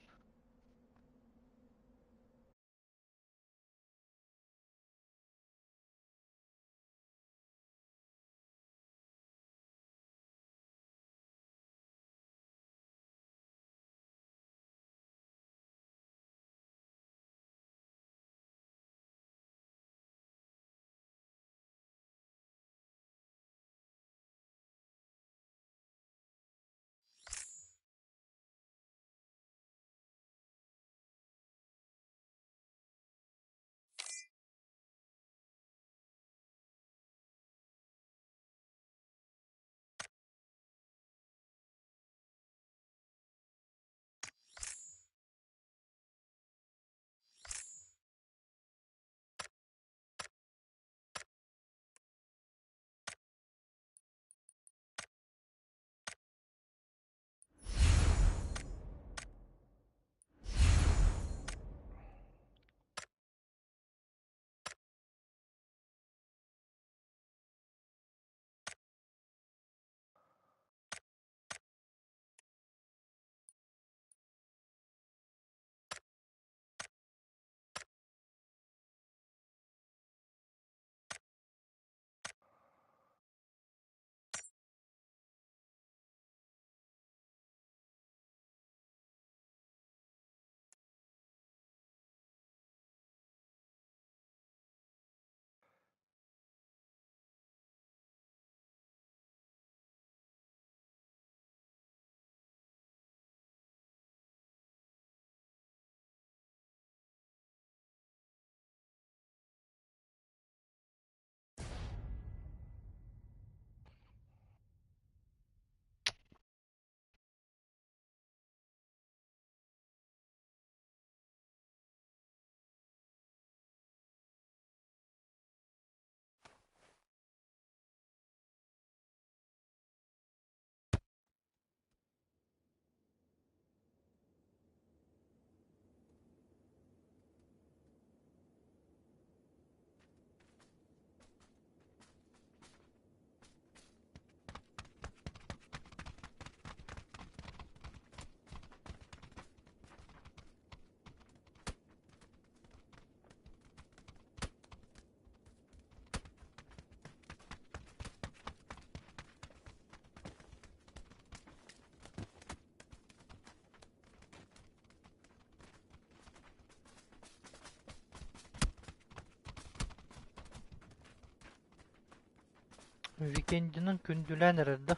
Викендинэн күндүлээн эрэр да?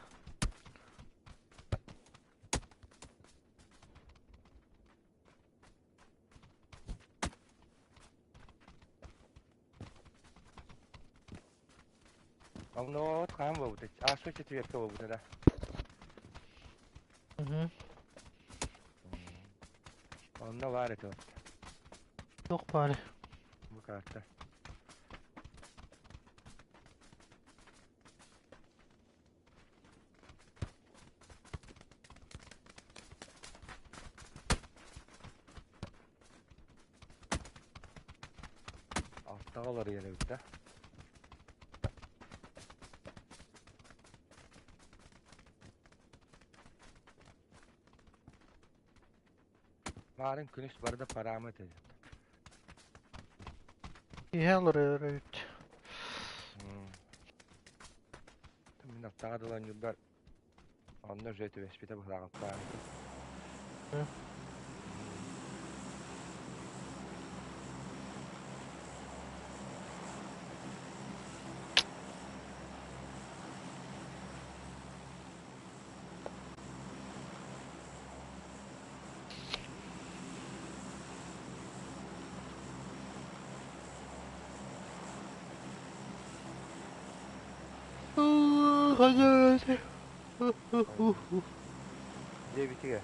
Онно хаһан буолбута? Ааспыт четверка буолбута да. Мгм. Онно баар этэ вот. Туох баарый? Бу карта. Алтаҕа уларыйар эбит да. Марын күнүс бары да параама этэ. Иһэ олорор эбит. Мин алтаҕа дылы оонньуурбар онно уже түбэспитэ быһылаах. Диэбитигэ.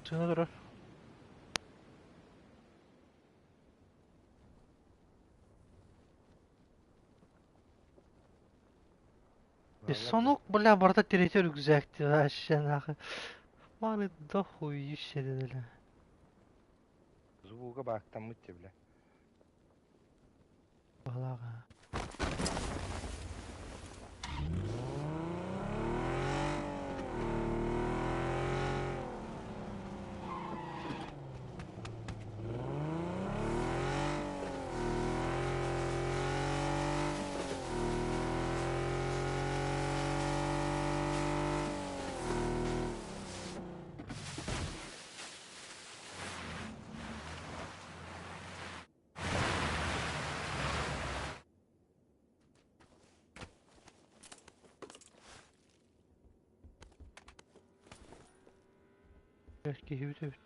Сына турар. Сонук, бля, барыта тиритэ рюкзак вообще нахуй. Маны дохуище дедилер. Звуга баактаммыт те, бля. Балаға. Киһибит эбит.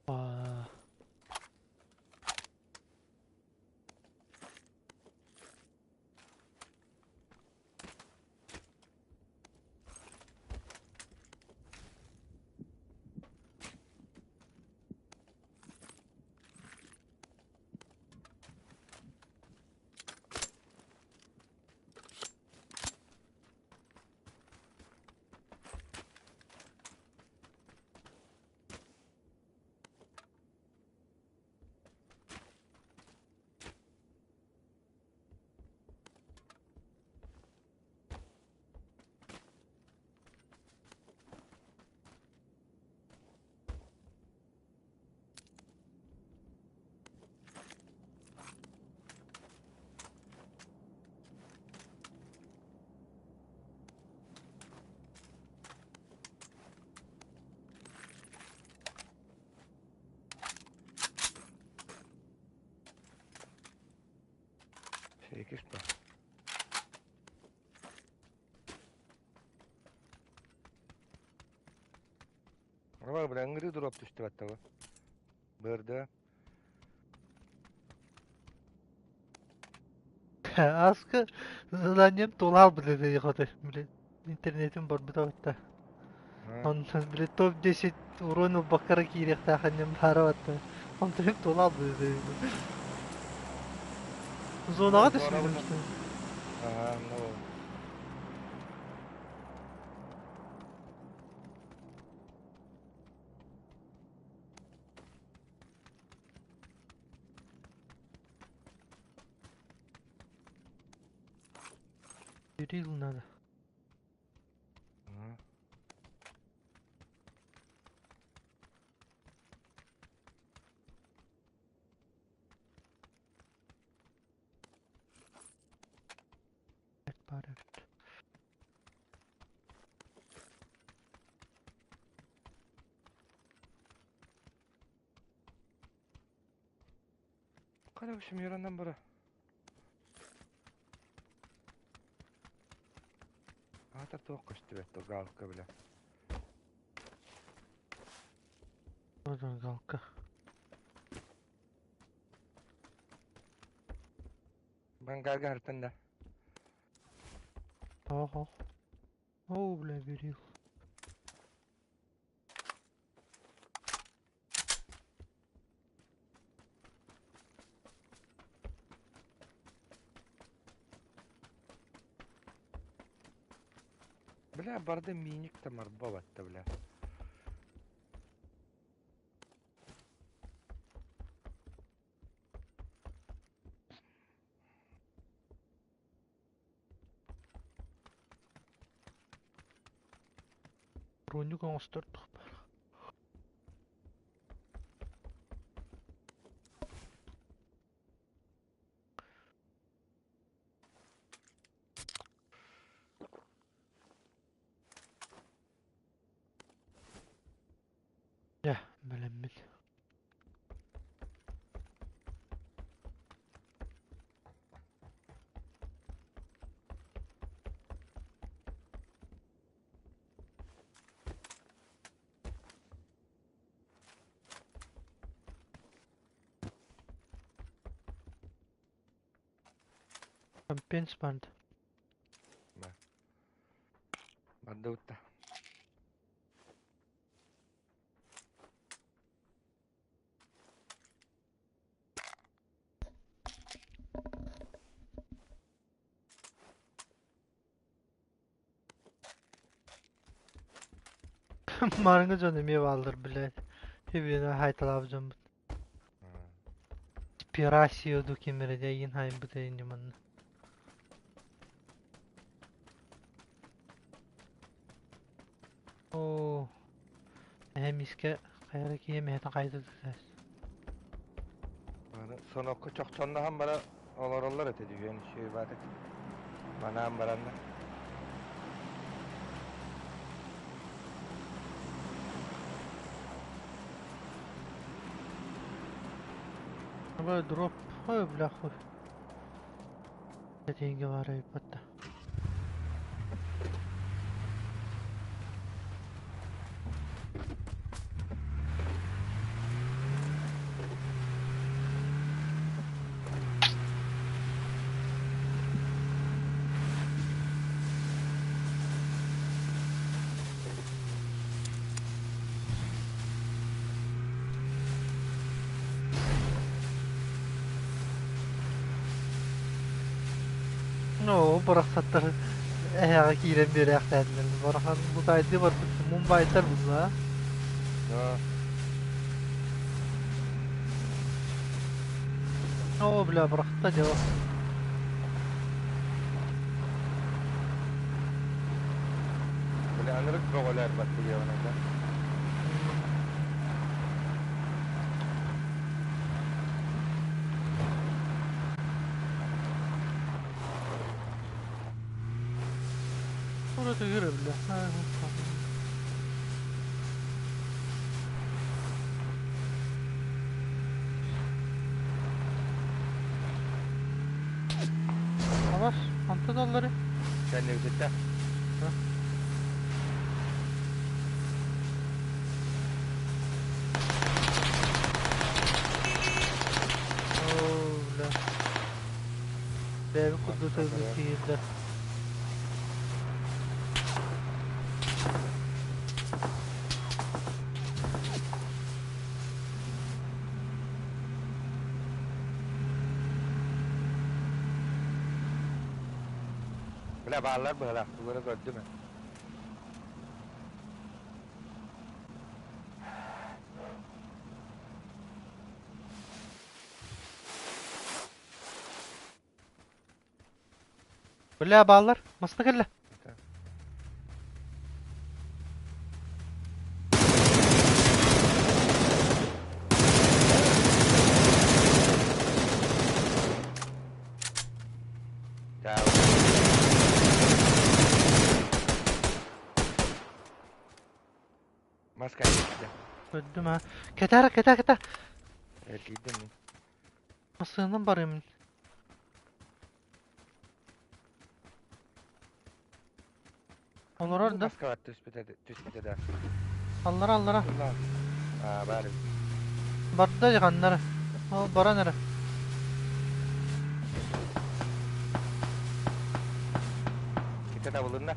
Aa. Sekiz pa. Бар бля, ыҥырыы дроп түстүбэт того. Бырда. Аска заданием тулал блин хотой, блин. Интернетим барбыта батта. Онтон блин топ-10 урон ылбаккара киириэхтээх анньым баара батта. Онтон тулал блин. Зонаҕа түспүтүм что. Ага, ну. Перил надо. Баар эбит. Қара общем яраннан бара. Аатар туох көстүбэт то галка бля. Вот он галка. Бангарга хартан да. Ого. О, бля, берил. Бля, барды миник там арба батта, бля. Бронюк оҥостор бар. Дьэ, бэлэммит. Компенс банд. Барды утта. Марыңы дьон эмиэ бааллар, блядь. Хибина хайталаабыт дьоммут. Спирасио ду кимэрэ дьэ хайбыт инни манна. Оо. Эһэ мискэ хайара киһи мэһэтин хайда тутас. Сонокко чохчонноһон бара олороллор этэ дүйэн үчүгэй баатык. Манаан баранна. Бля, дроп. Ой, бля, хуй. Деньги баар эбит. Ну, барахсаттар эһэҕэ киирэн биэрээхтээтилэр. Барахан бутайды барбыт Мумбайдар булла. Да. О, бля, барахта дело. Бля, анырык бөҕөлөр батты диэбэнэ. Ура тыгыра, бля. Авас, антон аллары. Кэннибититтэ. Ду киирдэ. Бля бааллар быһалаах тугу эрэ көрдүм ээ. Бля бааллар. Маста кэллэ. Мас кэллэ. Көрдүм ha. Кэтээр кэтээ кэтээ. Эргийдим мин. Массыынан барыым. Олорор да. Маскалар түспүтэ түспүтэ да. Аллара аллара. Аа баар эбит. Барда дьаханнара. Ол баран эрэ. Ките табылынна.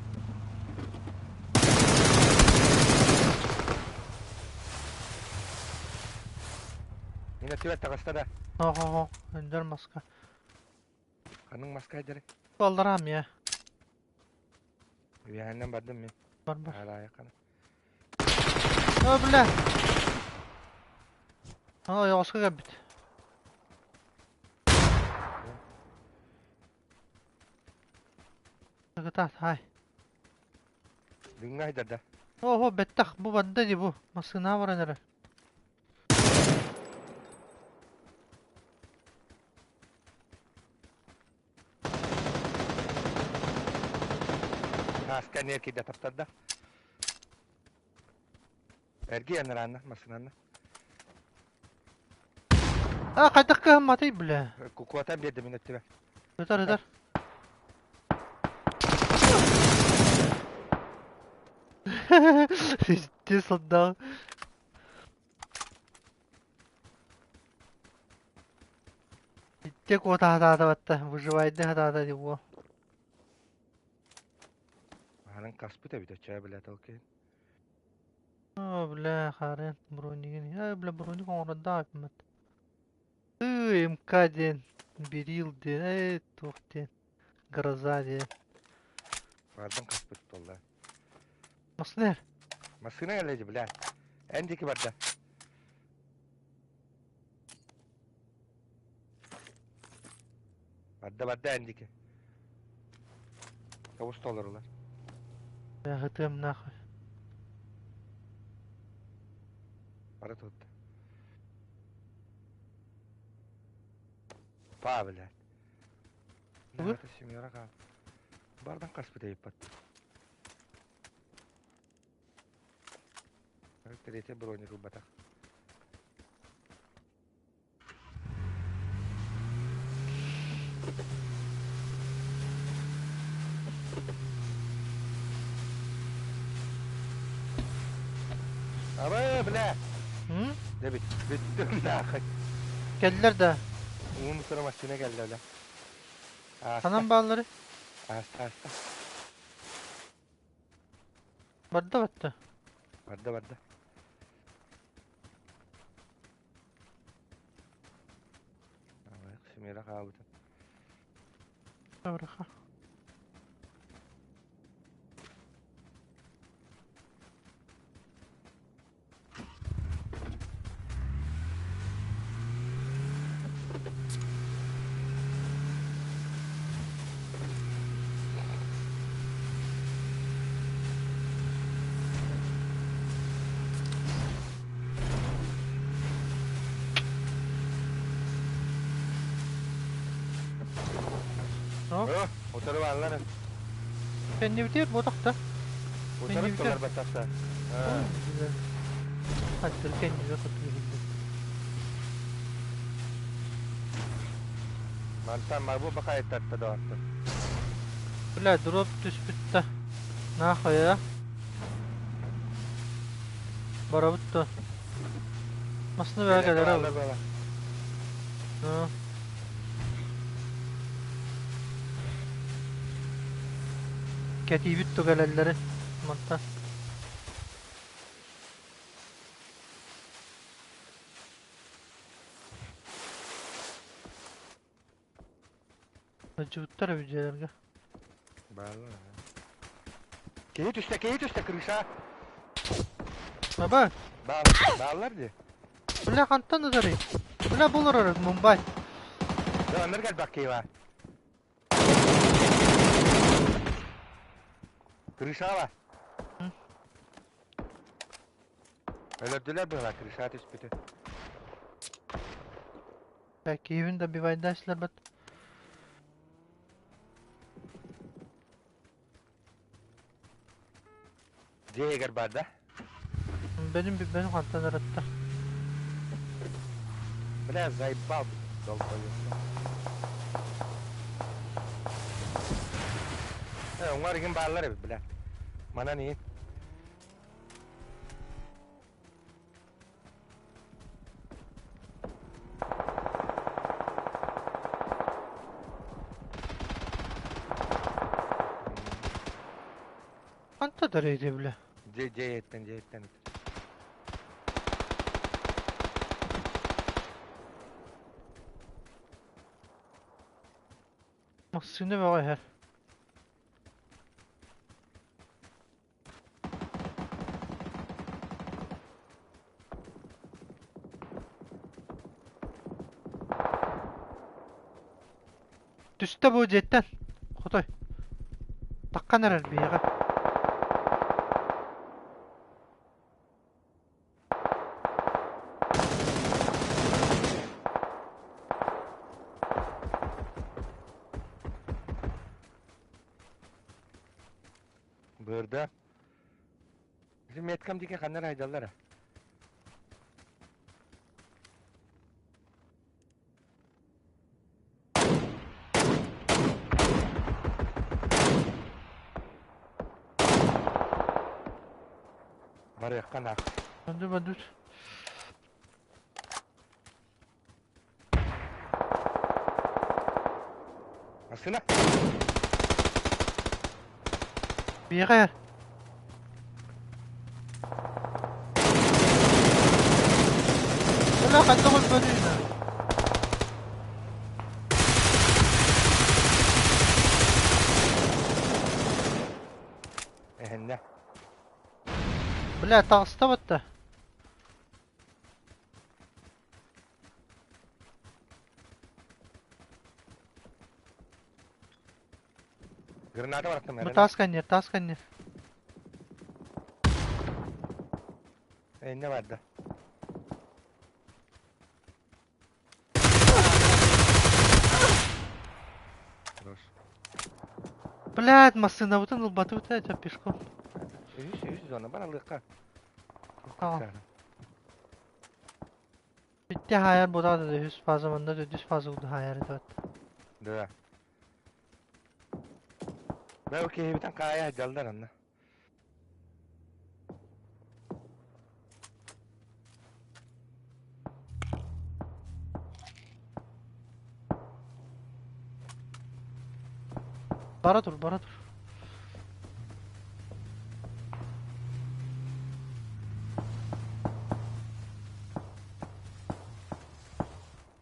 Мин өттүбэр таҕыста да. Оһо, өндөр маска. Ханнык маска айдары? Аллараам я. Үөһэннэн бардым мин. Бар бар. Араайа хана. О, бля. Aa, ойоҕоско кэлбит. Кытаат, хай. Бүгүҥҥү айдарда. Оһо, бэттэх, бу барда дии бу. Массыына баран эрэр. Ааска эмиэ киирдэ таптарда. Эргий анараанна, массыынанна. А, хайдах кыһамматый, бля. Куотан биэрдэ мин өттүбэр. Ытар, ытар. Пиздец отдал. Итте куота хатаата выживайды хатаата диво. Аһарын каспыт эбит оччоҕо бля толкин. О, бля, харын бронигин. Ай, бля, броник оҥорордоох эппимэт. Ыы, МК диэн, Берил диэн, эй, туох диэн, Гроза диэн. Бардым хаспыт туолла. Массыына Массыына кэллэ бля. Эн диэки барда. Барда барда эн диэки. Тоҕус толорулар. Бля, ытыам нахуй. Бара турда. Па, блядь. Тугу? Семеро хаал. Бардан хаспыт эйиппат. Третья броник ылбатах. Абы, бля! М? Дэ бүт, бүттүм нахуй. Кэллэр да. Уун утары массыына кэллэ, бля. Ааста, Ханан бааллары? ааста, ааста. Барда батта. Барда, барда. Семеро хаалбыта. Быраха. О, Утары бааллар. Кэннибитигэр буотахта. Утары Кэннибитигэр. тулар баттахта. Хаттыр кэннибе хоту иһиллэр. Мантан марбу бакайттатта доҕоттор. Бля, дроп түспүт да. Нахуй, а? Барабыт да. Массыына бэҕэ кэлэр Бааллар ау. бааллар. Ну. Кэтиибит тугэлэллэри мантан. Сылдьыбыттар эбит дьиэлэргэ. Бааллар. Киһи түстэ, киһи түстэ, крыша. Аба, Баал, бааллар дии. бля хантан ытарый? Бля бұл олорор Мумбай. Дьэ, оннук элбэх киһи баар. Крышаҕа. Өлөрдүлэр быһалар крыша түспүтэ. Так, киһибин добивайдаачылар бат. Дьиэ иһигэр баар да? Benim benim хантан ыратта. Бля, заебал, долбоёб. Э, уҥар игин бааллар эбит, бля. Манан иин. Ханта дарыйды бля. Дьиэ дьиэ иһиттэн, дьиэ иһиттэн. Массыына бөҕө иһэр. Түстэ бу дьиэттэн. Хотой. Таххан эрэр биһиэхэ. Быырда. Ити меткам диэки ханна эрэ айдаллар Барыахха наах. Dur dur. Массыына. Биһиэхэ иһэр. Бля ханна көрбөтүй Эһэннэ. Бля таҕыста батта. Граната барахтым Бу таас кэнниэр, таас кэнниэр. Эннэ барда. Хорош. Блядь, массыынабытын ылбатыбыт ээ, дьэ пешком. Үһүс, үһүс зона бар алыахха. Tamam. Bitti hayal burada da үһүс фаза манна төрдүс фаза курдук хайар этэ Да. Бэ киһибитин хаайа дьаллар анна. Бара тур, бара тур.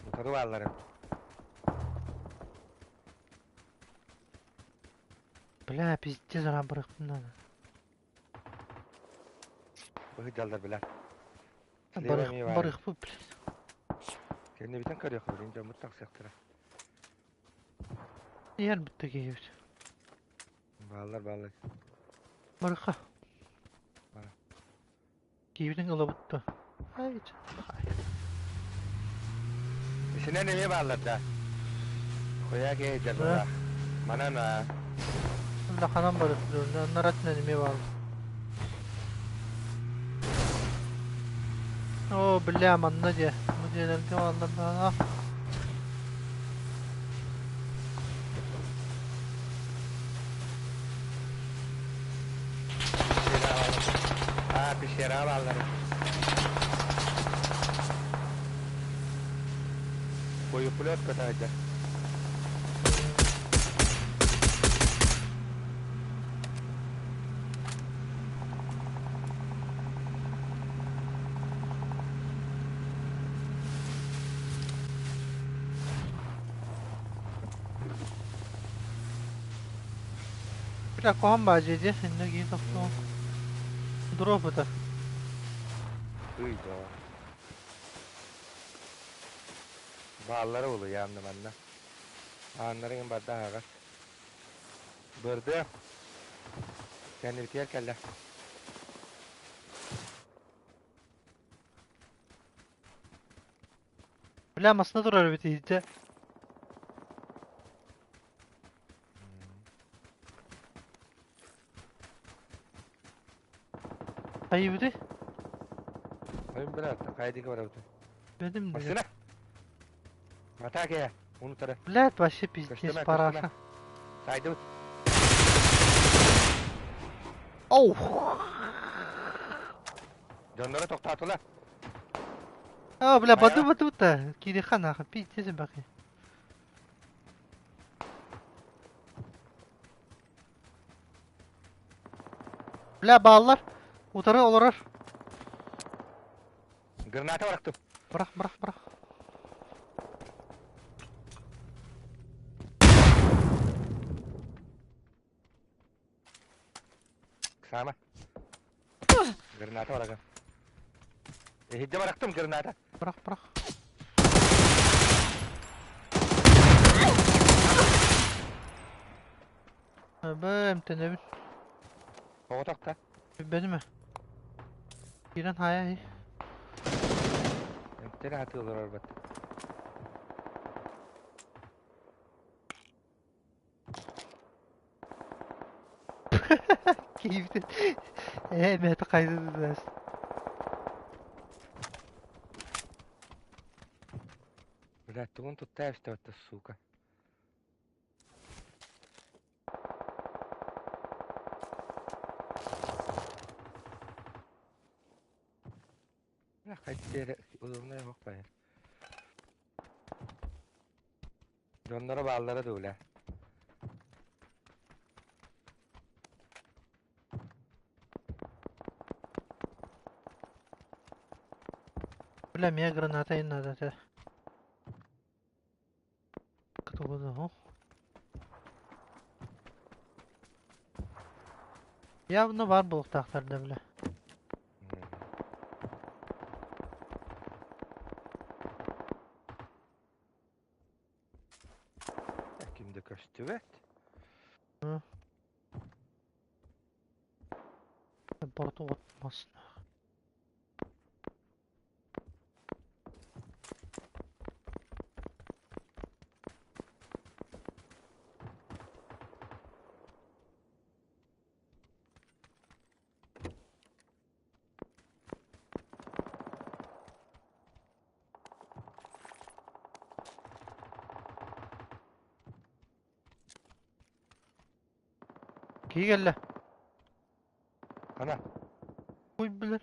Утары бааллар. Бля, пиздец, ара барыахпын надо. Быһы дьаллар билэр. Слева Барыах, эмиэ баар. барыахпыт, блядь. Кэннибитин көрүөх, дьоммут тахсыахтара. Иһэр бүтте киһибит. Бааллар, бааллар. Барыахха. Бара. Киһибитин ылабыт дуо? Ай, Исинэн эмиэ бааллар да. Хуя киһи дьаллара. Манан аа. Ханан барыах наратынан эмиэ бааллар. Оо, бля, манна дьэ. Бу дьиэлэргэ бааллар баҕа. Пещера бааллар. Аа, пещера бааллар. Боепулет көтө. Бля, куһаҕан баадьы дии, иннэ киһи тохтуо. Дроп ыта. Ый доо. Бааллара улуйаамна манна. Ааннарын барда аһаҕас. Бырдыа. Кэннибитигэр кэллэ. Бля, массыына турар эбит иһирдьэ. Хайыбыты? Ойын брат, хайдыга барабыт. Бедим бля. Массыына! Атака! Унутары. Блядь, вообще пиздец, Көстүмэ, параша. Сайдыбыт. Оу! Дьонноро тохтоотулар. А, бля, Хайа? баду баду та. Кириха нахуй, пиздец бахи. Бля, бааллар. Утары олорор. Граната барахтым. Бырах, бырах, бырах. Сама. Граната бараган. Иһирдьэ барахтым граната. Бырах, бырах. Бэ, эмтэнэбин. Оҕотох та. Бэнимэ. Киирэн хаайа Эмтэрэ хатыы олорор бат. Киһибитин ээ мэтэ хайдыдаас. Блядь, тугун тутта эстебетте, сука. Бля, хайдere удобная yok bayar. Дьонноро бааллара дуулэ. Бля, мне граната и надо это. Кто бы Явно бар буолуохтаахтар да бля. Ким да көстүбэт. Борту отмас. Киһи кэллэ. Ана. Хуй билэр.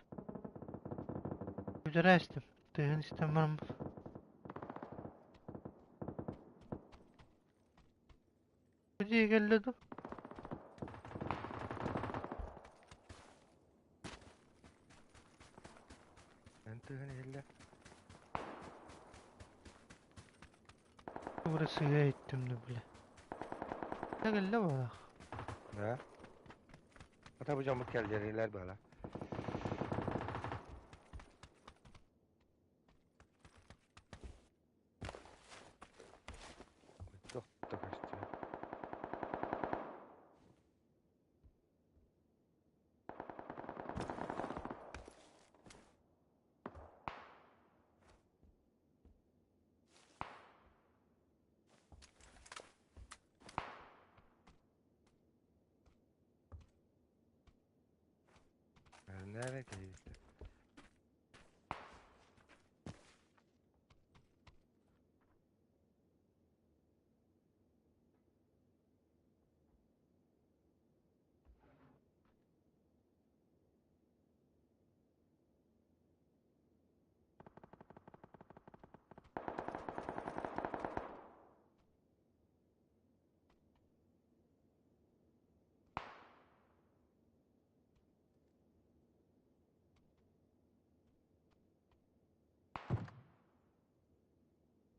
Бүтэрэ истим. Тыһын истэн бараммыт. Бу дьиэ кэллэ дуу? Эн тыһын иһиллэ. Тугу эрэ сыыһа иһиттим да бля. Кэллэ баҕах. Да. Ата бу дьоммут кэлдэрилэр бала. Туох да көстүбэт. Nerede keyifli?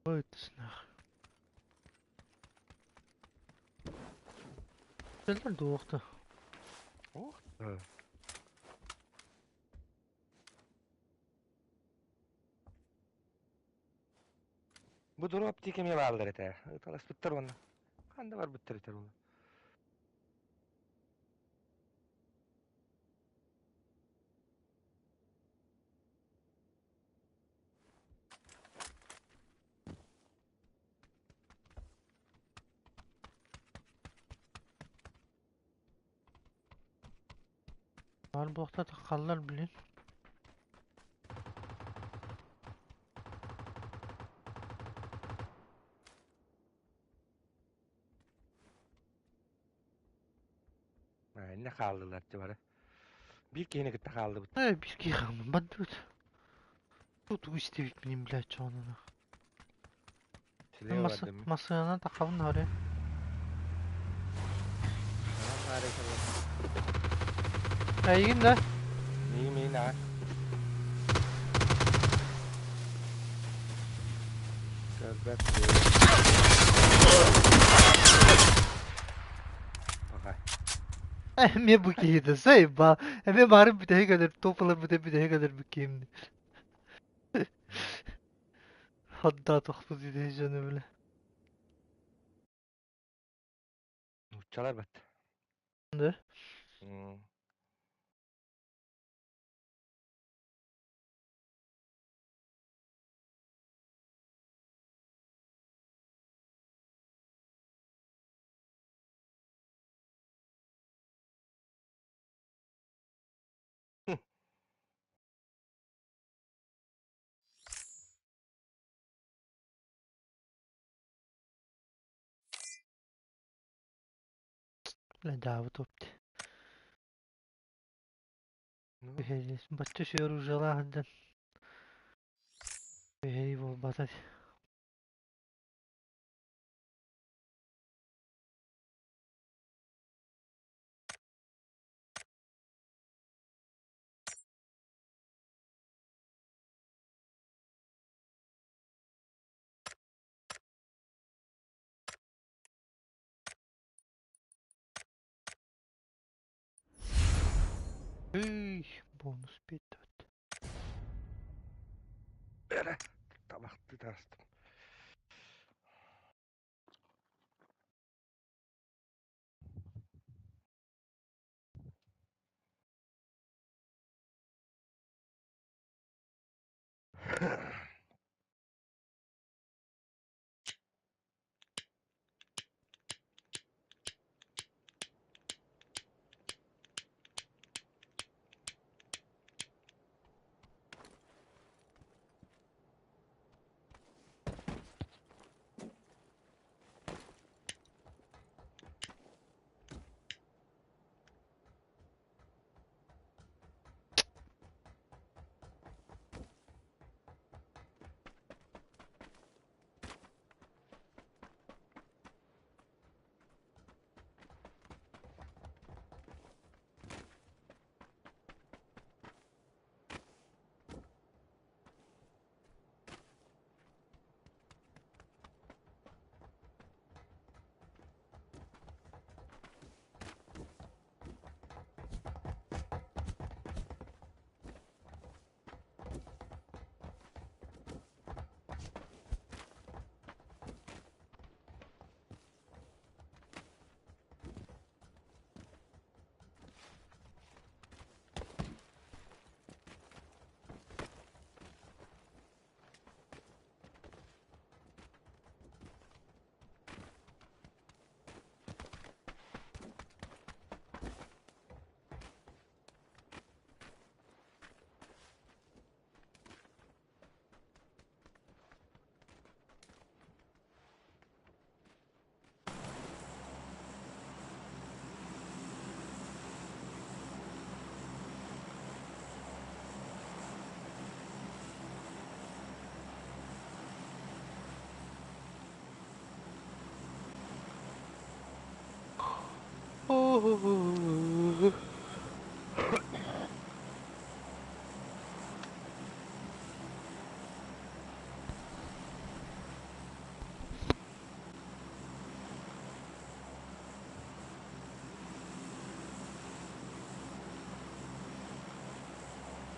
Ой, ты нах. Кэллэр дуохта. Ух ты. Бу дроп тиик эмиэ бааллар этэ. Ыталаспыттар уонна. Ханна барбыттар этэр уонна. Баар буолта таххаллар блин. Иннэ хааллылар дьэ бары. Биир киһини кытта хааллыбыт. Э, биир киһи хааллым бардыбыт. Тут истибит блядь, чоонуна. Силиэ бардым. Массыынанан таххабын хары. Эйигин да? Миигин миигин аҕа. Көрбөт. Баҕай. Эмиэ бу киһитэ заебал. Эмиэ баарын бүтэһик өлөр, топалар бүтэ бүтэһик өлөрбүт киһим. Hadda тохпут идэһи дьону билэ. Нууччалар бат. Да? Бля, да, вот опти. Бачча сүөр ужалаахыдан. Түһэрии буолбата. Ый, бонус биэрдибит. Эрэ, табахтыы таҕыстым.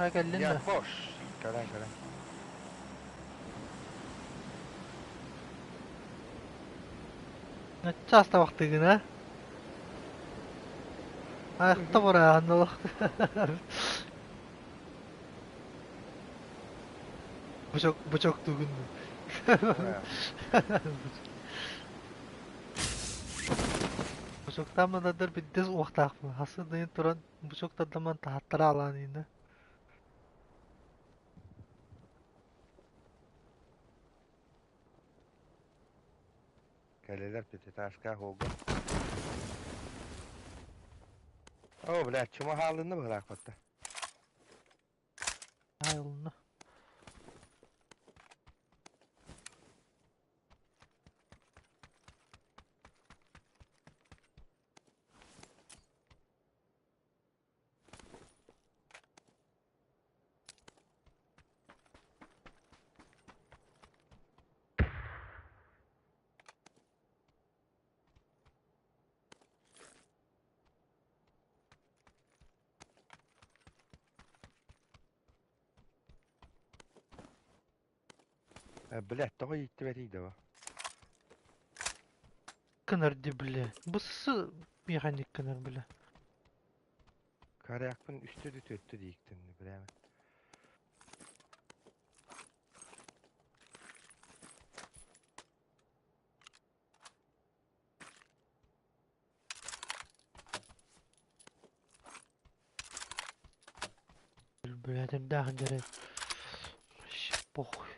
Ha кэллин Я да? бош. Кэлэн кэлэн. Начаас табахтыгын а? Айахта бырааһын олох. Бычок бычоктугун. Бычоктаамадардар биддес уохтаахпын. Хасы дайын туран бычоктардаман таһаттара алаан иинэ. Кэлэлэр пятиэтажка хога. О, блядь, чума хаалынны быһылаахпатта. Айылына. Блядь, тоҕо ииттибэтий да бу? Кынар ди бля. Бу сы механик кынар бля. Карякпын үстэ да түөттэ дииктинни бля. Бля, дээх дьэрэ. Похуй.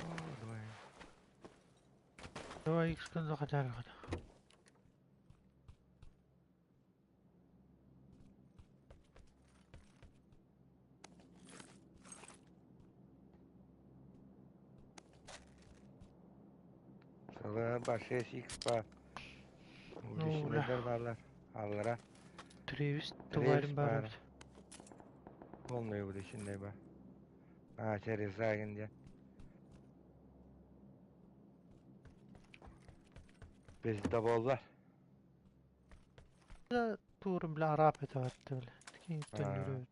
О, давай. Давай икс-кын захотяли хата. Сылы бар 6x бар. Ну, бля. Улишнелер барлар. Аллара. Тревис Тревис товарим бар. бар. Полный улишнелер бар. А, через Загин Пиздоболлар. Туурум бля арап это ватты бля. Такие А. тоннюрют.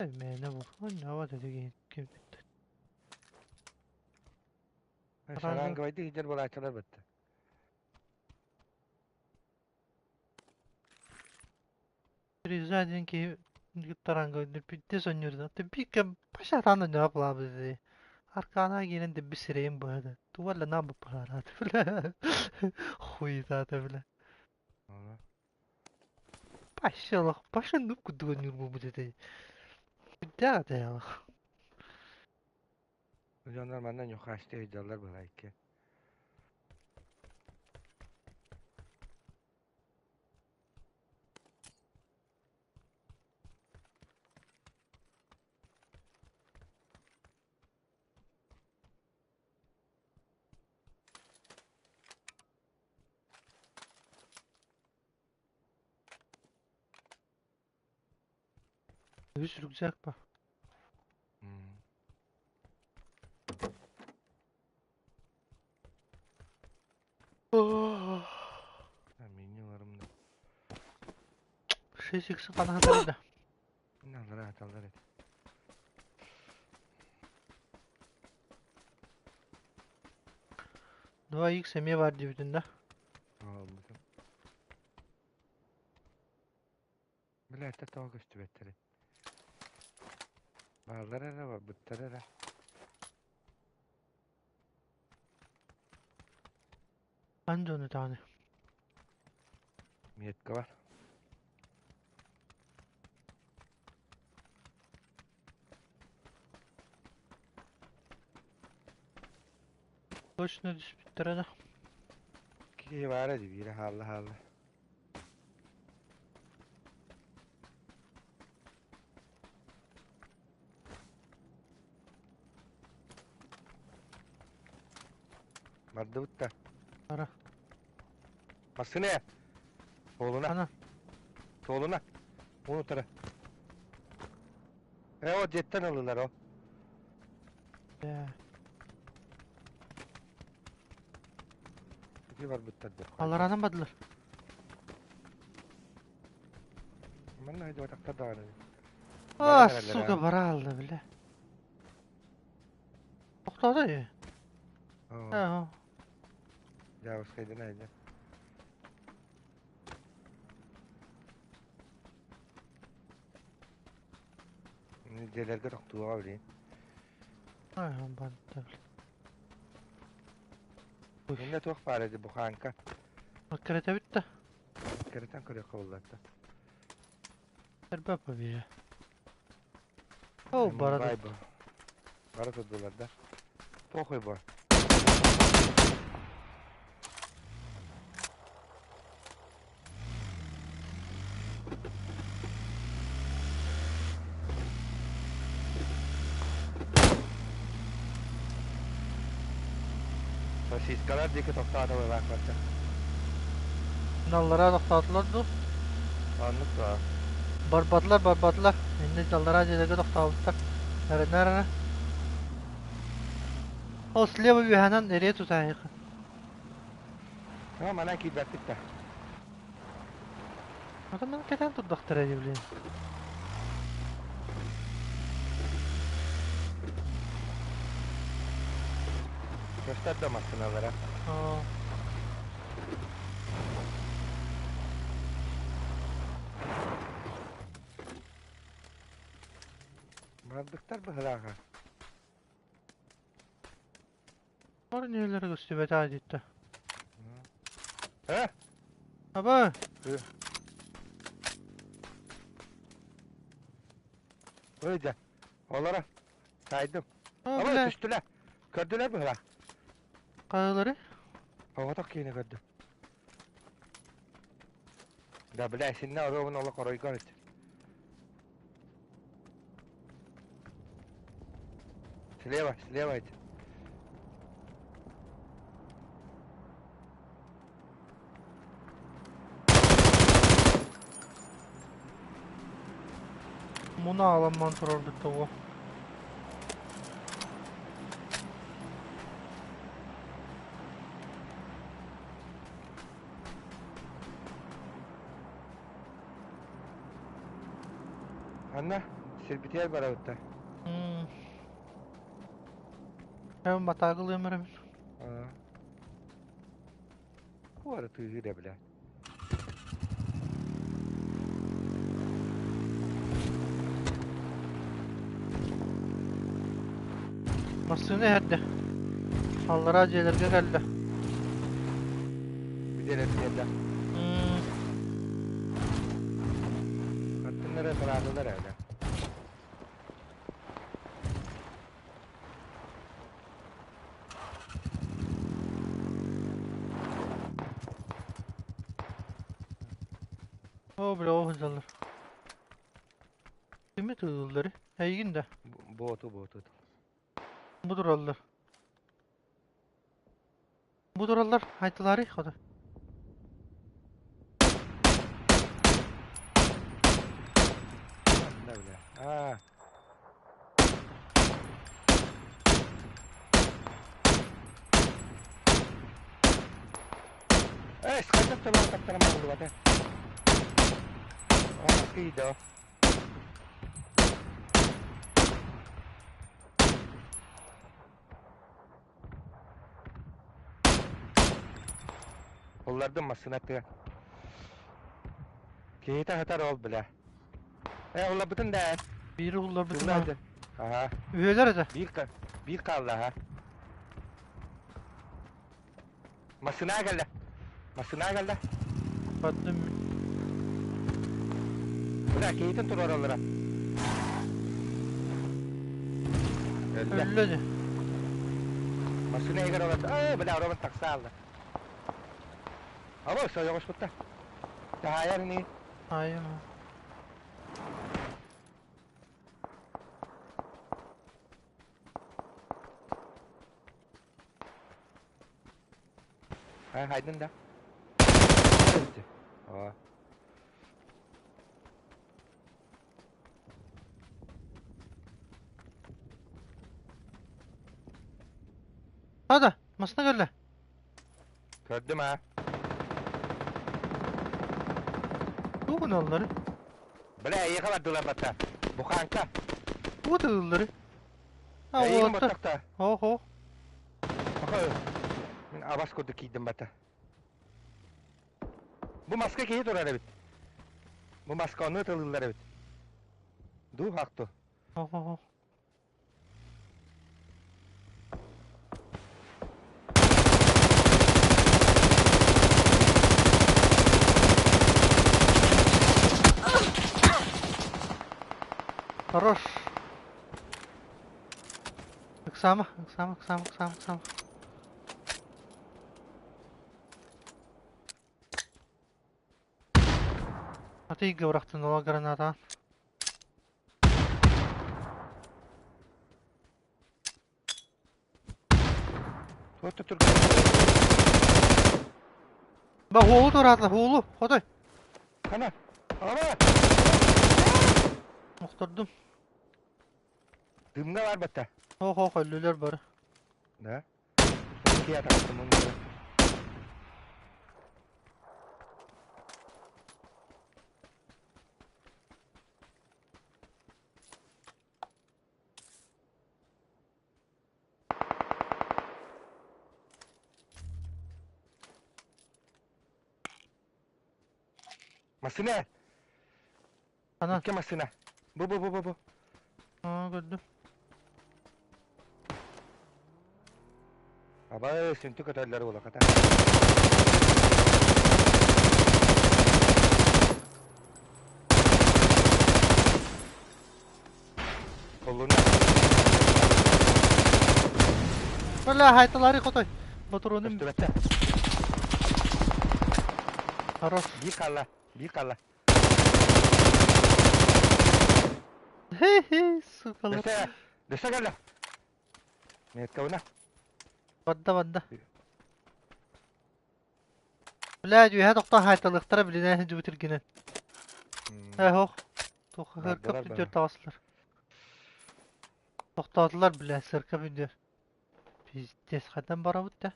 Мэне бу. Онна вот это ким. Шаран гвайды хидер булачалар бітті. Тризадин ки таранга пидде соннюрда. Ты бика пашатан да плабы. Аркана гинен де бисирейм бу Тувалла на бу парат бля. Хуйта бля. Пашалах, пашан нуп кудуга нюрбу бу дете. Да да. Дьоннор манна нюхашты хидерлер булайки. Үс рюкзак па. Менюларым да. 6 икс канахатар да. Аллара аталар эт. 2 икс эме бар дебитин да. Албытым. Бля, это того көстүбеттери. Бааллар эрэ, барбыттар эрэ. Ан дьону даҕаны. Метка бар. Точно түспүттэрэ да. Киһи баара дии биирэ хаалла хаалла. Бардыбыт да. Ара. Массыына! Суолуна. Ана. Суолуна. Уну утары. Э, о, дьиэттэн ыллылар, о. Э. Ити барбыттар да. Алларанан бардылар. Манна хайдыбатахтар даҕаны. А, сука, бара алды, бля. Тоқтады е. Аа. Дьаабыскайдан айда. Дьиэлэргэ тохтууга билин. Аа, барда, бля. Иннэ туох баар эти буханка. Открыта битте. Кэрэтэн көрүөххэ буллатта. Эрбэ победа. Ол бара Бай бу. Бара турдулар да. Похуй бу. Сосискалар диэки тохтоото быһаахпатта. Аллараа тохтоотулар дуу? Оннук дуо? Барбатылар, барбатылар. Иннэ аллараа дьиэлэргэ тохтообуттар. Эрэнэ эрэнэ. Ол слева үөһэнэн эрийэ тутаайыха. А, манан киирбэппит да. Ата маны кэтээн турдахтара дии блин. Көстөр да массыыналара. Аа. Барбыттар быһылааҕа. Бар нелere көстүбэтэ диттэ. Э? Аба! Ой, Олоро. Таайдым. Аа, Аба бля. түстүлэр. Көрдүлэр быһылаах. Хайалары? Оҕотох киһини көрдүм. Да, бля, синнэ оруобун олох оройгор ит. Слева, слева ит. Муна аламман турар битте го. Анна, сирбитигэр барабыт да. Эм батаагыл өмөрөм. Куора тыыһыыр бля. Массыына иһэрдэ. Аллараа дьиэлэргэ кэллэ. Бүтэрэр биэрдэ. Хаттын эрэ тараатылар ээ. О, бля, ол сылдьаллар. Кими тыыллары? Эйигин да. Буоту, буоту. Бу тураллар. Бу тураллар, айтылары хода. Да, бля. Аа. Э, скачать тылан таптарам буолбата. Аа, киидо. Уллардым массыына тыа. Киһитэ хатар ол бля. Э, улларбытын да. Биири улларбытын. Аха. Үһүөлэр этэ. Биир, биир хаалла аха. Массыына кэллэ. Массыына кэллэ. Бардым. Бля, киһитин туруораллара. Өллө. Өллө дии. Массыына иһигэр олордо. Ээ, бля, оробун тахса хаалла. Абы, сойоҕоспутта. Таһаайар ини. Айым. Ha, haydın да. Aa. Hadi, masına кэллэ. Көрдүм ha. Тугу гыналлары? Бля, эйиэхэ бардылар батта. Буханка. Тугу тыыллары? А, Эйигин уолаттар. баттахта. Оһо. Аха. Мин абас курдук киирдим бата. Бу маска киһи турар эбит. Бу маска ону ытылыыллар эбит. Дуу хахту. Оһо. Хорош. Ыксама, ыксама, ыксама, ыксама, ыксама. Аты бырахтын ола граната. Туотта түргэн. Ба хуолу тураатла, хуолу, хотой. Хана. Ама. Охтордум. Дымҥа бар батта. Ох, өллүлэр бары. Да. Кия таҕыстым онно. Массыына! Ханан? Икки массыына. Бу бу бу бу бу. Аа, көрдүм. Абай сүнтү көтөллөр улаката. Колуна. Бля, хайталары хотой. Батуронум. Көстүбэттэ. Хорош. Биир хаалла. Биир хаалла. Хе-хе, сукалар. Дөссө. Дөссө кэллэ. Меткауна. Барда, барда. Бля, үөһэ тохтоон хаайталыахтара билинэ дьубутиргинэн. Э, ох. Туох Бардылар сырка бары. бүдүөр таҕыстылар. Тохтоотулар, бля, сырка бүдүөр. Пиздец, хайдан барабыт да?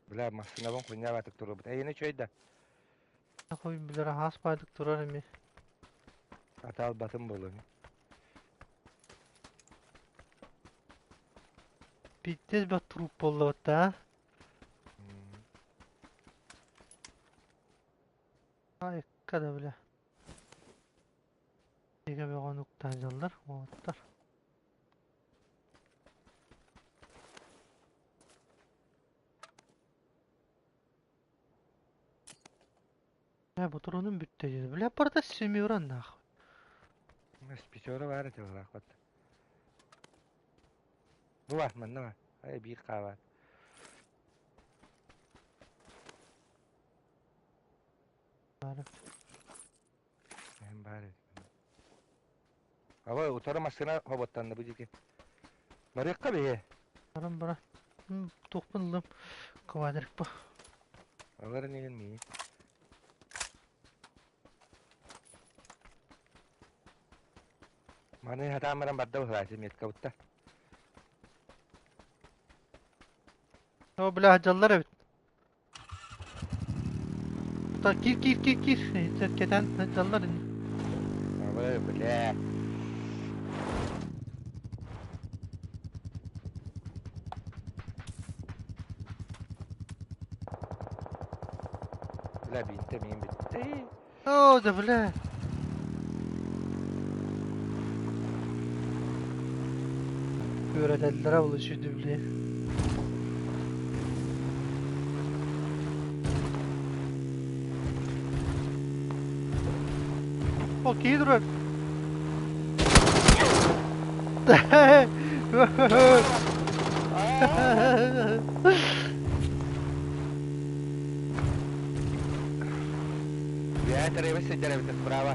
Бля, массыынабын хуйнябатык турбут. Эйини үчүгэй да. Хуй билэр аһаас баайдык турар эми. Ата албатын буолуо. Пиздец бөх труп буолла да. Айыкка да бля. Бигэ бөҕөнү уктаан дьаллар, уолаттар. Бля, ботуруонум бүттэ диэн. Бля, барыта семеран нахуй. Спичора баар этэ баҕар. Бу бар, манна бар. Ай, биир хаа баар. Баар. Эһэм баар эбит. Аба, утары массыына хоботтанна бу диэки. Барыахха биһи. Баран бара. Туохпун ыллым. Квадрик бу. Алар инигин мии. Маны хатаан баран барда быһылаачы метка бутта. О, бля, дьаллар эбит. Та киир киир киир киир. Кэтэн дьаллар ини. Абы, бля. Бля, бинтэ миин бүттэ. О, да бля. Үөрэтэллэрэ ол үчүгэй били. О, киһи турар. Я Тревис сидер эбит справа.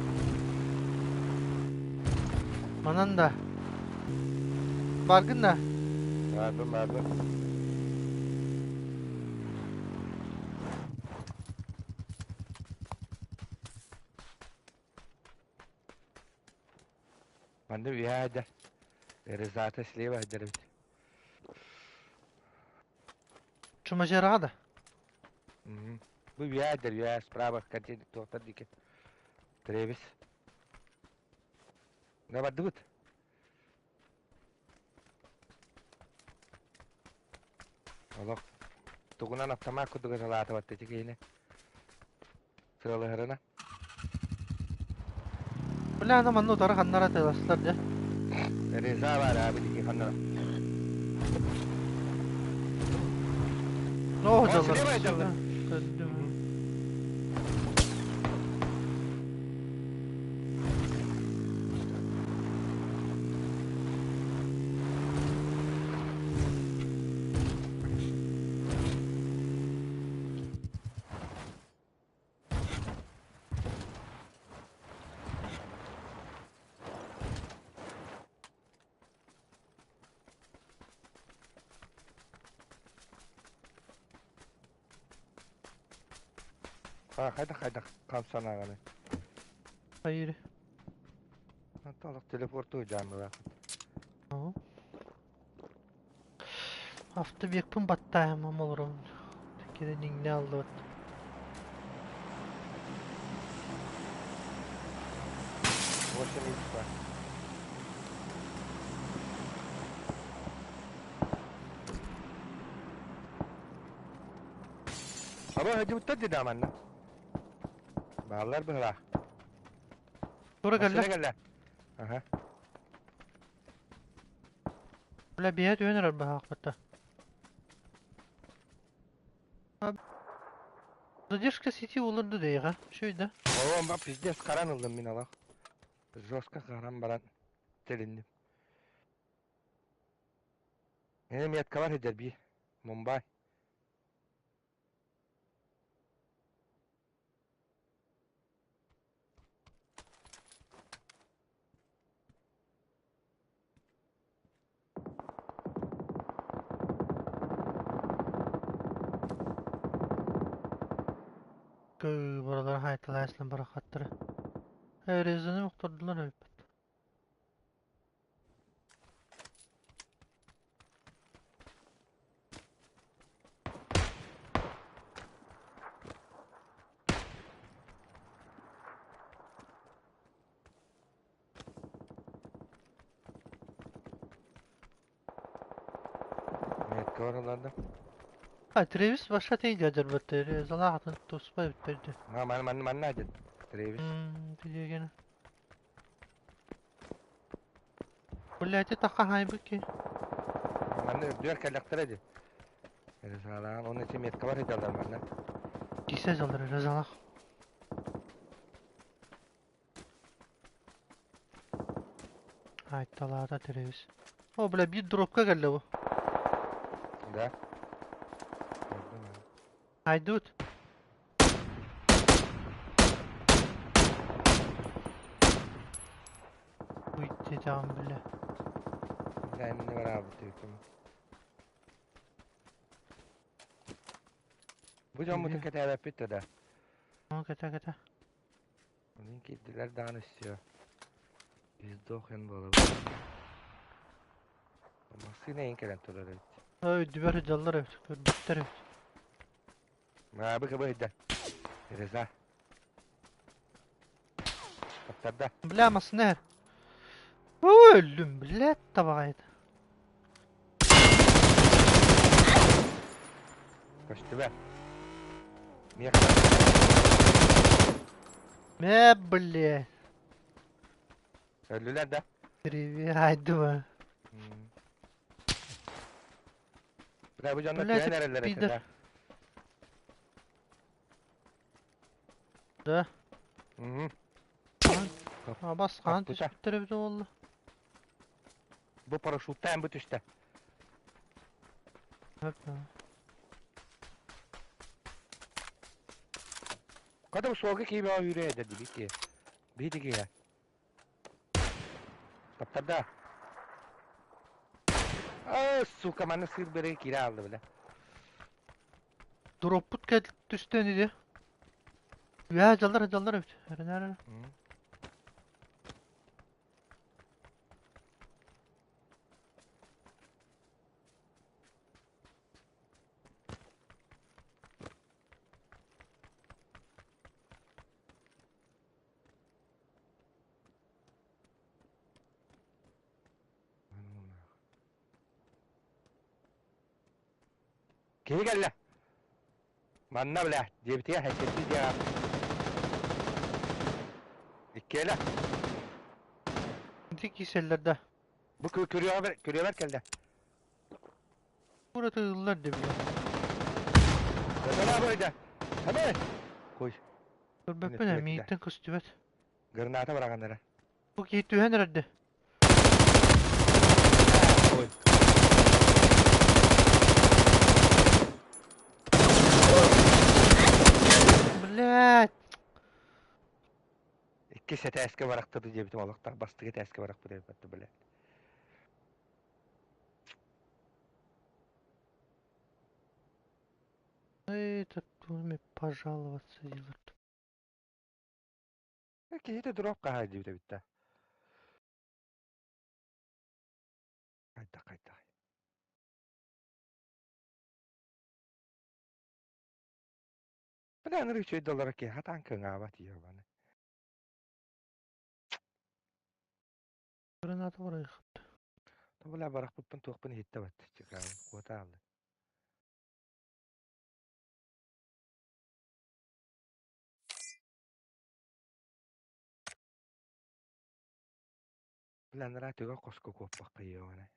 Манан да. Баргын да. Бардым, бардым. Манна үһэ Резата слева эдэр эбит. Чумажараҕа да. Бу үһэ эдэр, үһэ справа контейнер туохтар диэки. Тревис. Да бардыбыт. Олох тугунан автомат курдук ыталаатыбат ити киһини. Сыалыһарына. Бля, аны манна утары ханнара атыыластылар дьэ. Реза бар аби дики ханнара. Оо, О, дьаллар. слева дьаллар. Көрдүм. А, хайдах хайдах хамсан аҕаны. Hayır. Толох телепорту жаамыла. Автобекпын баттаайым олорон. Кире ниңне алды. 8 икс бар. Аба хадибуттар дии манна. Бааллар быһылаах. Тура Машина кэллэ. кэллэ. Аха. Бля, биһэ түһэн эрэр баһаахпыта. Задержка сети олорду дейҕэ. Үчүгэй да. Оҕом ба пиздец харан ыллым мин алах. Жестко харан баран телинним. Мени меткалар хедер би. Мумбай. Buralar haytalayasın барахаттары. Резаны охтордулар өлбөт. Метка бар оларда. Ha, Travis başka değil дядер Резалаатын туспай биттерди. Ha man man man наден. Тревис. Диге гene. Блядь, это хахайбыки. Манна үрдүөр кэллэхтэрэ дии. Резалаан оны ити метка бар хедерлар манна. Кисе жалдыр Резалах. Айталаата Travis. О, бля, bir дропка келди бу. Да. Haydut. Уйти там, бля. Да, эмне бар абы түйкүм. Бу дьон мутун кэтээбэппит да. Ну, кета, кета. Onun кирдилер даҕаны все. Издохен буолабыт. Массыына эйин кэлэн турар эбит. Ой, дүбэр жаллар эбит, көрбүттэр эбит. Маабы кыбы ыйда. Реза. Таптарда. Бля, массыына Өллүм, блядь, табаҕайыт. Көстүбэ. Миэхэ. Мэ, блядь. Өллүлэр да. Привет, айдыма. Бля, бу дьонно Блядь, түһэн эрэллэр этэ пидор. да. Да. Мгм. Абас хаан Хаппыта. түспүттэр эбит буолла. Бу парашюттаан бу түстэ. Когда бу суолга киибэҕэ үүрэ эдэр дии бити. Биһиги киһи. Таптарда. Аа, сука, манна сыыр бэрэ киирэ аалла бile. Дроппут кэл түстэн иди. Үһэ дьаллар дьаллар эбит. Эрэнээр эрэ. Киһи кэллэ. Манна бля, диэбитигэр хэккэттии диэҕэ. Иккиэлэ. Ити кииселлэр да. Бу күрүөҕэр күрүөбэр кэллэ. Бурата ыллар да бile. Бэтэрээ бойда. Хабы. Кой. Көрбөппүн ээ, миигиттэн көстүбэт. Граната быраҕаннара. Бу киһи түһэн эрэрдэ. Ой. Блядь. Иккис этээскэ барахтады диэбитим олохтоох бастакы этээскэ барахпыт эбит блядь. Эй, это пожаловаться делать. Киһитэ дроп хаһаа диэбит эбит да. Хайдах хайдах. Бля, ынырык үчүгэй доллара киһи хатаан кыҥаабат ебаны. Граната барайхат. Бля, барахпыппын туохпун иһиттэ бат. Чыкаабын куота аалла. Бля, анараа түгэх хоско куоппакка ебаны.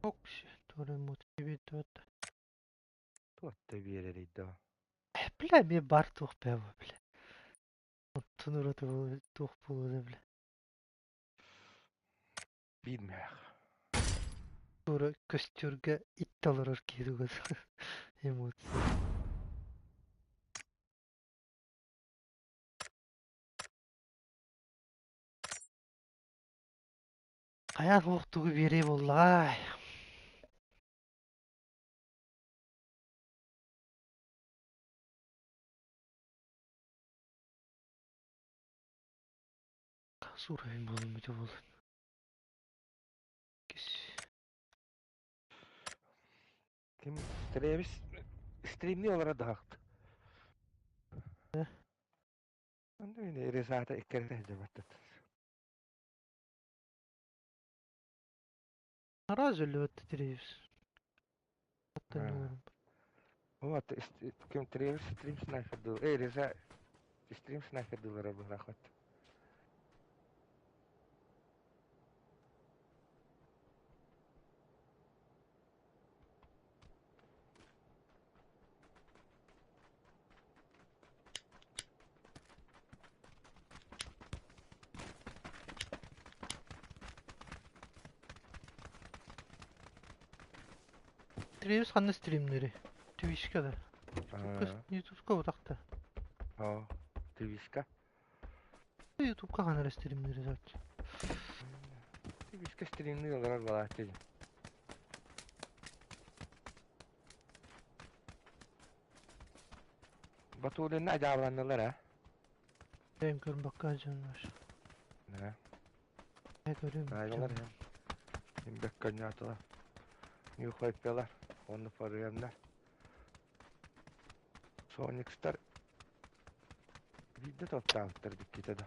Ок, туремут тебе тут. Туотта биэрэрий доо. Бля, мне бар туох бэва, бля. Оттон туох буолуо бля. Биир мөөх. Тура көстүүргэ итталарар киһи эмоция. Хайа суох тугу биэрии буоллаҕай. Суурайын буолун бүтэ буолун. Кис. Ким Трэвис стримни олора даһахт. Онно мин резата иккерете жабаттат. Разве это Трэвис? Аттан Вот, ким Трэвис стрим снайпер дыл. Эй, Реза стрим снайпер дылара бырахат. Трэвис ханна стримнери? Твичка да. Ютубка утакта. О, Твичка. Ютубка ханна стримнери зат. Твичка стримни олорор балааччы. Батулинна ажаабыланнылар а? Бэйм көрүн бакка дьоннор. Нэ. Э көрүм. Айгалар Имбек көннөтылар. Ньюхайпелар, онну фарыямнар. Соникстар биирдэ тоттаабыттар диккитэ да.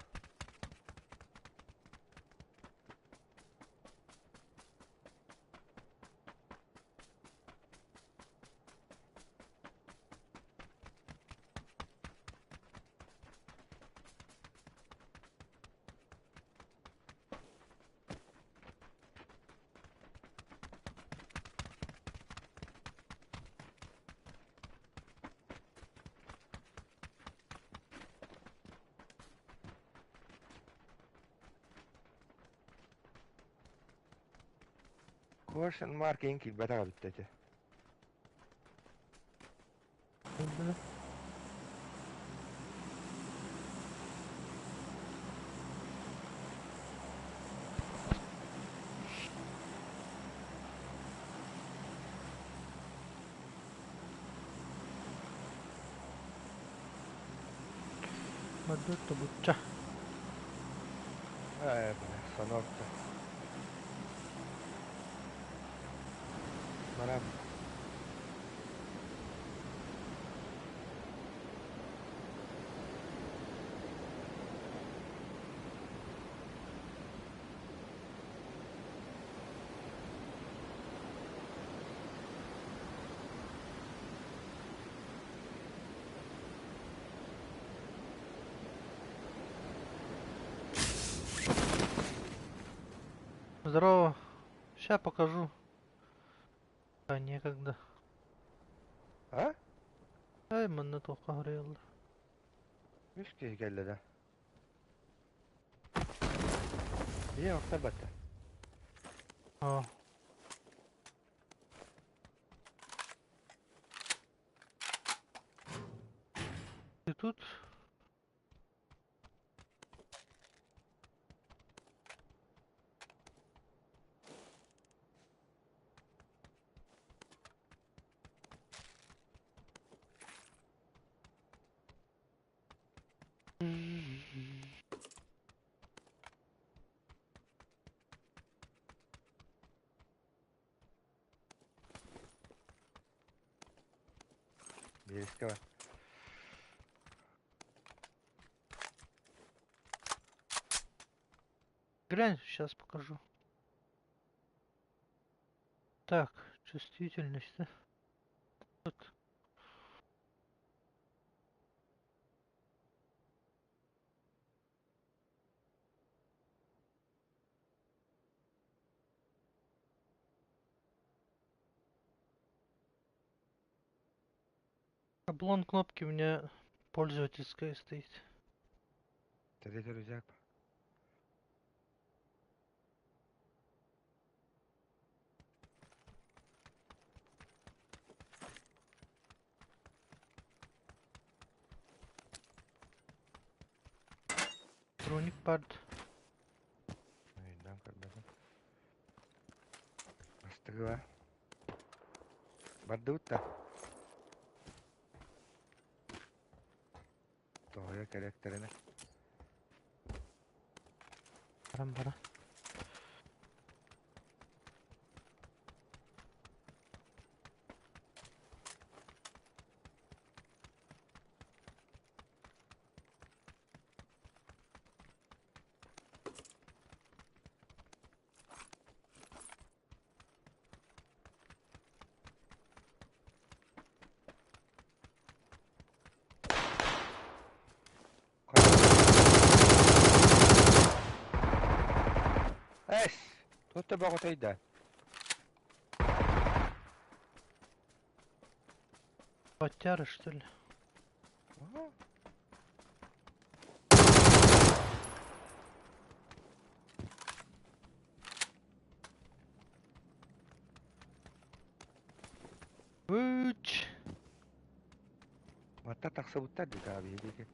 Question mark иһин киирбэтэх эбит этэ. Мадду тобучча. Ээ, бля, сонорто. Барам. Здорово. Сейчас покажу. А некогда. А? Ай, манна туохха хоруйаллар. Үс киһи кэллэ да. Ийэ охтор батта. А. Ты тут? Биэрискэ бар. Глянь, сейчас покажу. Так, чувствительность, да? Вот. Шаблон кнопки у меня пользовательская стоит. Тэритэ рюкзак. Броник парт. Өйдөөн көрбөтүм. Бастыгыла. Бардыбыт да. Тоҕойо кэлэктэринэ. Баран бара. Эс! Тут бөҕөтөй да. Батяры, что ли? Ага. Үч. Матта тахсыбыттар дии таабиһи диэки.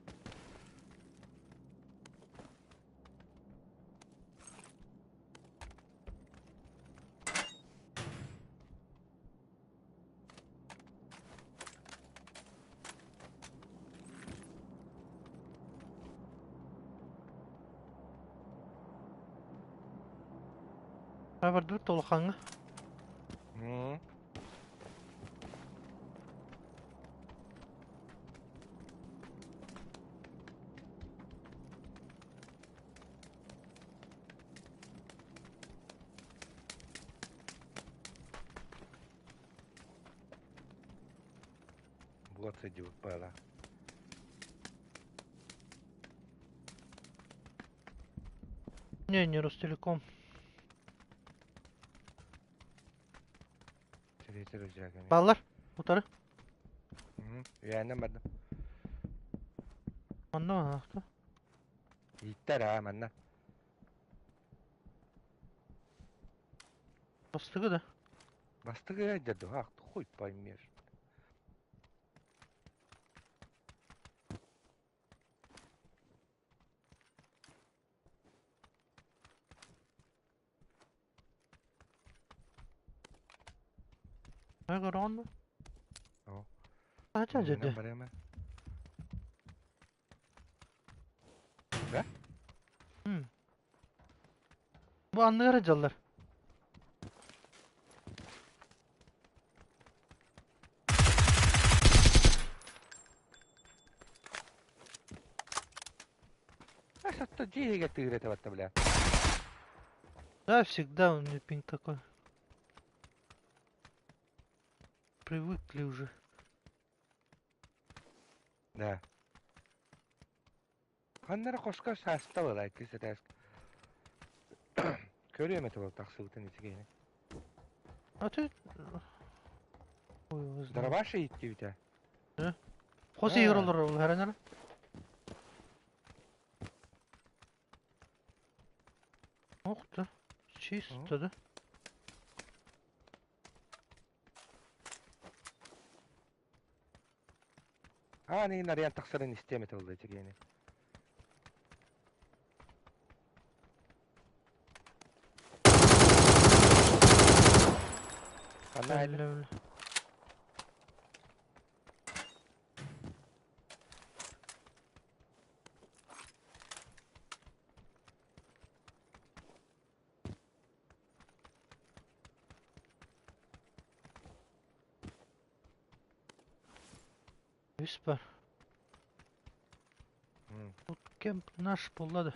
Бардыбыт улахаҥҥа. М. Вот сидит пала. Не, не Ростелеком. Третий рюкзак. Баллар. Утары. Үйәнен бардым. Онно ахта. Иттер аа манна. Бастыгы да? Бастыгы дьэ ах хуй поймешь. Ай көрөҕүн да? Оо. Ача Иннинэн дьэ. барыам ээ. Да? Бу анныгар дьаллар. А что дьиэгэ тыыры этэ бля. Да, всегда у меня пинг такой. Привыкли уже. Да. Ханнара хоско сааста была иккис этээс. Көрүөм этэ ол тахсыбытын итигиини. А ты... Ой, его знает. Дробаш ииттибитэ. Хос А. игр олорор ол хәрәнәр. Ох ты. Чисто, да? Аа, нигин арыйан тахсарын истиэм этэ ол итигиини. Ханна айда? Бля, бля. Үс бар. Bootcamp наш буллады.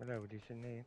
Бля, удивительный.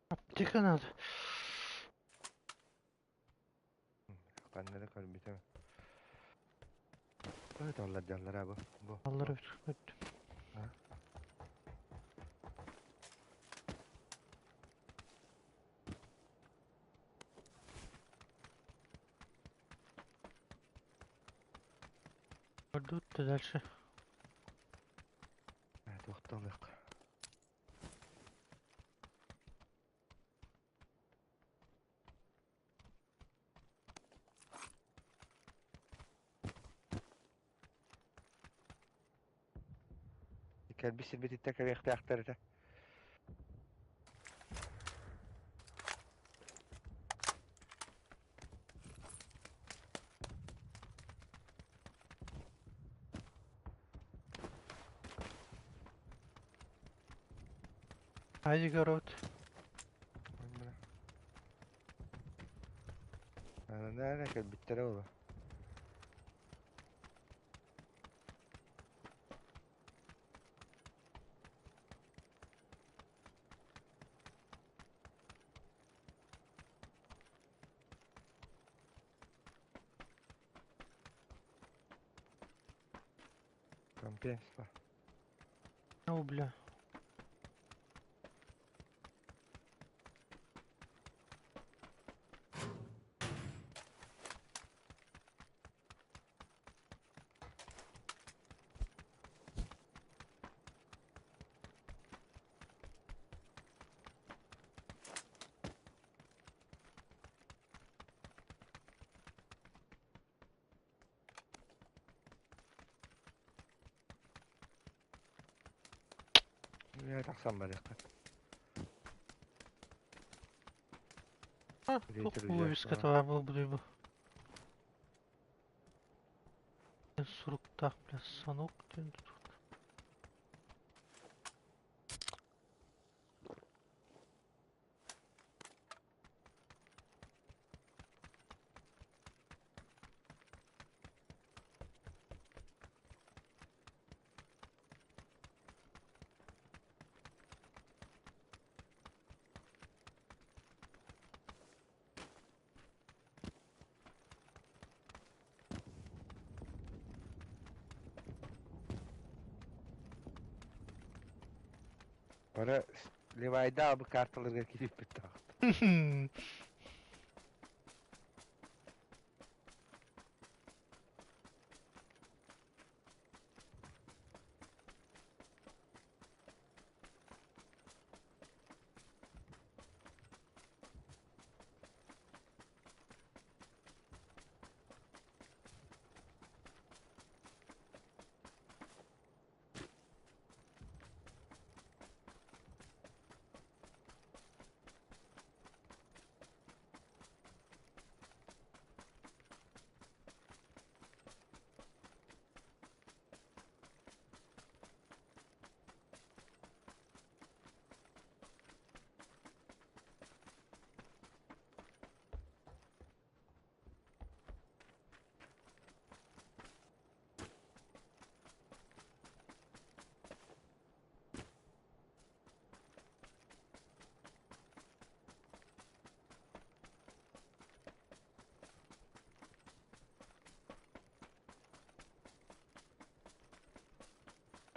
Аптека надо. Ханнара көрбүтүм. Көт оллар дьаллара бу. Бу. Аллары bir. Ha. Пойдут дальше. Тохтолук. Кэлбис сирбититтэ кэлиэхтээхтэр этэ. Haydi город. Нэ кэлбиттэрэ ол. Компенса. О, бля. Я тахсан барыахха. А, Ветер тух взял, вывеска а. товар был бы. Суруктах, бля, санок. Бары Левайда абы карталарга киирбит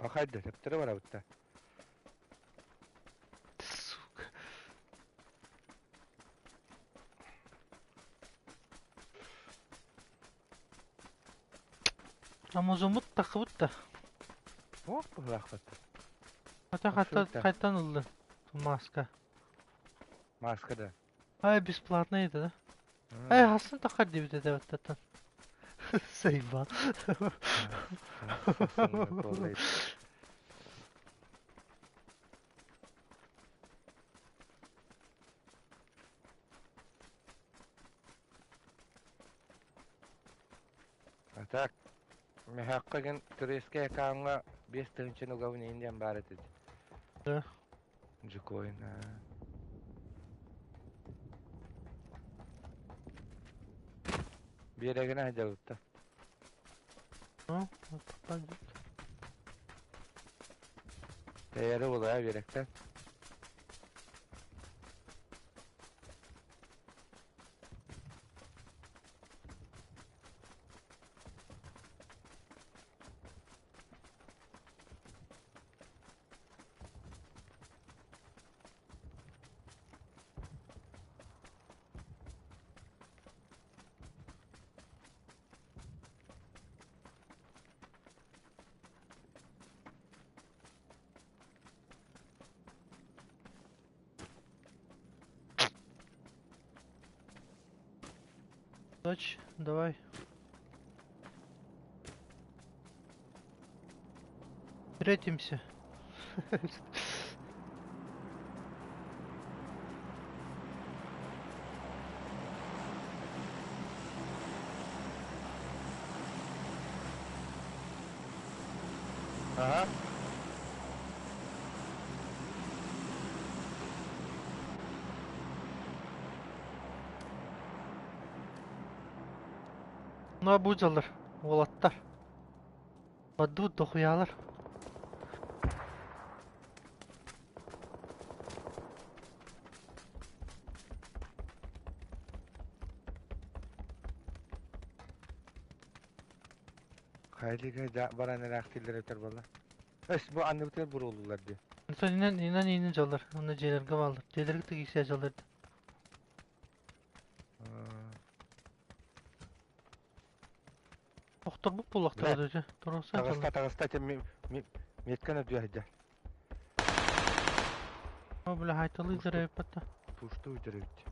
Пахайда, төптөрө барабытта. Сука. Амазоммут таххыбыт да. Ох, быһылаахпыт. Хата хата хайтан ыллын? Маска. Маска да. Ай, бесплатно это, да? Ай, хасын тахар диэбит этэ баттаттан. Сайбан. А так, мехакка ген турецкий аккаунтга 5 тыһыынчаны угабын иин диэн баар этэ. Да. Джикоин. Биэрэгинэ сылдьабытта. Ну, вот пойдет. Тэйэри булаа биэрэктэн. Дочь, давай. Встретимся. Ага. Ну, бу дьаллар, уолаттар. Баддыбыт дохуялар. Хайлыга баран эрэхтиллер өтөр буолла. Өс бу анныбытыгар буруолулар дии. Онтон инэн инэн инэн дьаллар. Онно дьиэлэргэ бааллар. Дьиэлэргэ тигиисэ дьаллар. Охторбут буоллахтара дьэ. Туруорсан Таҕыста таҕыста этим метканы өтүө сылдьар. О, бля, хайталы дьарайыппатта. Туштуу өтөр эбит.